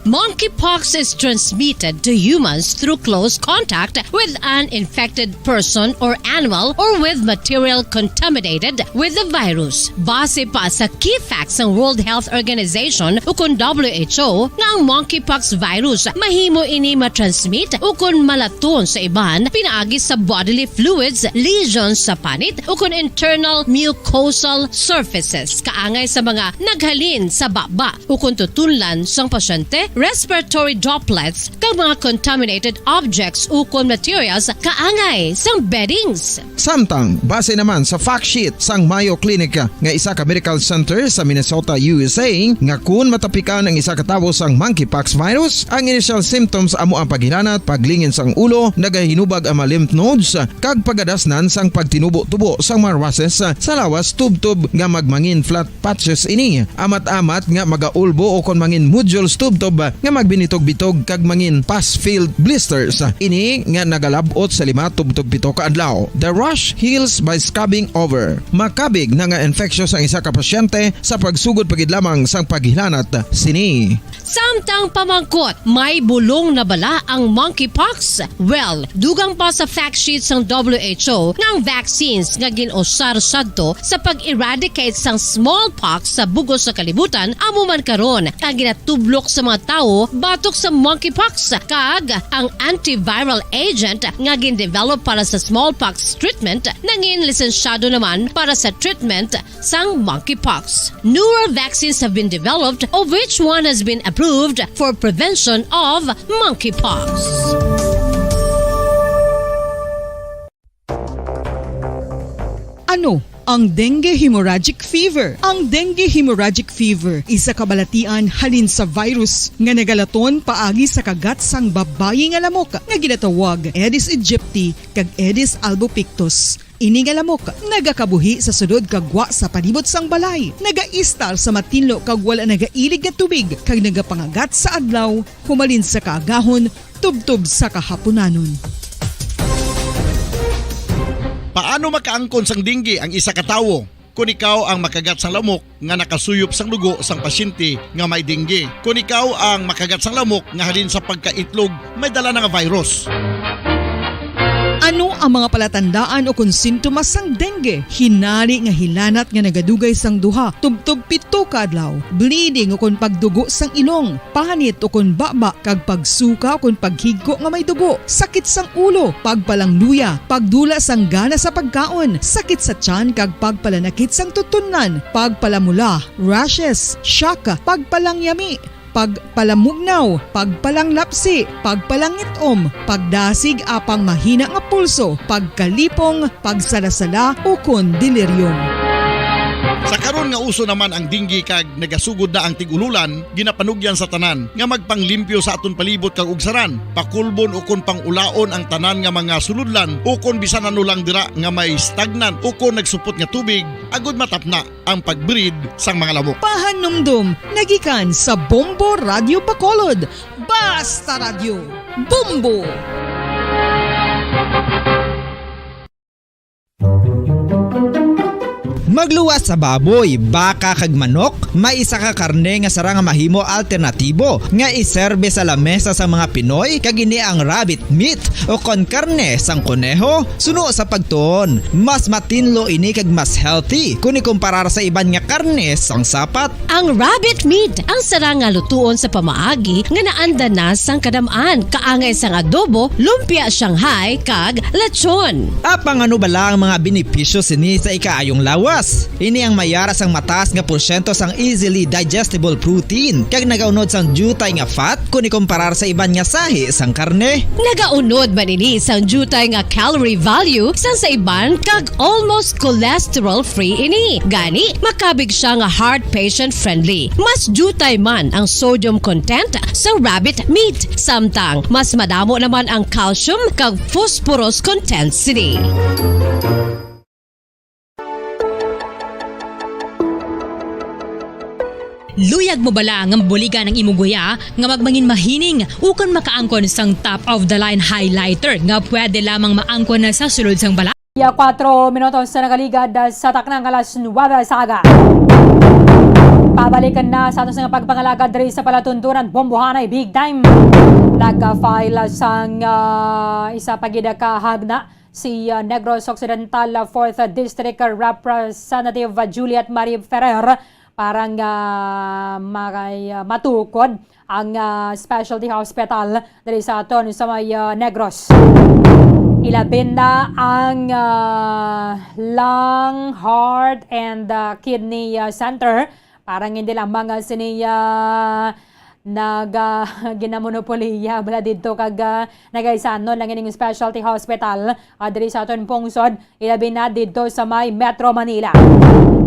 Monkeypox is transmitted to humans through close contact with an infected person or animal or with material contaminated with the virus. Base pa sa key facts sang World Health Organization ukon W H O nga ang monkeypox virus mahimo ini matransmit ukon malaton sa iban pinaagi sa bodily fluids, lesions sa panit ukon internal mucosal surfaces kaangay sa mga naghalin sa baba ukon tutunlan sang pasyente respiratory droplets, kag mga contaminated objects ukon materials kaangay sang beddings. Samtang, base naman sa fact sheet sang Mayo Clinic nga isa ka medical center sa Minnesota, U S A, nga kun matapikan ang isa ka tawo sang monkeypox virus, ang initial symptoms amo ang paghilanat, paglingin sang ulo, nagahinubag ang mga lymph nodes, kag pagadasnan sang pagtinubo-tubo sang mga rushes sa lawas tubtob nga magmangin flat patches ini, amat-amat nga magaulbo o kon mangin nodules tubtob nga magbinitog-bitog kag mangin pus-filled blisters. Ini nga nagalab-ot sa lima tubtob pito ka adlaw. The rash heals by scabbing over. Makabig na nga infectious ang isa ka pasyente sa pagsugod pa gid lamang sang paghilanat sini. Samtang pamangkot, may bulong na bala ang monkeypox? Well, dugang pa sa fact sheet sang W H O nga ang vaccines nga gin-usar sadto sa pag-eradicate sang smallpox sa bug-os sa kalibutan amo man karon ang ginatublok sa mga tawo batok sa monkeypox, kag ang antiviral agent nga gin-develop para sa smallpox treatment nangin lisensyado naman para sa treatment sang monkeypox. Newer vaccines have been developed, of which one has been approved for prevention of monkeypox. Ano ang dengue hemorrhagic fever? Ang dengue hemorrhagic fever isa ka balatian halin sa virus nga nagalaton paagi sa kagat sang babayi nga lamok nga ginatawag Aedes aegypti kag Aedes albopictus. Ini nga lamok nagakabuhi sa sulod kag gwa sa palibot sang balay, nagaistar sa matinlo kag wala nagailig nga tubig, kag nagapangagat sa adlaw humalin sa kaagahon tubtob sa kahapunanon. Paano makaangkon sang dengue ang isa ka tawo? Kon ikaw ang makagat sang lamok nga nakasuyop sang dugo sang pasyente nga may dengue, kon ikaw ang makagat sang lamok nga halin sa pagkaitlog may dala na nga virus. Ano ang mga palatandaan o kon sintomas sang dengue? Hinari nga hilanat nga nagadugay sang duha tubtob pito ka adlaw, bleeding o kon pagdugo sang ilong, panit o kon baba, kag pagsuka o kon paghigko nga may dugo, sakit sang ulo, pagpalangluya, pagdula sang gana sa pagkaon, sakit sa tiyan kag pagpalanakit sang tutunlan, pagpalamula, rashes, shock, pagpalangyami, pagpalamugnaw, pagpalanglapsi, pagpalangit-om, pagdasig apang mahina nga pulso, pagkalipong, pagsalasala, ukon delirium. Sa karon nga uso naman ang dengue kag nagasugod na ang tig-ululan, ginapanugyan sa tanan nga magpanglimpyo sa aton palibot kag ugsaran, pakulbon ukon pang-ulaon ang tanan nga mga sulodlan ukon bisan ano lang dira nga may stagnant ukon nagsupot nga tubig, agud matapna ang pag-breed sang mga lamok. Pahanumdom nagikan sa Bombo Radyo Bacolod. Basta Radyo, Bombo! Magluwas sa baboy, baka kag manok, may isa ka karne nga sarang nga mahimo alternatibo nga iserbe sa lamesa sang mga Pinoy, kag ini ang rabbit meat o kon karne sang koneho. Suno sa pagtuon, mas matinlo ini kag mas healthy kon ikumparar sa iban nga karne sang sapat. Ang rabbit meat ang sarang nga lutuon sa pamaagi nga naanda na sang kadam-an, kaangay sang adobo, lumpia Shanghai, kag lechon. Apang ano bala ang mga benepisyo sini sa ikaayong lawas? Ini ang may ara sang mataas nga porsyento sang easily digestible protein, kag nagaunod sang diutay nga fat kon ikumparar sa iban nga sahi sang karne. Nagaunod man ini sang diutay nga calorie value sang sa iban, kag almost cholesterol-free ini. Gani, makabig siya nga heart patient-friendly. Mas diutay man ang sodium content sa rabbit meat, samtang mas madamo naman ang calcium kag phosphorus content sini. Luyag mo bala nga mabuligan ang imong guya nga magmangin mahining ukon makaangkon sang top of the line highlighter nga pwede lamang maangkon na sa sulod sang balay? Ya, kuwatro minutos sa nagaligad sa taknang alas nuwebe sa aga. Pabalikan na sa aton nga pagpangalagad diri sa palatuntunan Bombohanay Big Time. Nag-file sang, ah, isa pa gid ka hagna si, ah, Negros Occidental, ah, fourth District Representative, ah, Juliet Marie Ferrer para nga makay-, ah, matukod ang, ah, specialty hospital diri sa aton sa may, ah, Negros. Ilabin na ang, ah, lung, heart, and, ah, kidney, ah, center para nga hindi lamang, ah, sini, ah, Naga-, ginamonopoliya bala didto kag, ah, nagaisanon lang ining specialty hospital, ah, diri sa aton pungsod, ilabi na didto sa may Metro Manila.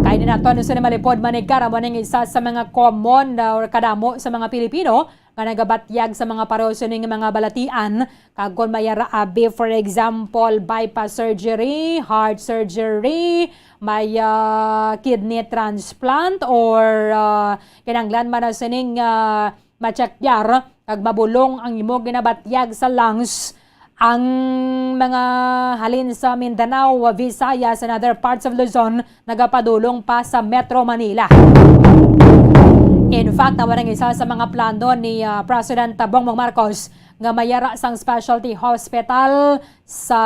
Kay din aton sa malipod manikar, amo ning isa sa mga common, ah, or kadamo sa mga Pilipino nga nagabatyag sa mga pareho sining mga balatian, kag kon may ara abi, for example, bypass surgery, heart surgery, may, ah, kidney transplant, or, ah, kinahanglan man na sining, ah, matsakyar kag mabulong ang imo ginabatyag sa lungs, ang mga halin sa Mindanao, Visayas, and other parts of Luzon nagapadulong pa sa Metro Manila. In fact, amo ning isa sa mga plano ni, ah, President Bongbong Marcos nga mayara sang specialty hospital sa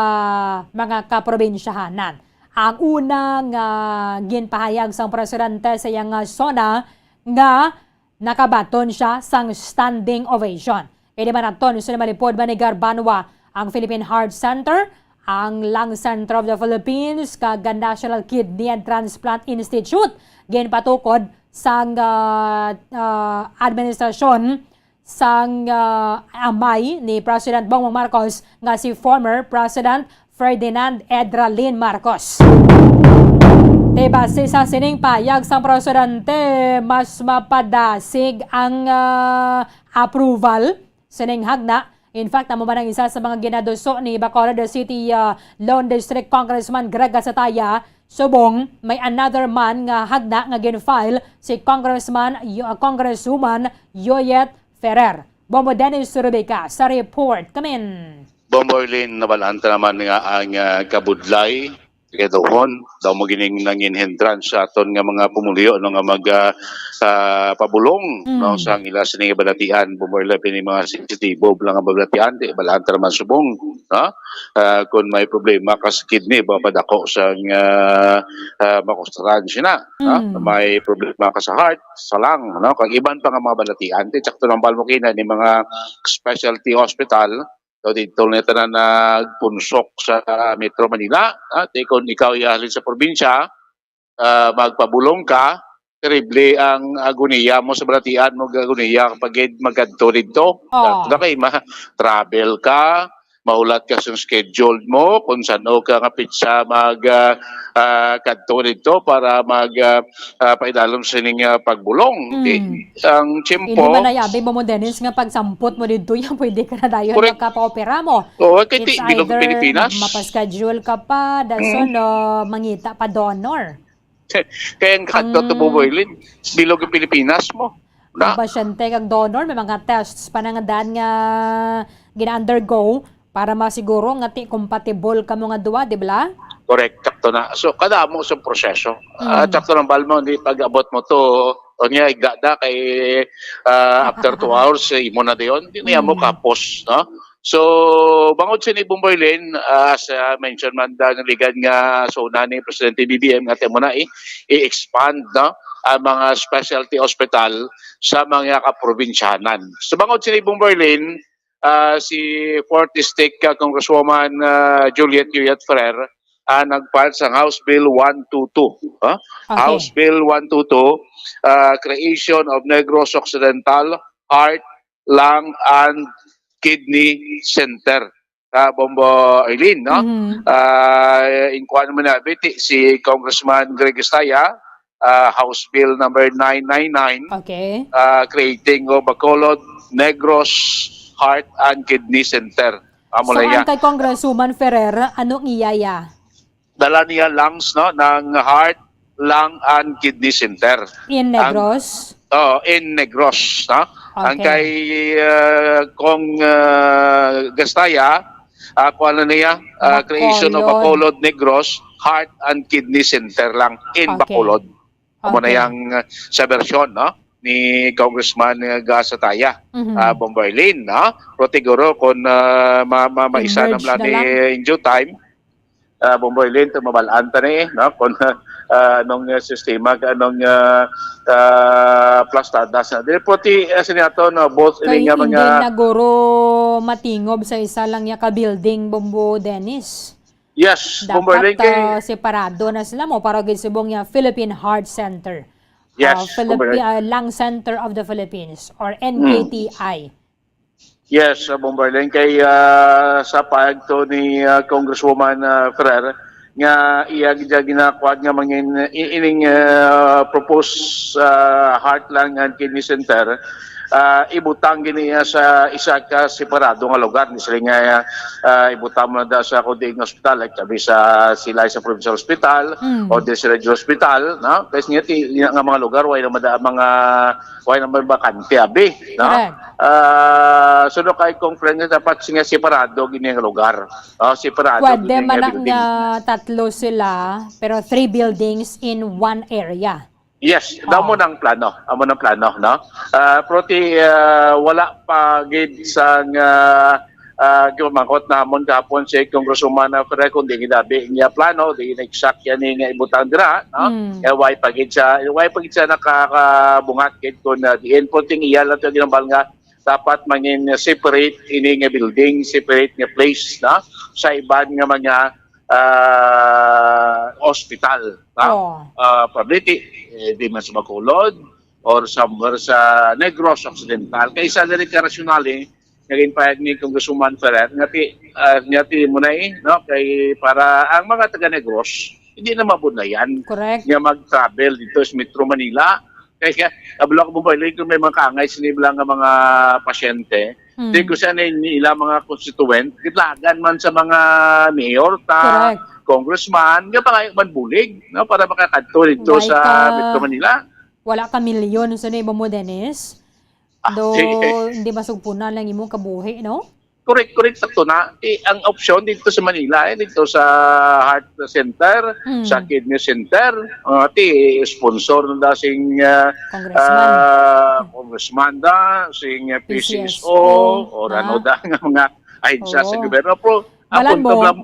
mga kaprobinsyahanan. Ang una nga ginpahayag sang presidente sa iyang, ah, SONA nga nakabaton siya sang standing ovation. Kay di man aton sa malipod manigar banwa ang Philippine Heart Center, ang Lung Center of the Philippines, kag ang National Kidney and Transplant Institute. Ginpatukod sang, ah, ah, administrasyon sang, ah, amay ni President Bongbong Marcos nga si former President Ferdinand Edralin Marcos. Te, base sa sining payag sang presidente, mas mapadasig ang, ah, approval sining hagna. In fact, amo man ang isa sa mga ginaduso ni Bacolod City, ah, Lone District Congressman Greg Gasataya. Subong, may another man nga hagna nga gin-file si Congressman, Yo-, ah, Congresswoman Yoyet Ferrer. Bombo Dennis Rubica sa report. Kamin. Bombo Arlene, nabalaan ta naman nga ang, ah, kabudlay, kaduhon, daw mo gining nangin hindrance sa aton nga mga pumuluyo, no, nga mag, ah, ah, pabulong, Mm. no, sa ang ila sining balatian, Bombo Arlene, pini mga sensitibo lang ang balatian, di, balaan ta naman subong, no? Ah, kung may problema ka sa kidney, ba padako sa, ah, ah, makustaran siya na, no? Mm. May problema ka sa heart, sa lung, no? Kag iban pa nga mga balatian, di, sakto lang bal mo kina ni mga specialty hospital, so, dito na tanan nagpunsok sa Metro Manila, ha? Te, kung ikaw ya halin sa probinsya, ah, magpabulong ka, terrible ang agoniya mo sa balatian mo, agoniya kapag magkadto dito. Oh. Dapat kay ma-, travel ka, mahulat ka sa schedule mo, kung saan ka nga pitsa mag, ah, ah, kadto dito para mag, ah, ah, paidalom sining, ah, pagbulong. Mm. Di, ang tiyempo. Hindi man ay abi mo, mo, Dennis, nga pagsampot mo dito yan, pwede ka na dayon Correct. Makapaopera mo. Oo, kay It's ti-, bilog ang either Pilipinas. Mapaschedule ka pa, dason, Mm. no, mangita pa donor. Kaya ang kadto to Ang mo, Boylin, bilog ang Pilipinas mo. Na? Ang pasyente kag donor, may mga tests pa na nga daan nga gina-undergo para masiguro nga ti compatible kamo nga duwa, di ba? Correct, sakto na. So, kadamo sa proseso. Ah, Mm. sakto lang, Balmo, hindi pag-abot mo to, o niya, igdada kay, ah, after two hours, eh, imo na dayon, hindi niya mo Mm. kapos, no? So, bangod sa ni Bomboy Lin, ah, as, ah, mention man da, naligan nga SONA ni Presidente B B M, nga ti mo na i-, i-expand, no, ang mga specialty hospital sa mga kaprobinsyanan. So, bangod sa ni Bomboy Lin, ah, si Fourth District, ah, Congresswoman, ah, Juliet Yuyat Ferrer, ah, nag-file sang House Bill one two two, ah? Okay. House Bill one two two, ah, creation of Negros Occidental Heart, Lung, and Kidney Center. Ah, Bombo Eileen, no? Mhm. Ah, inkuan mo na, Biti, si Congressman Greg Estrada, ah, House Bill number nine nine nine, Okay. ah, creating of Bacolod, Negros Heart and Kidney Center. Amo So, lang ang yan. Kay Congresswoman Ferrer, anong iya ya? Dala niya lungs, no, ng heart, lung, and kidney center. In Ang Negros? Oo, in Negros, no? Ang Okay. kay, ah, Cong, ah, Gastaya, ah, kung ano niya, ah, creation of Bacolod. Bacolod Negros, heart and kidney center lang in Okay. Bacolod. Amo na Okay. yang, ah, sa version, no, ni Congressman, ah, Gasataya, Mhm. ah, Bomboy Lin, no? Pero siguro kung, ah, ma-, ma-, maisa na Emerge lang na ni lang. In due time, ah, Bomboy Lin, to mabalaan ta ni, no? Kung, ah, anong, ah, sistema, anong, ah, ah, plastada sa. Dili po ti, ah, sini ato, no, both Kay ini nga hindi mga na guro matingob sa isa lang ya ka building, Bombo Dennis. Yes, Bomboy Lin, kay Dapat, ah, separado na sila mo para gid subong ya Philippine Heart Center. Yes, uh, Philippi-, Bomber. Uh, Lung Center of the Philippines or Mm. N K T I. Yes, uh, Bomber Len, kay, uh, sa pahayag to ni, uh, Congresswoman, uh, Ferrer, nga iya gid ginakuan nga mangin-, i-, ining, uh, proposed, uh, heart, lung and kidney center, uh, ibutang gini iya sa isa ka separado nga lugar. Di sila nga, uh, ibutang mo na da sa kundi nga ospital, like sabi sa, sila sa provincial hospital Mm. o di sa regional hospital, no? Kasi nga, ti-, nga mga lugar, wala naman da mga, wala naman bakante, abi, no? Correct. Ah, so, no, kay kung friend nga dapat nga separado gini nga lugar. Oh, separado Pwede gini man nga na building. Nga tatlo sila, pero three buildings in one area. Yes, Oh. amo nang plano, amo nang plano, no? Ah, pero ti, ah, wala pa gid sang, ah, ah, gimangkot namon gahapon si Congresswoman Ferrer kung di ginabi niya plano, di na exact yan nga ibutang dira, no? Mm. Eh, why pa gid siya, why pa gid siya nakakabungat gid kung, ah, diin, pero ting iya lang to ginambal nga dapat mangin separate ini nga building, separate nga place, no? Sa iban nga mga, ah, hospital, no? Oh. Ah, probably, eh, di man sa Bacolod or somewhere sa Negros Occidental. Kay sa diri ka rasyonal, eh, naging pahayag ni Congresswoman Ferrer, nga ti, ah, nga ti mo na, eh, no? Kay para ang mga taga Negros, hindi na mabudlayan Correct. Nga mag-travel dito sa Metro Manila. Kaya, ablo ko, Bomber Len, kung may mga kaangay sini lang nga mga pasyente, Hmm. di ko siya ni, ni ila mga constituent, gitlagan man sa mga mayor ta, Correct. Congressman, nga mga man bulig, no, para makakadto dito Why sa ka Metro Manila. Wala ka milyon, so na iba mo, Dennis? Ah, Do, sige. Hindi masugpunan lang imong kabuhi, no? Correct, correct, sakto na. Eh, ang opsyon dito sa Manila, eh, dito sa heart center, Hmm. sa kidney center, ah, ti sponsor na da sing, ah, Congressman. Ah, congressman da, sing, ah, P C S O, P C S O, or ano ah. Da, nga mga ahensya sa Oo. Gobyerno. Pero, Balan apunta mo, lang,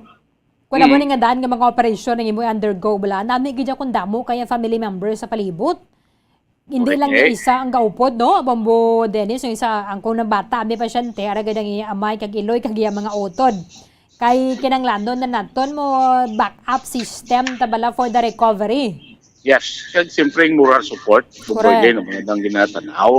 kung amo Hmm. ni nga daan nga mga operasyon ang imo undergo, bala, nami gid akong damo kaya family member sa palibot. Hindi Correct, lang yung eh. Isa ang gaupod, no? Bombo Dennis, yung isa, ang kung nang bata, may pasyente, ara gid ang iya amay, kag iloy, kag iya mga utod. Kay kinanglanon na naton mo backup system, tabala, for the recovery. Yes, kag siyempre yung moral support, Correct. Bombo Len, ang mga dang ginatanaw.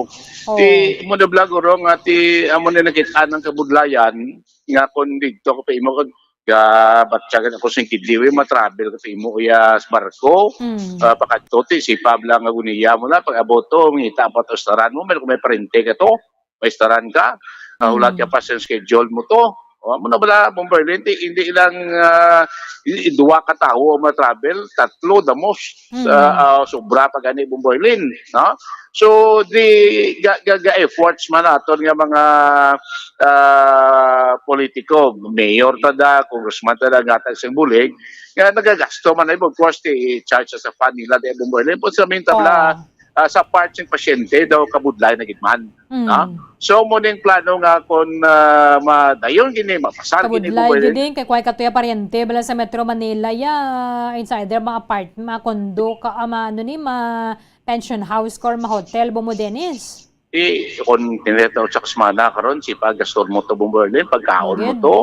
Oo. Ti, mo na vlog, oro, nga ti, amo na nakita ng kabudlayan, nga kung dito ko pa imo, kag gabatyagan ako sing kidliwi, matravel ka sa imo iya sa barko. Mm. Ah, pakadto ti, sipab lang nga guniya mo na, pag-abot to, mangita pa to sa restaurant mo, may, kung may parente ka to, may restaurant ka, ah, wala Mm. ka pa sa schedule mo to. O, amo na bala, Bomber Len, ti, hindi lang, ah, i-, duwa ka tawo ang matravel, tatlo the most. Mm. Ah, ah, sobra pa gani, Bomber Len, no? So, di, ga, ga, ga efforts man naton nga mga, ah, politiko, mayor ta da, congressman ta da, gatag sing bulig, nga nagagasto man, of course, ti charge sa fund nila, di, Bomber Len. Pero sa main tabla, Oh. ah, sa part sing pasyente daw, kabudlay na gid man, Mm. no? So, mo ning plano nga kung, ah, madayon gini, mapasar gini, Kabudlay Bomber Len. Gid din, kay kuway katuya paryente, bala sa Metro Manila, ya, it's either mga apartment, mga condo, ka, ah, mga, ano ni, mga pension house, or mga hotel, Bombo Dennis. Eh, kung tinita sa kasmana karon, si paggastor mo to, Bombo Len, pagkaon mo Gid. To.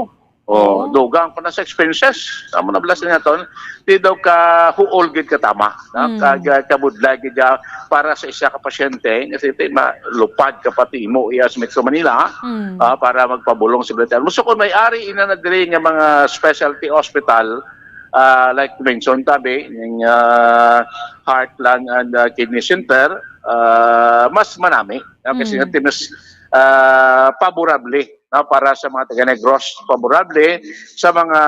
Oh, Oo. Dugang pa na sa expenses. Tama na bala sa nga ton. Di daw ka huol gid ka tama, no? Mm. Kag, ah, kabudlay gid, ah, para sa isa ka pasyente, kasi ti, malupad ka pati mo iya sa Metro Manila, Mm. ah, para magpabulong sa Bulacan. So, kung may ari ina na diri nga mga specialty hospital, ah, like mention tabi, yung, ah, heart, lung, and, ah, kidney center, ah, mas manami, no? Kasi Mm. nga, mas, ah, favorable, no, para sa mga taga Negros, favorable sa mga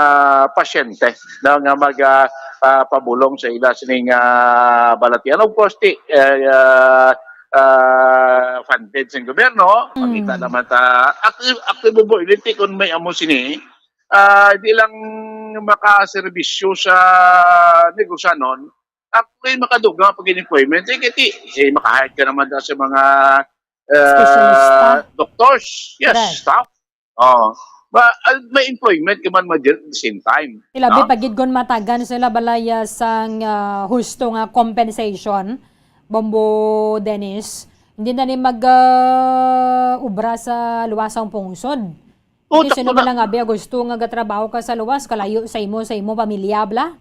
pasyente, no, nga mag, ah, ah, pabulong sa ila sining, ah, balatian. Of course, ti, eh, ah, ah, funded sa gobyerno, Mm. makita naman ta, ako, ako, Bombo Len, ti, kung may amo sini, ah, di lang makaserbisyo sa Negros, ano, ako ay makadugang pag employment. Eh, kasi, eh, makahire ka naman daw sa mga, ah, Specialista. Doctors. Yes, Correct. Staff. Oh. Ma, ah, may employment ka man, ma-, at the same time, Ilabi no? Pagid kon matagan sila balaya sang, ah, husto nga compensation, Bombo Dennis. Hindi na ni mag, ah, ubra sa luwasang pungsod. Oh, Hindi, sakto sino na. Ba lang abi, gusto nga gatrabaho ka sa luwas, kalayo sa imo, sa imo pamilya, bla?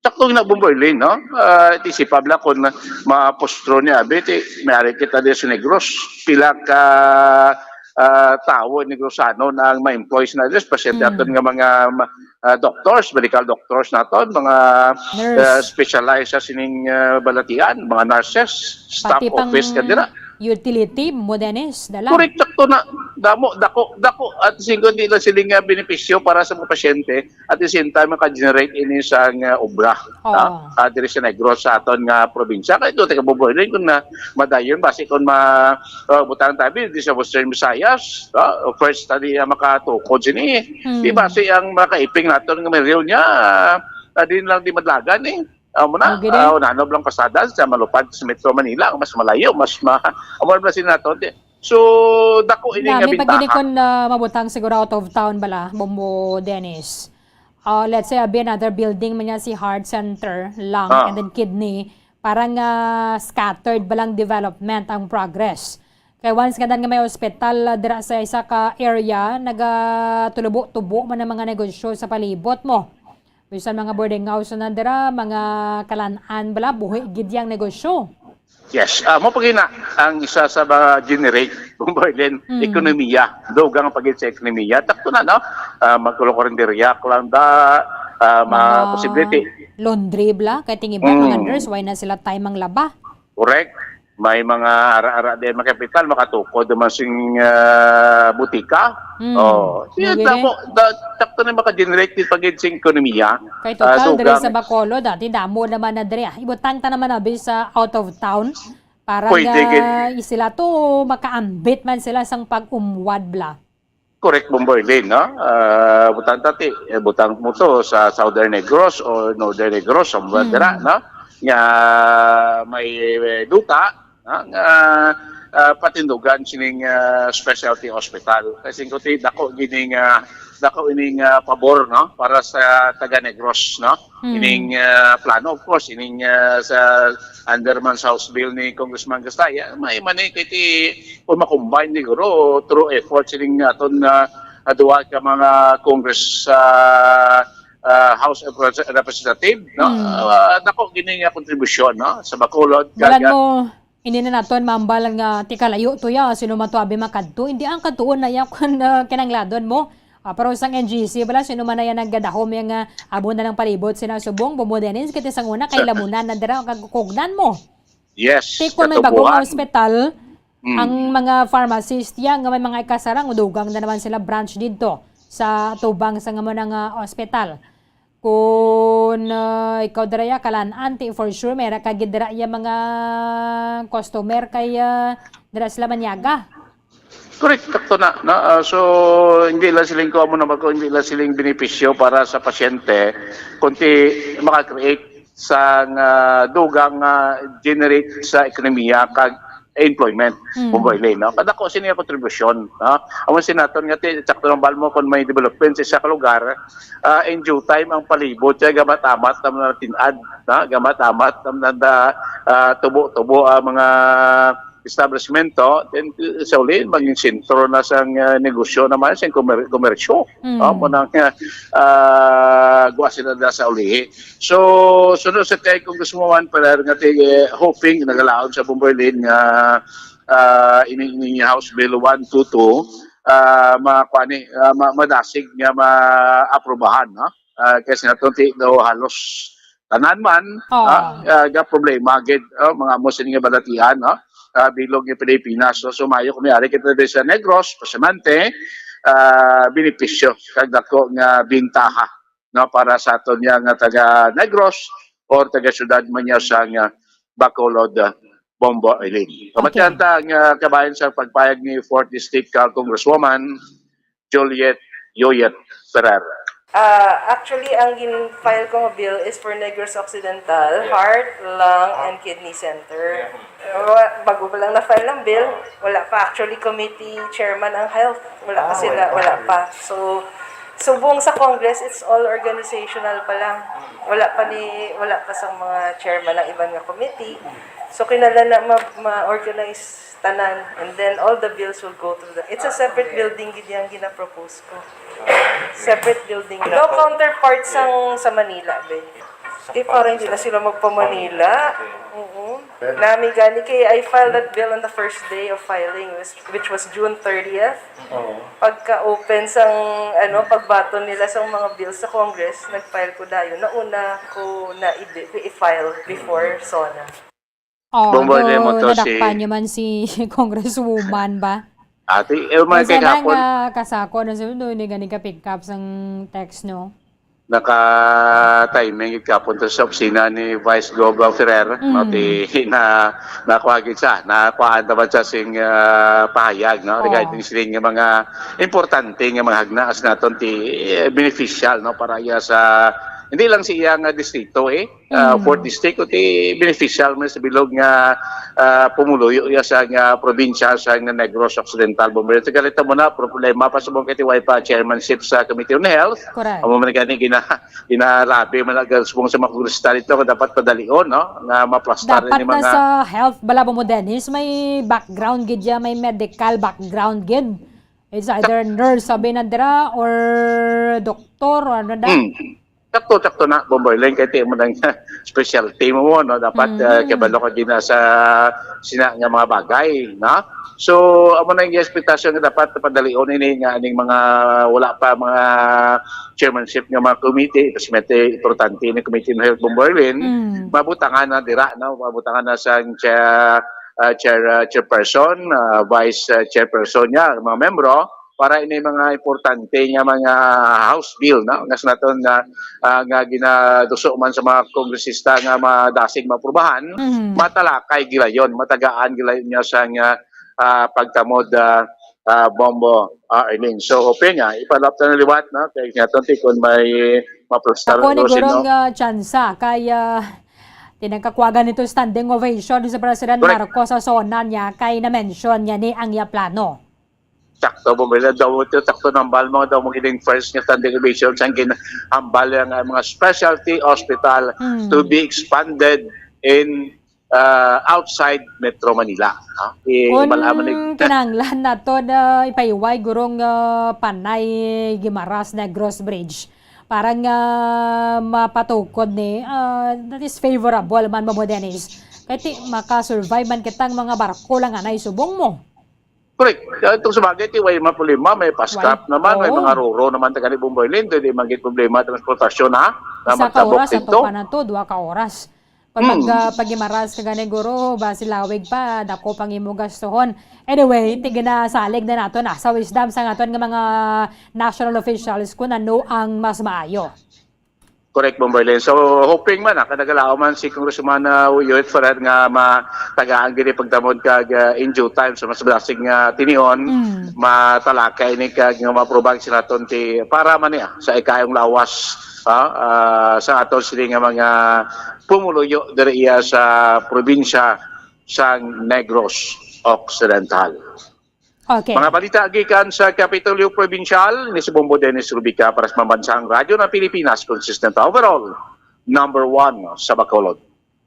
Sakto na, Bomboy Lin, no? Ah, iti si Pabla, kung mapostro ni abi, ti, may ari kita di sa Negros. Pila ka, ah, tawo Negrosano na ang ma-employ sa Negros, pasyente Mm. aton nga mga, ma-, ah, doctors, medical doctors naton, mga, Nurse. ah, specialized sa sining, ah, balatian, mga nurses, staff Pati pang office ka dira. Utility mo, Dennis, dala. Correct, sakto na. Damo, dako, dako. At singko, di lang sila nga benepisyo para sa mga pasyente. At the same time, maka-generate ini sang, ah, obra, Oo. ah, ah, diri sa Negros, sa aton nga probinsya. Kaya doon, taga Bomboy Lin, kung na madayon, basi kung ma-, ah, butang tabi, di sa Western Visayas, ah, first study, ah, makatukod sini. Hmm. Di basi ang makaiping naton nga milyon niya, ah, ah, din lang di madlagan, eh. Amo na, Okay, ah, din. Unano lang pasada sa malupad sa Metro Manila, mas malayo, mas ma-, amo na sila naton. Di, so, dako ini nga Dami pa gini bintaha. Kun, ah, mabutang siguro out of town bala, Bombo Dennis. Ah, let's say, abi another building man niya si heart center, lung, Ah. and then kidney. Parang, ah, scattered ba lang development ang progress. Kay once nga dan nga may ospital, ah, dira sa isa ka area, nagatulubo-tubo man ang mga negosyo sa palibot mo. Bisan mga boarding house na dira, mga kalan-an bala, buhi gid yang negosyo. Yes, ah, mo pagina ang isa sa mga generate, Bomboy Lin, Mm. ekonomiya. Dugang ang pagid sa ekonomiya. Takto na, no? Ah, magkulo-kurinderya lang da, ah, ma-, Mga posibility. Laundry bala, kay ting iba, mga Mm. nurse, why na sila time ang laba? Correct. May mga ara-ara din mga kapital, makatukod naman sing, ah, butika. Mm. Oh, siya Grabe damo, din. Da-, takto na maka-generate din pagid sa ekonomiya. Kay Ah, total, diri dugang. Sa Bacolod, dati damo naman na diri, ah. Ibutang ta naman abi sa out of town. Para Pwede nga gid. Sila to, makaambit man sila sang pag-umwad bala. Correct, Bomboy Lin, no? Ah, butang tati, eh, butang mo to sa Southern Negros o Northern Negros, sa mga Hmm. dira, no? Nga may, eh, duta, no? Nga, ah, patindugan sining, ah, specialty hospital. Kasi kuti dako gining, ah, dako ining, ah, pabor, no? Para sa taga Negros, no? Hmm. Ining, ah, plano, of course, ining, ah, sa under man sa House Bill ni Congressman Gastaya, may mani kay ti kung ma-combine siguro through effort sining aton nga, ah, duha ka mga Congress, ah, ah, House of Repres-, Representative, no? Hmm. Ah, dako gini nga kontribusyon, no? Sa Bacolod, Balan kag, mo, hindi na naton maambal nga tikalayo to ya, sino man to abi makadto. Hindi ang kadtuon na ya kung, ah, kinangladon mo. Ah, pero sang N G C bala, sino man na yan nagdadahom yang, ah, abo na lang palibot sina subong, Bombo Dennis, kay ti sang una, kay lamunan na dira, kag kugnan mo. Yes, Ti kung may bagong katubuan. Hospital, Mm. ang mga pharmacist ya nga may mga ikasarang, dugang na naman sila branch didto sa tubang sa nga mo nga hospital. Kung, ah, ikaw dira ya, kalan-an, ti for sure, may ra ka gid dira ya mga customer kay, ah, dira sila manyaga. Correct, sakto na, no? Ah, so, hindi lang siling ko, amo naman ko, hindi lang siling benepisyo para sa pasyente, kundi maka-create sang, ah, dugang, ah, generate sa ekonomiya kag employment, Hmm. Bomboy Lin, no? Kadako sini nga kontribusyon, no? Amo sinaton nga ti-, sakto lang bal mo kung may development sa isa ka lugar, ah, in due time ang palibot siya gamat-amat ang mga tin-ad, no? Gamat-amat ang nanda, ah, tubo-tubo ang mga establishmento, then, uh, sa uli, maging sentro na sang, uh, negosyo naman, sang komer-, komersyo. Mm. Oh, mo nang, uh, uh, guwa sila na sa uli. So, sunod sa kay Congresswoman Ferrer nga ti-, eh, hoping, nagalaom sa Bomboy Lin nga, uh, ini, ini House Bill one two two, uh, ma-, kuan ni, uh, ma-, madasig nga ma-aprobahan, no? Ah, kay sa naton ti daw halos tanan man, Oo. ah, ah, ga problema gid, oh, mga amo sini nga balatian, no? Ah, bilog nga Pilipinas. So, sumayo kami ari kita diri sa Negros, Pasamante, ah, benepisyo kag dako nga bintaha, no, para sa aton niya nga taga Negros or taga syudad man niya sa nga Bacolod, ah, Bombo Island. Okay. Pamatian ta ang, ah, kabahin sa pagpayag ni fourth District, ah, Congresswoman Juliet Yoyet Ferrer. Ah, actually, ang gin-file ko nga bill is for Negros Occidental, Yes. Heart, Lung, Ah. and Kidney Center. Yeah. Wa-, bago pa lang na-file ang bill, Ah. wala pa actually committee chairman ang health. Wala pa Ah, sila, wala pa. wala pa. So, subong sa Congress, it's all organizational pa lang. Wala pa ni, wala pa sa mga chairman ang iban nga committee. So, kinahanglan na ma-, ma-organize tanan, and then all the bills will go to the, it's a separate building gid yang gina-propose ko. Separate building. No counterpart sang sa Manila, be. Eh, parang hindi na sila magpa-Manila. Oo. Pero Nami gani kay I filed that bill on the first day of filing, which, which was June thirtieth. Oo. Pagka-open sang, ano, pagbaton nila sa mga bills sa Congress, nag-file ko dayon. Nauna ko na i-, i-file before SONA. Oh, Bomboy do Lemon to si nadakpan nyo man si Congresswoman ba? Ati, eh, may Kaya kay sana hapon, nga kasako na sa doon, hindi gani ka pick up sang text, no? naka-timing gid kapon to sa opisina ni Vice Gov Ferrer, no, Mm. ti na nakuha gid siya, nakuhaan naman siya sing ah, pahayag, no, Oh. regarding sila nga mga importante nga mga hagna as naton ti eh, beneficial, no, para iya sa hindi lang sa iya nga distrito eh, ah, Mm. fourth district, kundi beneficial man sa bilog nga ah, pumuluyo iya sa nga probinsya sa nga Negros Occidental. Bomboy, ito ganito mo na problema pa sa mga katiway pa chairmanship sa Committee on Health. Correct. Amo man gani gina ginarabi man ang subong sa mga kongresista dito nga dapat padalion, no, nga maplastar Dapat ni na mga sa health bala mo, Dennis, may background gid ya, may medical background gid. It's either nurse sabi na dira or doktor or ano da. Hmm. Takto, takto na, Bomboy Len, kay ti mo nang specialty mo, no? Dapat Mm. ah, kabalo ka gina sa sina nga mga bagay, no? So, amo na yung expectation nga dapat padalion ini nga aning mga wala pa mga chairmanship nga mga committee, kasi may importante ni Committee on Health, Bomboy Len, Mm. mabutangan na dira, no? Mabutangan na sa chair, ah, chair, ah, chairperson, ah, vice ah, chairperson niya, mga membro, para ini mga importante nga mga house bill, no, nga sa naton nga ah, nga ginaduso man sa mga kongresista nga madasig maaprubahan, Mhm. matalakay gilayon, matagaan gilayon niya sa nga ah, pagtamod ah, ah, Bombo ah, Arlene. So, hoping nga, ipalap na liwat, no, kay nga tunti kung may maplastar Ako ni o sino. gurong uh, tsansa kay uh, tinagkakwagan nito standing ovation sa President Correct. Marcos sa SONA niya kay na-mention niya ni ang iya plano. Sakto, Bomboy Len, daw ito, sakto ng hambal mo, daw mo gining first nga standing ovation sa gin hambal nga mga specialty hospital Mm. to be expanded in uh, outside Metro Manila. Ha? I- Kung malaman ni kinahanglan nato na ipahiway gurong uh, Panay Guimaras Negros Bridge para nga mapatukod ni uh, that is favorable man mo, Dennis. Kay ti maka-survive man kitang mga barko lang anay subong mo. Correct. Kaya itong sa bagay, ti, way man problema, may fast Way. craft naman, may Oo. mga roro naman taga ni Bomboy Len, di man gid problema transportasyon, ha? Na Isa ka magtabok oras ato dito. pa na to, dua ka oras. Pag Hmm. mag, ah, pag-Guimaras ka gani guro, basi lawig pa, dako pang imo gastuhon. Anyway, ti ginasalig na nato na sa wisdom sa aton nga mga national officials kung ano ang mas maayo. Correct, Bomboy Len. So, hoping man, ah, kadagalaw man si Congressman uh, Yoyet Ferrer nga matagaan gini pagtamod kag uh, in due time sa mas basig nga tinion, Mm. matalakay ni kag nga maprobang sinaton ti para man niya sa ikayong lawas, ah, ah, sa aton sini nga mga pumuluyo diri iya sa probinsya sang Negros Occidental. Okay. Mga balita gikan sa Kapitolyo Provincial, ni si Bombo Dennis Rubica para sa Pambansang Radyo ng Pilipinas, consistent overall, number one sa Bacolod.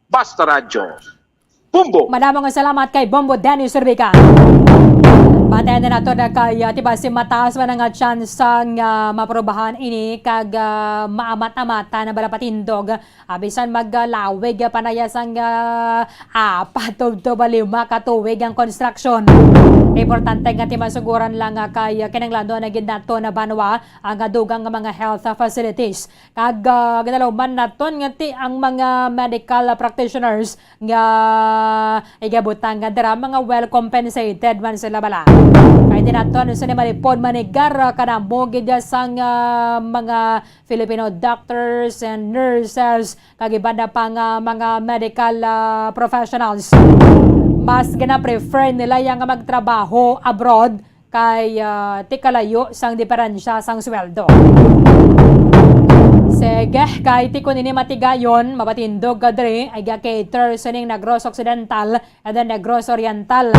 Basta Radyo, Bombo! Madamo nga salamat kay Bombo Dennis Rubica. Patayan na nato na kay uh, tiba si mataas man nga tsansa nga maprobahan ini kag uh, maamat-amatan na bala patindog. Abisan maglawig uh, panaya sang uh, apat tubtob lima ka tuig ang construction. Importante nga ti masuguran lang nga kay uh, kinahanglanon na gid nato na banwa ang uh, dugang nga mga health uh, facilities. Kag uh, ginaluman naton nga ti ang mga medical uh, practitioners nga igabutang nga dira mga well compensated man sila bala. Kay di naton sa ni malipod manigar uh, kanamo gid sang uh, mga Filipino doctors and nurses kag iban na pa nga mga medical uh, professionals. Mas gina-prefer nila yang magtrabaho abroad kay uh, ti kalayo sang diferensya sang sweldo. Sige, kay ti kun ini matigayon, mapatindog ka diri, ay ga-cater sining Negros Occidental and then Negros Oriental.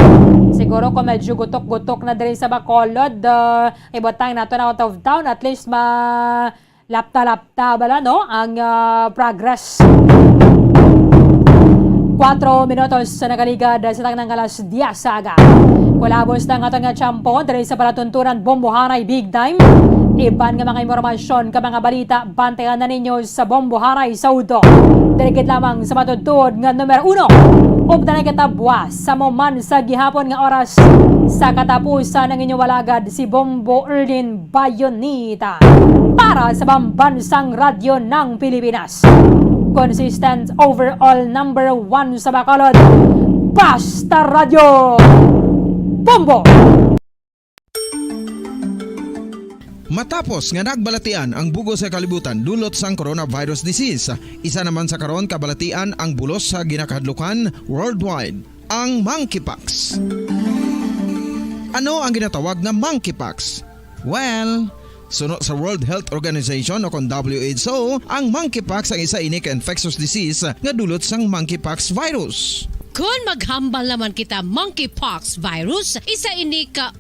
Siguro kung medyo gutok-gutok na diri sa Bacolod, uh, ibutang nato na out of town, at least ma lapta-lapta bala, no, ang uh, progress. Kwatro minutos sa nagaligad sa tanang alas diyes sa aga. Kulabos na ang aton nga tiyempo diri sa palatuntunan Bombohanay Big Time. Iban nga mga impormasyon ka mga balita, bantayan na ninyo sa Bombo Haray sa Udto. Diri gid lamang sa matutuod nga numero uno. Updan na kita buwas sa mo man sa gihapon nga oras. Sa katapusan, ang inyong alagad, si Bombo Erlin Bayonita para sa Bambansang Radyo ng Pilipinas. Consistent overall number one sa Bacolod. Basta Radyo Bombo! Matapos nga nagbalatian ang bug-os nga kalibutan dulot sang coronavirus disease, isa naman sa karon kabalatian ang bulos sa ginakahadlukan worldwide, ang monkeypox. Ano ang ginatawag nga monkeypox? Well, suno sa World Health Organization o kon W H O, ang monkeypox ang isa ini ka infectious disease nga dulot sang monkeypox virus. Kon maghambal naman kita monkeypox virus, isa ini ka